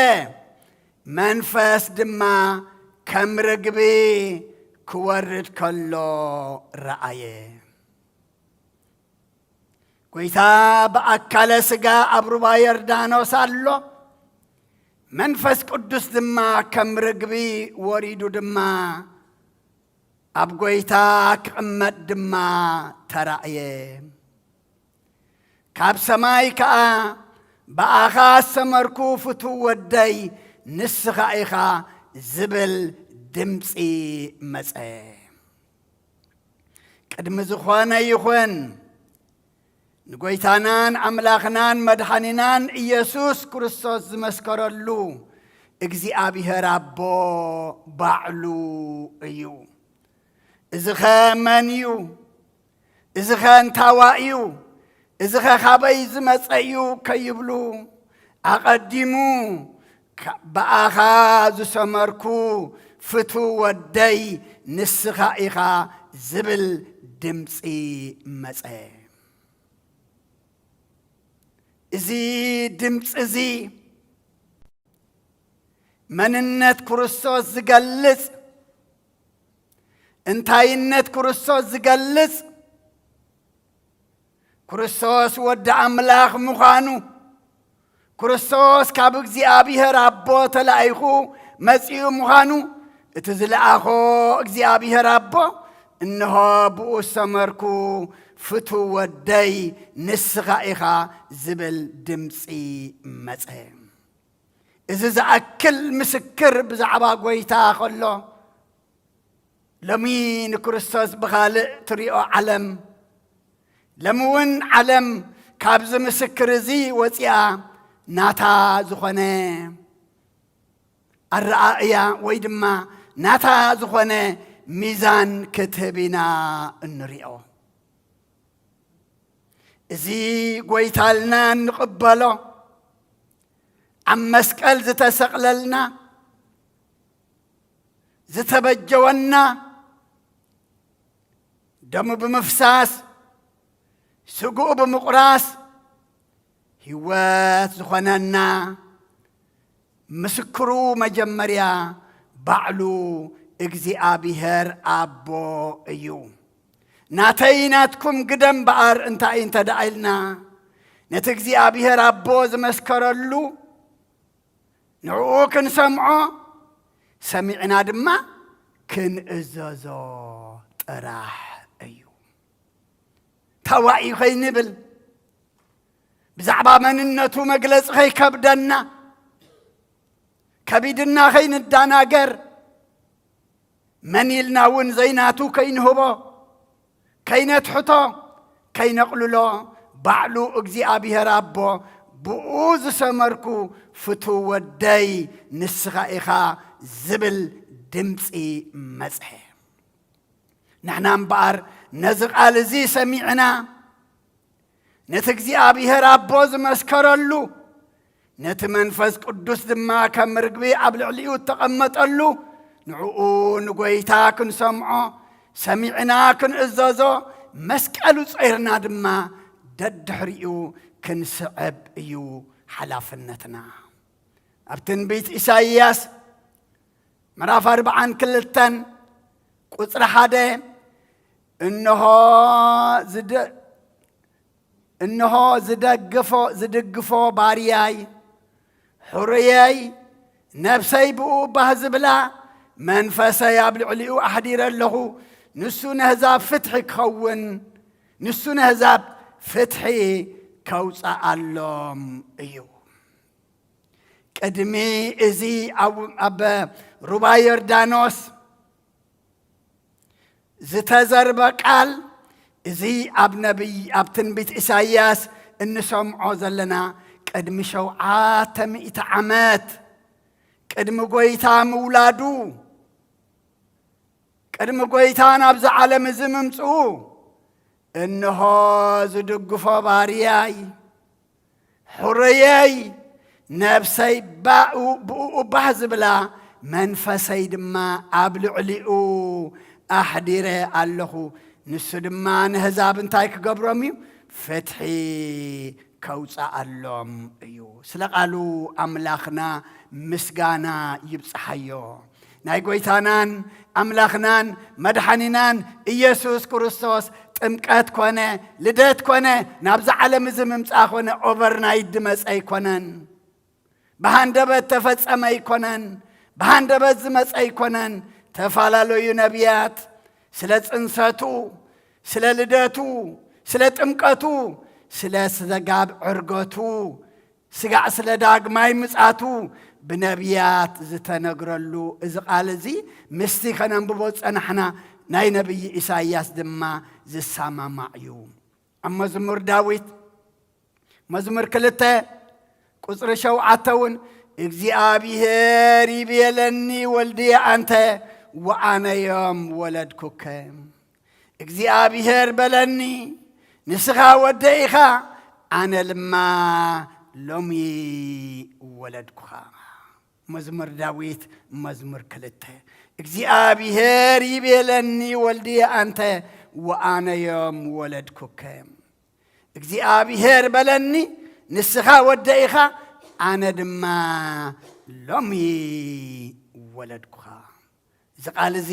መንፈስ ድማ ከም ርግቢ ክወርድ ከሎ ረኣየ። ጎይታ ብኣካለ ሥጋ ኣብ ሩባ ዮርዳኖስ ኣሎ። መንፈስ ቅዱስ ድማ ከም ርግቢ ወሪዱ ድማ ኣብ ጎይታ ክቕመጥ ድማ ተራእየ። ካብ ሰማይ ከኣ፣ "ብኣኻ ዝሰመርኩ ፍቱው ወደይ ንስኻ ኢኻ" ዝብል ድምጺ መጸ። ቅድሚ ዝኾነ ይኹን፣ ንጎይታናን ኣምላኽናን መድሓኒናን ኢየሱስ ክርስቶስ ዝመስከረሉ እግዚኣብሔር ኣቦ ባዕሉ እዩ። እዚኸ መን እዩ? እዚኸ እንታዋ እዩ? እዚኸ ካበይ ዝመጸ እዩ? ከይብሉ፣ ኣቐዲሙ፣ "ካ-፣ ብኣኻ ዝሰመርኩ ፍቱው ወደይ ንስኻ ኢኻ" ዝብል ድምጺ መጸ። እዚ ድምጺ እዚ መንነት ክርስቶስ ዝገልጽ፣ እንታይነት ክርስቶስ ዝገልጽ፣ ክርስቶስ ወዲ ኣምላኽ ምዃኑ፣ ክርስቶስ ካብ እግዚኣብሔር ኣቦ ተላኢኹ መጺኡ ምዃኑ፣ እቲ ዝለኣኾ እግዚኣብሔር ኣቦ፣ "እንሆ ብኡ ዝሰመርኩ ፍቱው ወደይ ንስኻ ኢኻ" ዝብል ድምጺ መጸ። እዚ ዝኣክል ምስክር ብዛዕባ ጎይታ ከሎ፣ ሎሚ ንክርስቶስ ብኻልእ ትሪኦ ዓለም፣ ሎሚ እውን ዓለም ካብዚ ምስክር እዚ ወፂኣ ናታ ዝኾነ ኣረኣእያ ወይ ድማ ናታ ዝኾነ ሚዛን ክትህብ ኢና እንሪኦ። እዚ ጎይታልና እንቕበሎ፣ ኣብ መስቀል ዝተሰቕለልና፣ ዝተበጀወና፣ ደሙ ብምፍሳስ፣ ስግኡ ብምቑራስ፣ ህይወት ዝኾነና፣ ምስክሩ መጀመርያ ባዕሉ እግዚኣብሔር ኣቦ እዩ። "ናተይ ናትኩም ግደ እምበኣር" እንታይ እዩ እንተ ደኣ ኢልና፣ ነቲ እግዚኣብሔር ኣቦ ዝመስከረሉ ንዕኡ ክንሰምዖ፣ ሰሚዕና ድማ ክንእዘዞ ጥራሕ እዩ። ታዋኢ ከይንብል፣ ብዛዕባ መንነቱ መግለጺ ከይከብደና፣ ከቢድና ከይንዳናገር፣ መን ኢልና እውን ዘይናቱ ከይንህቦ፣ ከይነትሕቶ፣ ከይነቕልሎ፣ ባዕሉ እግዚኣብሔር ኣቦ፣ "ብኡ ዝሰመርኩ ፍቱው ወደይ ንስኻ ኢኻ" ዝብል ድምጺ መጽሐ። ንሕና እምበኣር ነዚ ቃል እዚ ሰሚዕና፣ ነቲ እግዚኣብሔር ኣቦ ዝመስከረሉ፣ ነቲ መንፈስ ቅዱስ ድማ ከም ርግቢ ኣብ ልዕሊኡ እተቐመጠሉ፣ ንዕኡ ንጎይታ ክንሰምዖ፣ ሰሚዕና ክንእዘዞ፣ መስቀሉ ጾይርና ድማ ደድሕሪኡ ክንስዕብ እዩ ሓላፍነትና። ኣብ ትንቢት ኢሳይያስ ምዕራፍ ኣርብዓን ክልተን ቁጽሪ ሓደ፣ እንሆ ዝደ-፣ እንሆ ዝደግፎ፣ ዝድግፎ ባርያይ፣ ሕሩየይ፣ ነፍሰይ ብኡ ባህ ዝብላ፣ መንፈሰይ ኣብ ልዕሊኡ ኣሕዲረ ኣለኹ። ንሱ ነህዛብ ፍትሒ ክኸውን፣ ንሱ ነህዛብ ፍትሒ ከውፅኣሎም እዩ። ቅድሚ እዚ ኣብ፣ ኣብ ሩባ ዮርዳኖስ ዝተዘርበ ቃል፣ እዚ ኣብ ነቢይ፣ ኣብ ትንቢት ኢሳይያስ እንሰምዖ ዘለና፣ ቅድሚ ሸውዓተ ሚእቲ ዓመት፣ ቅድሚ ጐይታ ምውላዱ፣ ቅድሚ ጐይታ ናብዚ ዓለም እዚ ምምጽኡ፣ እንሆ ዝድግፎ ባርያይ፣ ሕሩየይ፣ ነፍሰይ ባኡ-፣ ብእኡ ባህ ዝብላ፣ መንፈሰይ ድማ ኣብ ልዕሊኡ ኣሕዲረ ኣለኹ። ንሱ ድማ ነህዛብ እንታይ ክገብሮም እዩ? ፍትሒ ከውፅኣሎም እዩ። ስለ ቃሉ ኣምላኽና ምስጋና ይብጽሓዮ። ናይ ጐይታናን ኣምላኽናን መድሓኒናን ኢየሱስ ክርስቶስ ጥምቀት ኮነ፣ ልደት ኮነ፣ ናብዛ ዓለም እዚ ምምጻእ ኮነ፣ ኦቨርናይት ዝመጸ ኣይኮነን። ብሃንደበት ተፈጸመ ኣይኮነን። ብሃንደበት ዝመጸ ኣይኮነን። ተፈላለዩ ነቢያት ስለ ጽንሰቱ፣ ስለ ልደቱ፣ ስለ ጥምቀቱ፣ ስለ ስጋብ ዕርገቱ፣ ስጋዕ ስለ ዳግማይ ምጻቱ ብነቢያት ዝተነግረሉ እዚ ቃል እዚ ምስቲ ከነንብቦ ዝጸናሕና ናይ ነቢይ ኢሳይያስ ድማ ዝሰማማዕ እዩ። ኣብ መዝሙር ዳዊት መዝሙር ክልተ ቁጽሪ ሸውዓተ እውን፣ እግዚኣብሔር ይቤለኒ ወልድየ ኣንተ ወኣነዮም ወለድኩከ። እግዚኣብሔር በለኒ፣ ንስኻ ወደይ ኢኻ፣ ኣነ ድማ ሎሚ ወለድኩኻ። መዝሙር ዳዊት መዝሙር ክልተ። እግዚኣብሔር ይቤለኒ ወልድየ ኣንተ ወኣነዮም ወለድኩከ። እግዚኣብሔር በለኒ፣ ንስኻ ወደይ ኢኻ፣ ኣነ ድማ ሎሚ ወለድኩኻ። እዚ ቃል እዚ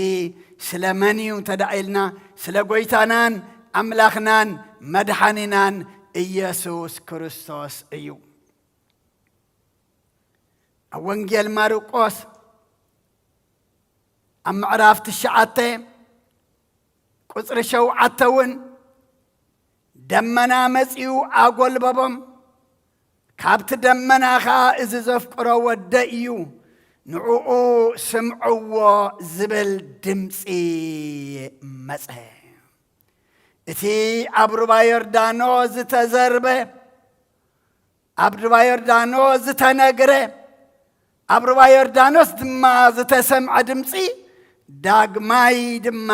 ስለ መን እዩ እንተ ደኣ ኢልና፣ ስለ ጐይታናን ኣምላኽናን መድሓኒናን ኢየሱስ ክርስቶስ እዩ። ኣብ ወንጌል ማርቆስ ኣብ ምዕራፍ ትሽዓተ ቁጽሪ ሸውዓተ እውን፣ ደመና መጺኡ ኣጎልበቦም፣ ካብቲ ደመና ኸኣ፣ "እዚ ዘፍቅሮ ወደይ እዩ፣ ንዕኡ ስምዕዎ" ዝብል ድምጺ መጸ። እቲ ኣብ ሩባ ዮርዳኖስ ዝተዘርበ፣ ኣብ ሩባ ዮርዳኖስ ዝተነግረ፣ ኣብ ሩባ ዮርዳኖስ ድማ ዝተሰምዐ ድምጺ፣ ዳግማይ ድማ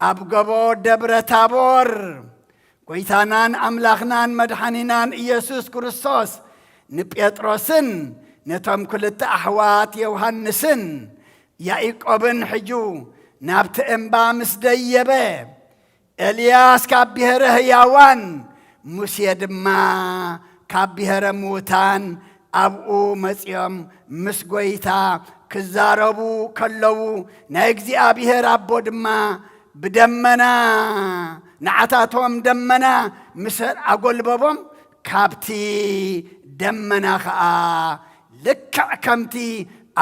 ኣብ ጎቦ ደብረ ታቦር፣ ጐይታናን ኣምላኽናን መድሓኒናን ኢየሱስ ክርስቶስ ንጴጥሮስን ነቶም ክልተ ኣሕዋት ዮሃንስን ያኢቆብን ሒዙ ናብቲ እምባ ምስ ደየበ፣ ኤልያስ ካብ ብሔረ ህያዋን፣ ሙሴ ድማ ካብ ብሔረ ምዉታን ኣብኡ መጺኦም ምስ ጐይታ ክዛረቡ ከለዉ፣ ናይ እግዚኣብሔር ኣቦ ድማ ብደመና፣ ንዓታቶም ደመና ምስ ኣጎልበቦም፣ ካብቲ ደመና ኸኣ ልክዕ ከምቲ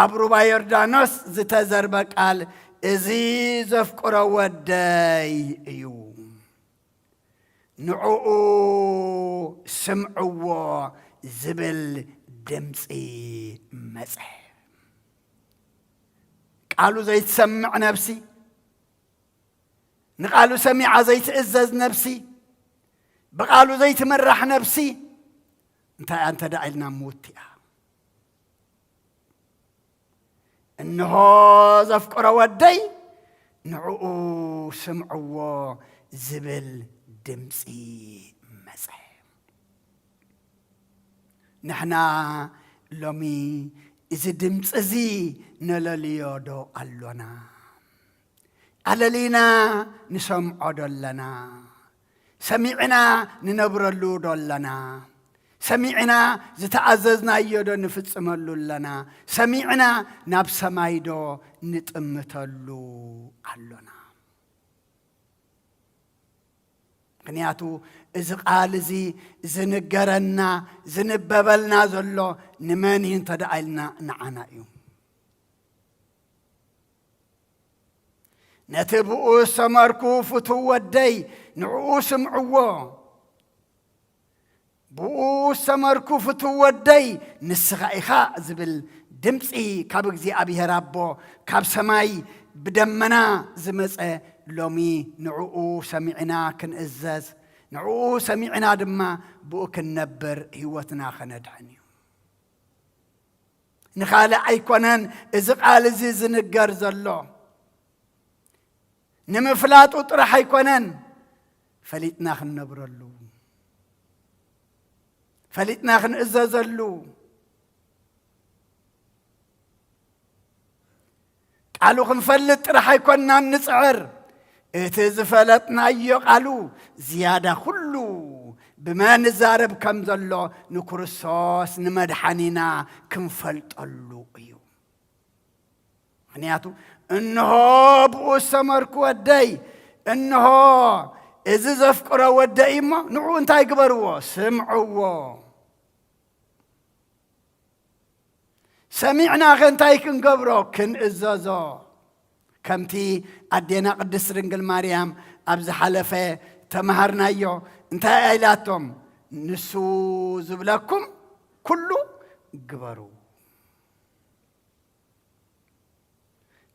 ኣብ ሩባ ዮርዳኖስ ዝተዘርበ ቃል፣ "እዚ ዘፍቅሮ ወደይ እዩ፣ ንዕኡ ስምዕዎ" ዝብል ድምጺ መጸ። ቃሉ ዘይትሰምዕ ነፍሲ፣ ንቃሉ ሰሚዓ ዘይትእዘዝ ነፍሲ፣ ብቃሉ ዘይትምራሕ ነፍሲ፣ እንታይ እንተ ደኣ ኢልና፣ ምውት እያ። "እንሆ ዘፍቅሮ ወደይ፣ ንዕኡ ስምዕዎ" ዝብል ድምጺ መጸ። ንሕና ሎሚ እዚ ድምፂ እዚ ነለልዮ ዶ ኣሎና? ኣለሊና ንሰምዖ ዶ ኣለና? ሰሚዕና ንነብረሉ ዶ ኣለና? ሰሚዕና ዝተኣዘዝናዮ ዶ ንፍጽመሉ ኣለና? ሰሚዕና ናብ ሰማይ ዶ ንጥምተሉ ኣሎና? ምኽንያቱ እዚ ቃል እዚ ዝንገረና፣ ዝንበበልና ዘሎ ንመን እዩ እንተ ደኣ ኢልና፣ ንዓና እዩ። "ነቲ ብኡ ዝሰመርኩ ፍቱው ወደይ ንዕኡ ስምዕዎ። ብኡ ዝሰመርኩ ፍቱው ወደይ ንስኻ ኢኻ" ዝብል ድምፂ ካብ እግዚኣብሔር ኣቦ፣ ካብ ሰማይ ብደመና ዝመፀ፣ ሎሚ ንዕኡ ሰሚዕና ክንእዘዝ፣ ንዕኡ ሰሚዕና ድማ ብኡ ክንነብር፣ ህይወትና ከነድሕን እዩ። ንኻልእ ኣይኮነን እዚ ቃል እዚ ዝንገር ዘሎ። ንምፍላጡ ጥራሕ ኣይኮነን፣ ፈሊጥና ክንነብረሉ፣ ፈሊጥና ክንእዘዘሉ። ቃሉ ክንፈልጥ ጥራሕ ኣይኮንናን ንጽዕር። እቲ ዝፈለጥናዮ ቃሉ ዝያዳ ኩሉ ብመን ይዛረብ ከም ዘሎ ንክርስቶስ ንመድሓኒና ክንፈልጠሉ እዩ። ምኽንያቱ፣ "እንሆ ብኡ ዝሰመርኩ ወደይ፣ እንሆ እዚ ዘፍቅሮ ወደይ እሞ ንዕኡ እንታይ ግበርዎ? ስምዕዎ።" ሰሚዕናኸ እንታይ ክንገብሮ? ክንእዘዞ። ከምቲ ኣዴና ቅድስት ድንግል ማርያም ኣብ ዝሓለፈ ተማሃርናዮ፣ እንታይ ኢላቶም? "ንሱ ዝብለኩም ኩሉ ግበሩ።"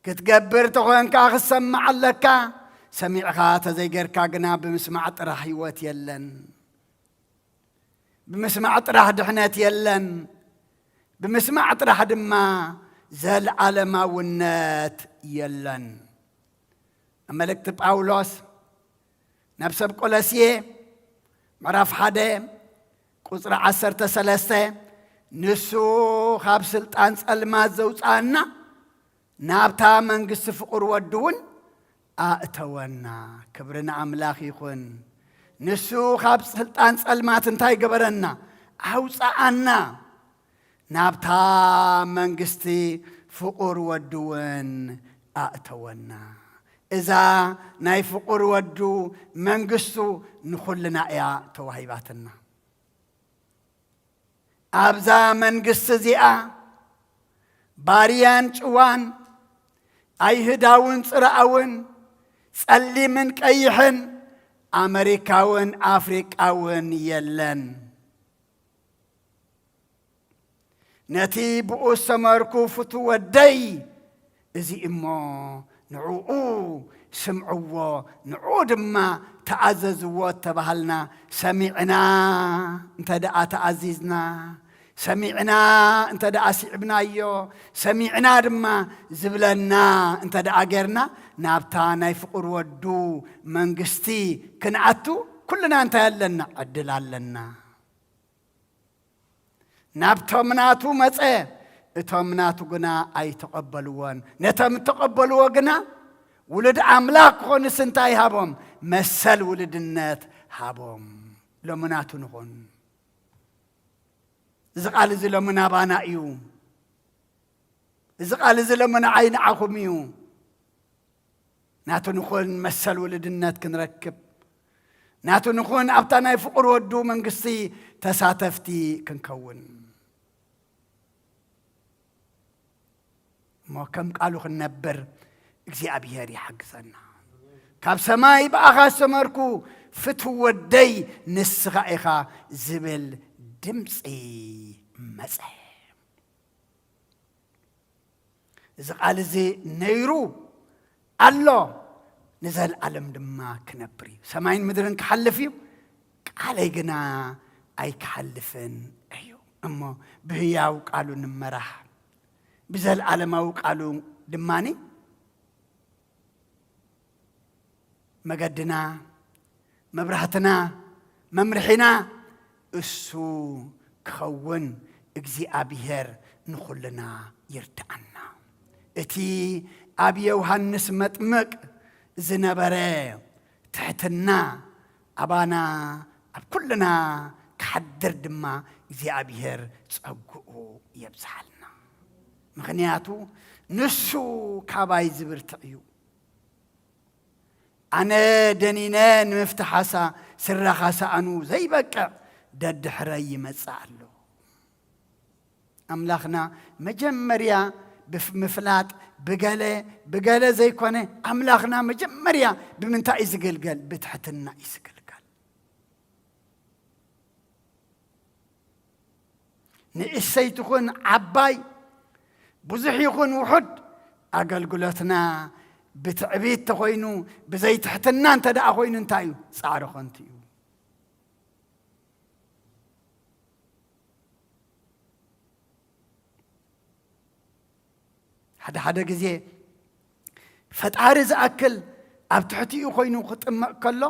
ክትገብር ተኾንካ ክሰማዕ ኣለካ። ሰሚዕኻ ተዘይገርካ ግና ብምስማዕ ጥራሕ ህይወት የለን። ብምስማዕ ጥራሕ ድሕነት የለን። ብምስማዕ ጥራሕ ድማ ዘለዓለማውነት የለን። ኣብ መልእክቲ ጳውሎስ ናብ ሰብ ቆሎስየ ምዕራፍ ሓደ ቁጽሪ ዓሰርተ ሰለስተ፣ "ንሱ ካብ ስልጣን ጸልማት ዘውጽኣና ናብታ መንግስቲ ፍቑር ወዱ እውን ኣእተወና።" ክብሪ ንኣምላኽ ይኹን። ንሱ ካብ ስልጣን ጸልማት እንታይ ገበረና? ኣውጽኣና። ናብታ መንግስቲ ፍቑር ወዱ እውን ኣእተወና። እዛ ናይ ፍቑር ወዱ መንግስቱ ንኹልና እያ ተዋሂባትና። ኣብዛ መንግስቲ እዚኣ ባርያን ጭዋን፣ ኣይሁዳውን ጽርኣውን፣ ጸሊምን ቀይሕን፣ ኣመሪካውን ኣፍሪቃውን የለን። ነቲ ብኡ ዝሰመርኩ ፍቱው ወደይ እዚ እሞ ንዕኡ ስምዕዎ፣ ንዕኡ ድማ ተኣዘዝዎ እተባሃልና፣ ሰሚዕና እንተ ደኣ ተኣዚዝና፣ ሰሚዕና እንተ ደኣ ስዒብናዮ፣ ሰሚዕና ድማ ዝብለና እንተ ደኣ ጌርና፣ ናብታ ናይ ፍቑር ወዱ መንግስቲ ክንኣቱ ኩልና እንታይ ኣለና? ዕድል ኣለና። ናብቶም ናቱ መጸ፣ እቶም ናቱ ግና ኣይተቐበልዎን። ነቶም እተቐበልዎ ግና ውሉድ ኣምላኽ ክኾኑስ እንታይ ሃቦም? መሰል ውሉድነት ሃቦም። ሎሚ ናቱ ንኹን። እዚ ቃል እዚ ሎሚ ናባና እዩ። እዚ ቃል እዚ ሎሚ ንዓይ ንዓኹም እዩ። ናቱ ንኹን መሰል ውልድነት ክንረክብ፣ ናቱ ንኹን ኣብታ ናይ ፍቑር ወዱ መንግስቲ ተሳተፍቲ ክንከውን። እሞ ከም ቃሉ ክንነብር እግዚኣብሔር ይሓግዘና። ካብ ሰማይ ብኣኻ ዝሰመርኩ ፍትው ወደይ ንስኻ ኢኻ ዝብል ድምፂ መጸ። እዚ ቃል እዚ ነይሩ ኣሎ፣ ንዘለኣለም ድማ ክነብር እዩ። ሰማይን ምድርን ክሓልፍ እዩ፣ ቃለይ ግና ኣይክሓልፍን እዩ። እሞ ብህያው ቃሉ ንመራሕ፣ ብዘለኣለማዊ ቃሉ ድማ መገድና፣ መብራህትና፣ መምርሒና እሱ ክኸውን እግዚኣብሔር ንኹልና ይርድኣና። እቲ ኣብ ዮሃንስ መጥምቅ ዝነበረ ትሕትና ኣባና ኣብ ኩልና ክሓድር ድማ እግዚኣብሔር ጸግኡ የብዝሓልና። ምኽንያቱ ንሱ ካባይ ዝብርትዕ እዩ። ኣነ ደኒነ ንምፍታሕ ኣሳ ስራኻ ሰኣኑ ዘይበቅዕ ደድሕረይ ይመጽእ ኣሎ። ኣምላኽና መጀመርያ ብፍ-፣ ምፍላጥ ብገለ ብገለ ዘይኮነ፣ ኣምላኽና መጀመርያ ብምንታይ እዩ ዝግልገል? ብትሕትና እዩ ዝግልገል። ንእሰይ ትኹን ዓባይ፣ ብዙሕ ይኹን ውሑድ፣ ኣገልግሎትና ብትዕቢት ተኾይኑ፣ ብዘይትሕትና እንተ ደኣ ኾይኑ እንታይ እዩ? ጻዕሪ ኸንቱ እዩ። ሓደ ሓደ ግዜ ፈጣሪ ዝኣክል ኣብ ትሕቲኡ ኮይኑ ክጥመቕ ከሎ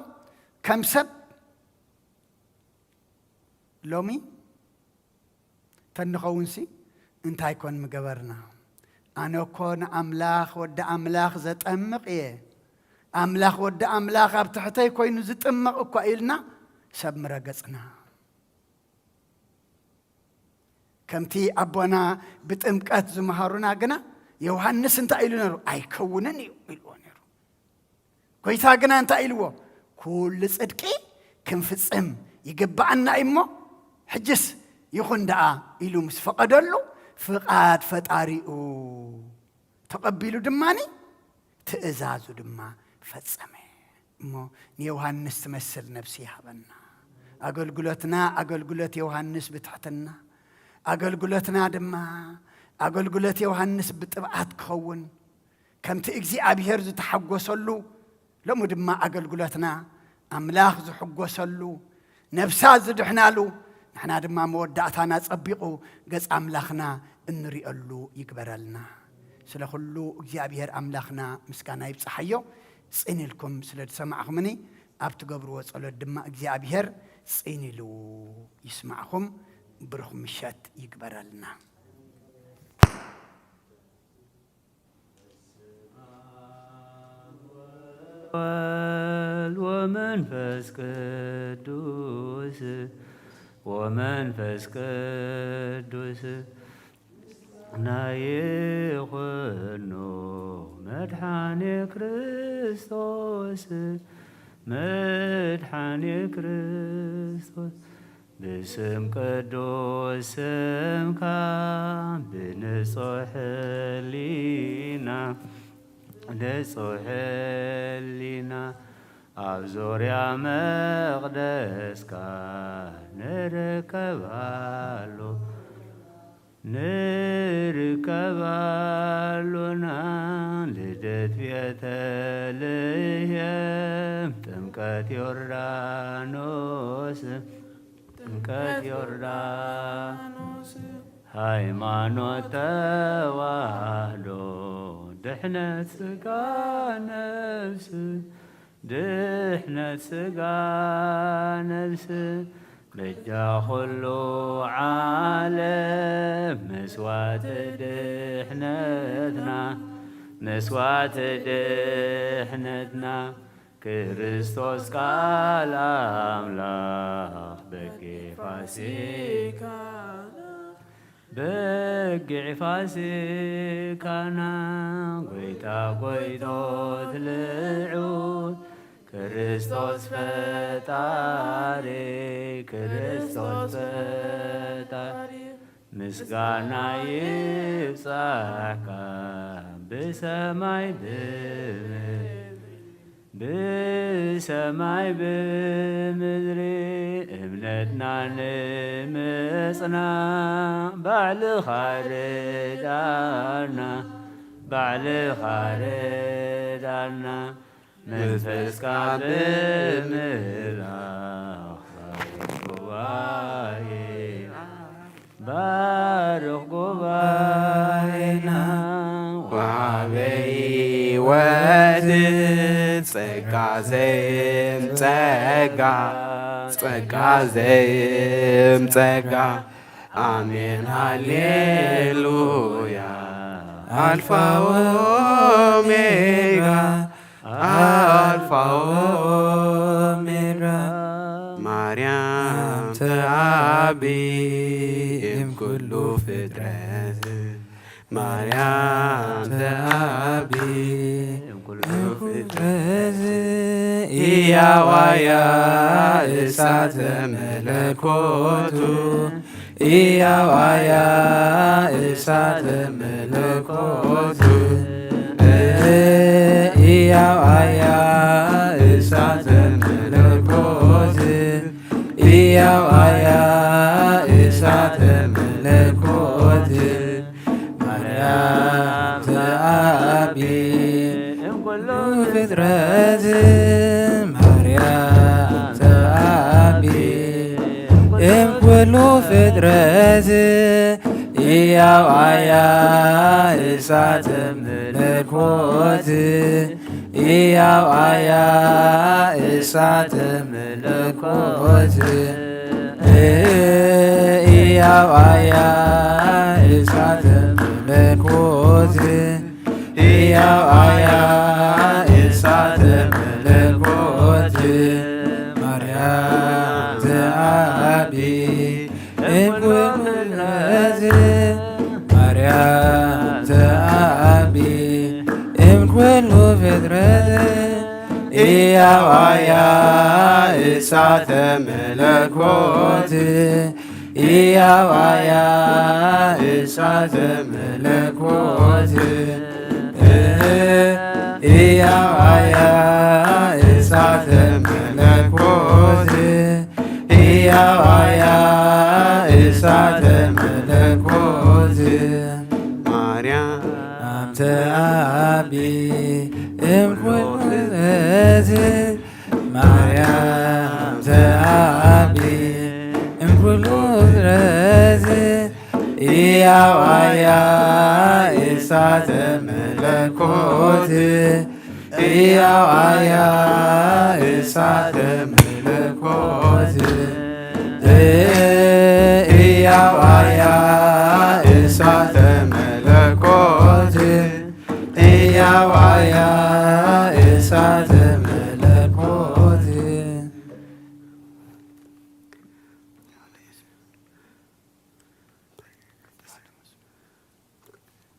ከም ሰብ ሎሚ ተንኸውንሲ እንታይ ኮን ምገበርና? ኣነ እኮ ንኣምላኽ ወዲ ኣምላኽ ዘጠምቕ እየ። ኣምላኽ ወዲ ኣምላኽ ኣብ ትሕተይ ኮይኑ ዝጥመቕ እኳ ኢልና ሰብ ምረገጽና። ከምቲ ኣቦና ብጥምቀት ዝመሃሩና ግና ዮሃንስ እንታይ ኢሉ ነሩ? ኣይከውንን እዩ ኢልዎ ነሩ። ጎይታ ግና እንታይ ኢልዎ? ኩሉ ጽድቂ ክንፍጽም ይግብኣና እዩ እሞ፣ ሕጅስ ይኹን ደኣ ኢሉ ምስ ፈቐደሉ፣ ፍቓድ ፈጣሪኡ ተቐቢሉ ድማኒ ትእዛዙ ድማ ፈጸመ። እሞ ንዮሃንስ ትመስል ነብሲ ይሃበና። ኣገልግሎትና ኣገልግሎት ዮሃንስ ብትሕትና፣ ኣገልግሎትና ድማ ኣገልግሎት ዮሃንስ ብጥብዓት ክኸውን፣ ከምቲ እግዚኣብሔር ዝተሓጎሰሉ፣ ሎሚ ድማ ኣገልግሎትና ኣምላኽ ዝሕጎሰሉ፣ ነብሳ ዝድሕናሉ፣ ንሕና ድማ መወዳእታና ጸቢቑ ገጽ ኣምላኽና እንሪኦሉ ይግበረልና። ስለ ኩሉ እግዚኣብሔር ኣምላኽና ምስጋና ይብጽሓዮ። ጽን ኢልኩም ስለ ዝሰማዕኹምኒ፣ ኣብ ትገብርዎ ጸሎት ድማ እግዚኣብሔር ጽን ኢሉ ይስማዕኹም። ብሩኽ ምሸት ይግበረልና። ወወልድ ወመንፈስ ቅዱስ፣ ወመንፈስ ቅዱስ ናይ ይኹኖ መድሓኔ ክርስቶስ፣ መድሓኔ ክርስቶስ። ብስም ቅዱስ ስምካ ብንጹሕ ህሊና፣ ንጹሕ ህሊና ኣብ ዙርያ መቕደስካ ንርከባሉ፣ ንርከባሉና። ልደት ቤተልሔም፣ ጥምቀት ዮርዳኖስ፣ ጥምቀት ዮርዳኖስ። ሃይማኖት ተዋህዶ፣ ድሕነት ስጋ ነፍስ፣ ድሕነት ስጋ ነፍስ፣ በጃ ኩሉ ዓለም መስዋዕቲ ድሕነትና፣ መስዋዕቲ ድሕነትና። ክርስቶስ ቃል ኣምላኽ በጊዕ ፋሲካና፣ በጊዕ ፋሲካና፣ ጎይታ ጎይቶት ልዑል ክርስቶስ ፈጣሪ፣ ክርስቶስ ፈጣሪ። ምስጋና ይብጻሕካ ብሰማይ ብምድሪ፣ ብሰማይ ብምድሪ። እምነትና ንምጽናዕ ባዕልኻ ርዳና፣ ባዕልኻ ርዳና። መንፈስካ ብምልኣኽ ባርኽ ጉባኤና፣ ባርኽ ጉባኤና። ወሃበ ሕይወት ጸጋ ዘይም ጸጋ፣ ጸጋ ዘይም ጸጋ። ኣሜን ሃሌሉያ። ኣልፋ ኦሜጋ፣ ኣልፋ ኦሜጋ። ማርያም ተኣቢ እም ኩሉ ፍጥረት፣ ማርያም ተኣቢ እም ኩሉ ፍጥረት። እያዋያ እሳተ መለኮቱ፣ እያዋያ እሳተ መለኮቱ፣ እያዋያ እሳተ መለኮት፣ እያዋያ እሳተ መለኮት። ማርያም ተኣቢ እም ኩሉ ፍጥረት፣ ማርያም ተኣቢ እም ኩሉ ፍጥረት። እያዋያ እሳተ መለኮት፣ እያዋያ እሳተ መለኮት፣ እያዋያ እሳተ መለኮት፣ እያዋያ እሳተ መለኮት። ማርያም ተኣቢ እም ኩሉ ፍጥረት፣ ማርያም ተኣቢ እም ኩሉ ፍጥረት። እያዋያ እሳተ መለኮት፣ እያዋያ እሳተ መለኮት፣ እያዋያ እሳተ መለኮት፣ እያዋያ እሳተ መለኮት። ማርያም ተኣቢ እም ኩሉ ፍጥረት፣ ማርያም ተኣቢ እም ኩሉ ፍጥረት። እያዋያ እሳተ መለኮት፣ እያዋያ እሳተ መለኮት፣ እያዋያ እሳተ መለኮት፣ እያዋያ እሳተ መለኮት።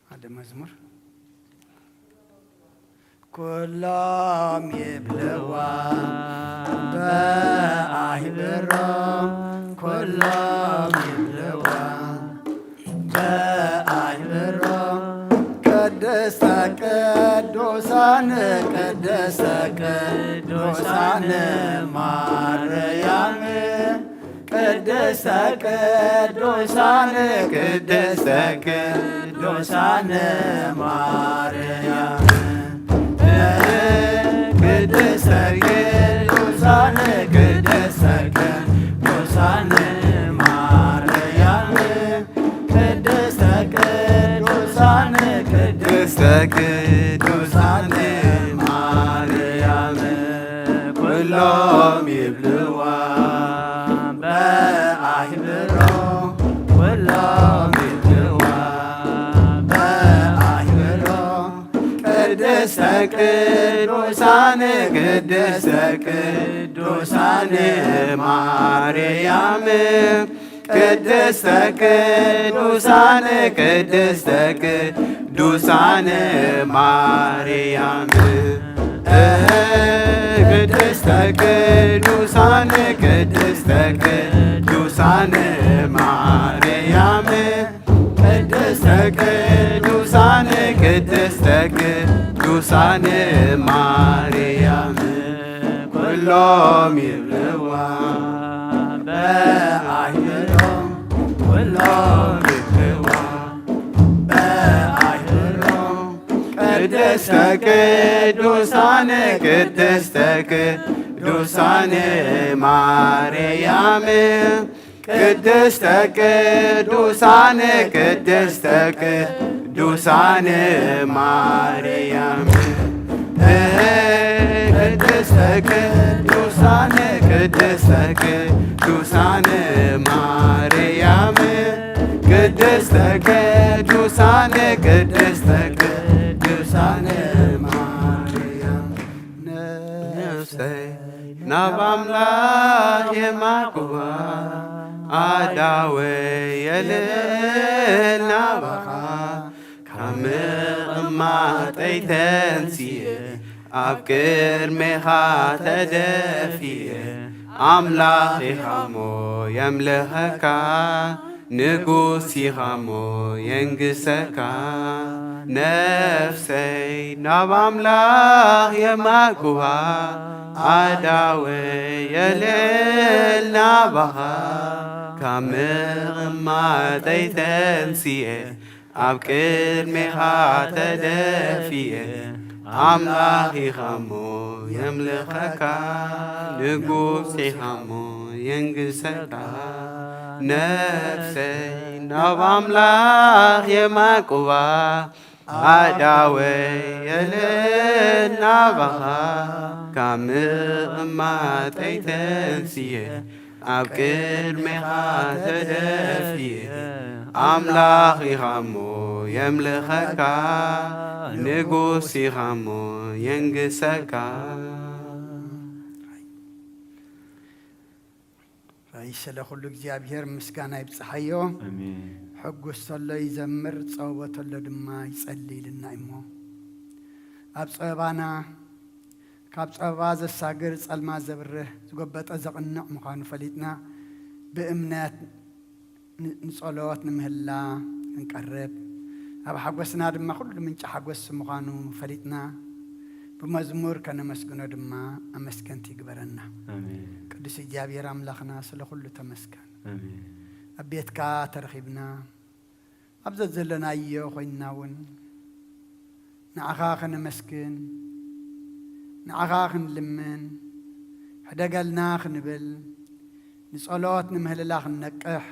ሓደ መዝሙር። ኩሎም ይብልዋ በኣይብሮም፣ ኩሎም ይብልዋ በኣይብሮም፣ ቅድስተ ቅዱሳን፣ ቅድስተ ቅዱሳን ማርያም፣ ቅድስተ ቅዱሳን፣ ቅድስተ ቅዱሳን ማርያም፣ ቅድስተ ቅዱሳን፣ ቅድስተ ቅዱሳን ማርያም፣ ቅድስተ ቅዱሳን፣ ቅድስተ ቅዱሳን ማርያም፣ ኩሎም ይብልዋ በኣይብሮ፣ ኩሎም ይብልዋ በኣይብሮ፣ ቅድስተ ቅዱሳን፣ ቅድስተ ቅዱሳን ማርያም፣ ቅድስተ ቅዱሳን፣ ቅድስተ ቅዱሳን ማርያም፣ ቅድስተ ቅዱሳን፣ ቅድስተ ቅዱሳን ማርያም፣ ቅድስተ ቅዱሳን፣ ቅድስተ ቅዱሳን ማርያም፣ ኩሎም ይብልዋ በኣይብሮ፣ ኩሎም ይብልዋ በኣይብሮ፣ ቅድስተ ቅዱሳን፣ ቅድስተ ቅዱሳን ማርያም፣ ቅድስተ ቅዱሳን፣ ቅድስተ ቅዱሳን ማርያም፣ ቅድስተ ቅዱሳን፣ ቅድስተ ቅዱሳን ማርያም፣ ቅድስተ ቅዱሳን ቅድስተ ቅዱሳን ማርያም ነፍሰይ ናብ ኣምላኽ የማቁባ ኣዳወ የልል ናባኻ ካብ ምቕማጠይ ተንስየ ኣብ ቅድሜኻ ተደፊየ ኣምላኽ ኢኻሞ የምልኸካ ንጉስ ኢኻሞ የንግሰካ ነፍሰይ ናብ ኣምላኽ የማቁባ ኣዳወ የልል ናባኻ ካብ ምቕማጠይ ተንስየ ኣብ ቅድሜኻ ተደፊየ ኣምላኽ ኢኻሞ የምልኸካ ንጉስ ኢኻሞ የንግሰካ ነፍሰይ ናብ ኣምላኽ የማቁባ ኣዳወ የልል ናባኻ ካብ ምቕማጠይ ተንስየ ኣብ ቅድሜኻ ተደፊየ ኣምላኽ ኢኻሞ የምልኸካ ንጉስ ኢኻሞ የንግሰካ። ራይ ስለ ኩሉ እግዚኣብሔር ምስጋና ይብጽሓዮ። ኣሜን። ሕጉስ ተሎ ይዘምር፣ ጸወ ተሎ ድማ ይጸሊ ኢልና እሞ ኣብ ጸበባና ካብ ጸበባ ዘሳግር ጸልማ ዘብርህ ዝጎበጠ ዘቕንዕ ምዃኑ ፈሊጥና ብእምነት ንጸሎት ንምህላ ክንቀርብ ኣብ ሓጎስና ድማ ኩሉ ምንጪ ሓጎስ ምዃኑ ፈሊጥና ብመዝሙር ከነመስግኖ ድማ ኣመስገንቲ ይግበረና። ቅዱስ እግዚኣብሔር ኣምላኽና ስለ ኩሉ ተመስገን። ኣብ ቤትካ ተረኺብና ኣብ ዘዘለናዮ ኮይንና እውን ንዓኻ ከነመስግን ንዓኻ ክንልምን ሕደገልና ክንብል ንጸሎት ንምህልላ ክንነቅሕ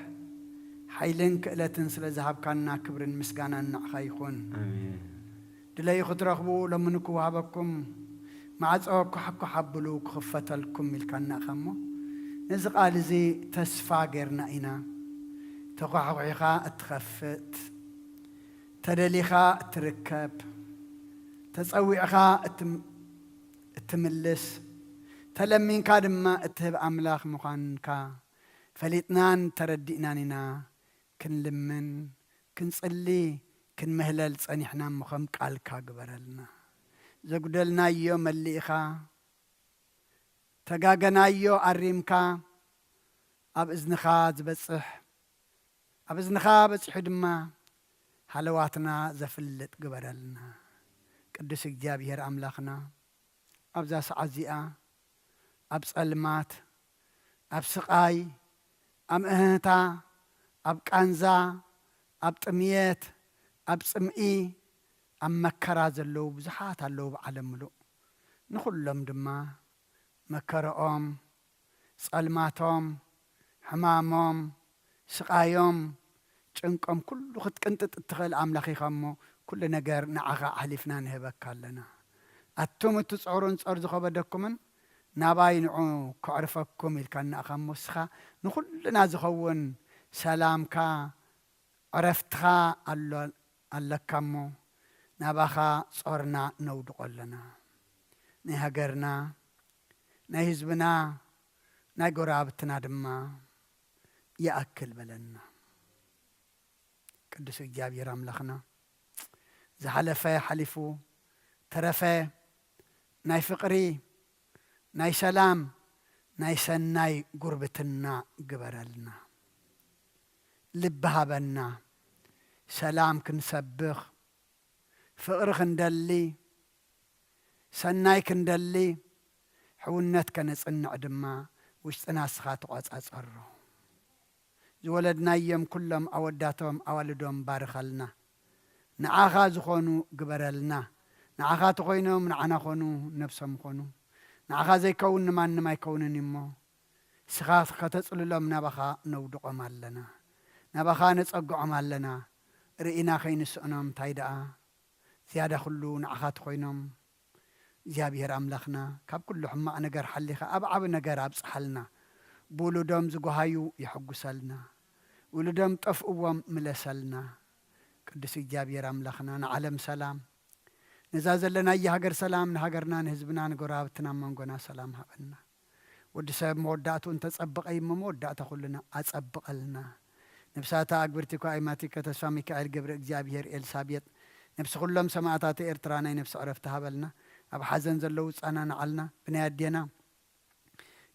ሓይልን ክእለትን ስለ ዝሃብካና ክብርን ምስጋናን ንዓኻ ይኹን። ድለዩ ክትረኽቡ ለምኑ ክወሃበኩም ማዕጾ ኳሕኳሕ ኣብሉ ክኽፈተልኩም ኢልካና ኢኻ እሞ ነዚ ቃል እዚ ተስፋ ጌርና ኢና። ተኳሕኩሒኻ እትኸፍት ተደሊኻ እትርከብ ተጸዊዕኻ እትምልስ ተለሚንካ ድማ እትህብ ኣምላኽ ምዃንካ ፈሊጥናን ተረዲእናን ኢና ክንልምን ክንጽሊ ክንምህለል ጸኒሕና እሞ ከም ቃልካ ግበረልና። ዘጉደልናዮ መሊእኻ ተጋገናዮ ኣሪምካ ኣብ እዝንኻ ዝበጽሕ ኣብ እዝንኻ በጺሑ ድማ ሃለዋትና ዘፍልጥ ግበረልና። ቅዱስ እግዚኣብሔር ኣምላኽና ኣብዛ ሰዓት እዚኣ ኣብ ጸልማት ኣብ ስቓይ ኣብ እህህታ ኣብ ቃንዛ ኣብ ጥምየት ኣብ ጽምኢ ኣብ መከራ ዘለዉ ብዙሓት ኣለዉ ብዓለም ምሉእ። ንኹሎም ድማ መከረኦም፣ ጸልማቶም፣ ሕማሞም፣ ስቓዮም፣ ጭንቆም ኩሉ ክትቅንጥጥ እትኽእል ኣምላኽ ኢኻ እሞ ኩሉ ነገር ንዓኻ ኣሕሊፍና ንህበካ ኣለና። ኣቱም እትጽዕሩን ጾር ዝኸበደኩምን ናባይ ንዑ ከዕርፈኩም ኢልካና ኢኻ እሞ እስኻ ንኹልና ዝኸውን ሰላምካ ዕረፍትኻ ኣሎ ኣለካ እሞ ናባኻ ጾርና ነውድቖ ኣለና። ናይ ሃገርና ናይ ህዝብና ናይ ጎረባብትና ድማ ይኣክል በለና። ቅዱስ እግዚኣብሔር ኣምላኽና ዝሓለፈ ሓሊፉ ተረፈ ናይ ፍቕሪ ናይ ሰላም ናይ ሰናይ ጉርብትና ግበረልና። ልቢ ሃበና። ሰላም ክንሰብኽ ፍቕሪ ክንደሊ ሰናይ ክንደሊ ሕውነት ከነጽንዕ ድማ ውሽጥና እስኻ ተቖጻጸሮ። ዝወለድናዮም ኩሎም ኣወዳቶም ኣዋልዶም ባርኸልና። ንዓኻ ዝኾኑ ግበረልና። ንዓኻ ተኾይኖም ንዓና ኾኑ ነብሶም ኾኑ። ንዓኻ ዘይከውን ንማንም ኣይከውንን እሞ እስኻ ከተጽልሎም ናባኻ ነውድቖም ኣለና። ናባኻ ነጸግዖም ኣለና። ርኢና ከይንስእኖም እንታይ ደኣ ዝያዳ ኩሉ ንዓኻ ተኾይኖም እግዚኣብሔር ኣምላኽና ካብ ኩሉ ሕማቕ ነገር ሓሊኻ ኣብ ዓቢ ነገር ኣብጽሓልና። ብውሉዶም ዝጓሃዩ የሐጉሰልና። ውሉዶም ጠፍእዎም ምለሰልና። ቅዱስ እግዚኣብሔር ኣምላኽና ንዓለም ሰላም፣ ነዛ ዘለናያ ሃገር ሰላም፣ ንሃገርና ንህዝብና ንጎረባብትና ኣብ መንጎና ሰላም ሃበና። ወዲ ሰብ መወዳእትኡ እንተጸብቐ እሞ መወዳእታ ኩልና ኣጸብቐልና። ነብሳታ ኣግብርቲ እኳ ኣይማቲከ ተስፋ ሚካኤል ገብረ እግዚኣብሔር ኤልሳቤጥ ነብሲ ኩሎም ሰማእታት ኤርትራ ናይ ነብሲ ዕረፍቲ ሃበልና። ኣብ ሓዘን ዘለዉ ጻና ንዓልና ብናይ ኣዴና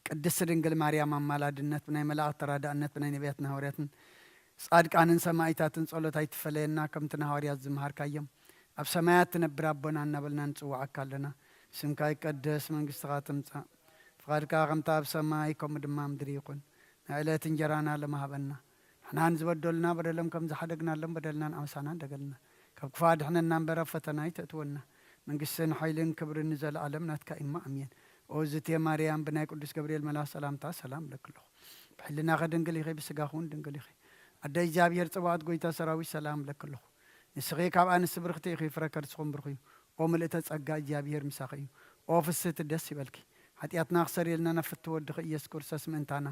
ቅድስቲ ድንግል ማርያም ኣማላድነት ብናይ መላእኽቲ ተራዳእነት ብናይ ነቢያትን ሃዋርያትን ጻድቃንን ሰማይታትን ጸሎት ኣይትፈለየና። ከምቲ ንሃዋርያት ዝመሃርካዮም ኣብ ሰማያት ትነብር ኣቦና እናበልና ንጽውዓካ ኣለና። ስምካ ይቀደስ፣ መንግስትኻ ትምጻእ፣ ፍቓድካ ከምታ ኣብ ሰማይ ከምኡ ድማ ምድሪ ይኹን። ናይ ዕለት እንጀራና ሎሚ ሃበና። ንሕና ንዝበደሉና በደሎም ከም ዝሓደግናሎም በደልናን ኣበሳናን ደገልና። ካብ ክፉእ ኣድሕነና እምበር ኣብ ፈተና ኣይተእትወና። መንግስትን ሓይልን ክብርን ንዘለኣለም ናትካ እሞ ኣሜን። ኦ ዝቴ ማርያም ብናይ ቅዱስ ገብርኤል መልኣኽ ሰላምታ ሰላም እብለኪ ኣለኹ። ብሕልናኺ ድንግል ኢኺ፣ ብስጋኺ እውን ድንግል ኢኺ። ኣደ እግዚኣብሔር ጽባኦት ጎይታ ሰራዊት ሰላም እብለኪ ኣለኹ። ንስኺ ካብ ኣንስቲ ብርኽቲ ኢኺ፣ ፍረ ከርስኹም ብሩኽ እዩ። ኦ ምልእተ ጸጋ እግዚኣብሔር ምሳኺ እዩ። ኦ ፍስህቲ ደስ ይበልኪ። ሓጢኣትና ክሰርየልና ናብ ፍትው ወድኺ ኢየሱስ ክርስቶስ ምእንታና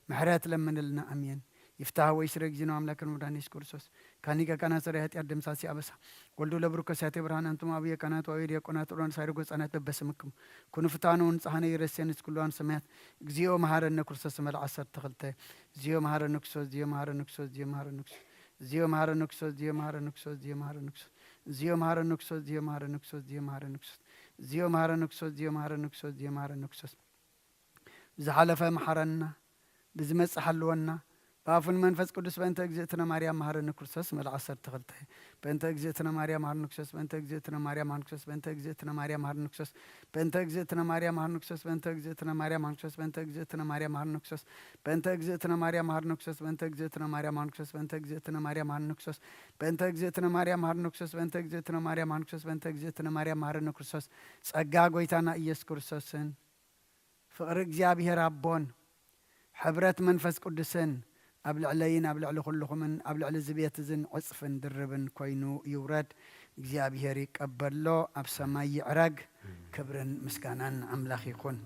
ምሕረት ለምንልና ኣሜን። ይፍታህ ወይ ስረ ጊዜና ኣምላክን መድኃኒነ ኢየሱስ ክርስቶስ ካኒቀ ካና ሰራይ ኃጢአት ደምሳሲ ኣበሳ ወልዱ ለብሩክ ከሲያቴ ብርሃን አንትሙ አብየ ካህናት ወአብየ ዲያቆናት ዑራን ሳይረ ጎጻናት በበስምክሙ ኩኑ ፍታኑ ንጽሐነ ይረሴን እስኩሉ ሰማያት እግዚኦ መሐረነ ክርስቶስ መል ዓሰርተ ክልተ። እግዚኦ መሐረነ ክርስቶስ፣ እግዚኦ መሐረነ ክርስቶስ፣ እግዚኦ መሐረነ ክርስቶስ፣ እግዚኦ መሐረነ ክርስቶስ፣ እግዚኦ መሐረነ ክርስቶስ፣ እግዚኦ መሐረነ ክርስቶስ፣ እግዚኦ መሐረነ ክርስቶስ፣ እግዚኦ መሐረነ ክርስቶስ፣ እግዚኦ መሐረነ ክርስቶስ፣ እግዚኦ መሐረነ ክርስቶስ፣ እግዚኦ መሐረነ ክርስቶስ፣ እግዚኦ መሐረነ ክርስቶስ። ብዝሓለፈ መሓረና፣ ብዝመጽእ ሓልወና፣ ብኣፉን መንፈስ ቅዱስ በእንተ እግዝእትነ ማርያም መሃረኒ ክርስቶስ መል ዓሰርተ ክልተ። በእንተ እግዝእትነ ማርያም መሃረኒ ክርስቶስ፣ በእንተ እግዝእትነ ማርያም መሃረኒ ክርስቶስ፣ በእንተ እግዝእትነ ማርያም መሃረኒ ክርስቶስ፣ በእንተ እግዝእትነ ማርያም መሃረኒ ክርስቶስ፣ በእንተ እግዝእትነ ማርያም መሃረኒ ክርስቶስ፣ በእንተ እግዝእትነ ማርያም መሃረኒ ክርስቶስ፣ በእንተ እግዝእትነ ማርያም መሃረኒ ክርስቶስ፣ በእንተ እግዝእትነ ማርያም መሃረኒ ክርስቶስ፣ በእንተ እግዝእትነ ማርያም መሃረኒ ክርስቶስ፣ በእንተ እግዝእትነ ማርያም መሃረኒ ክርስቶስ፣ በእንተ እግዝእትነ ማርያም መሃረኒ ክርስቶስ፣ በእንተ እግዝእትነ ማርያም መሃረኒ ክርስቶስ፣ ጸጋ ጎይታና ኢየሱስ ክርስቶስን ፍቕሪ እግዚኣብሔር ኣቦን ሕብረት መንፈስ ቅዱስን ኣብ ልዕለይን ኣብ ልዕሊ ኩልኹምን ኣብ ልዕሊ እዚ ቤት እዝን ዕጽፍን ድርብን ኮይኑ ይውረድ። እግዚኣብሔር ይቀበሎ፣ ኣብ ሰማይ ይዕረግ። ክብርን ምስጋናን ንኣምላኽ ይኹን።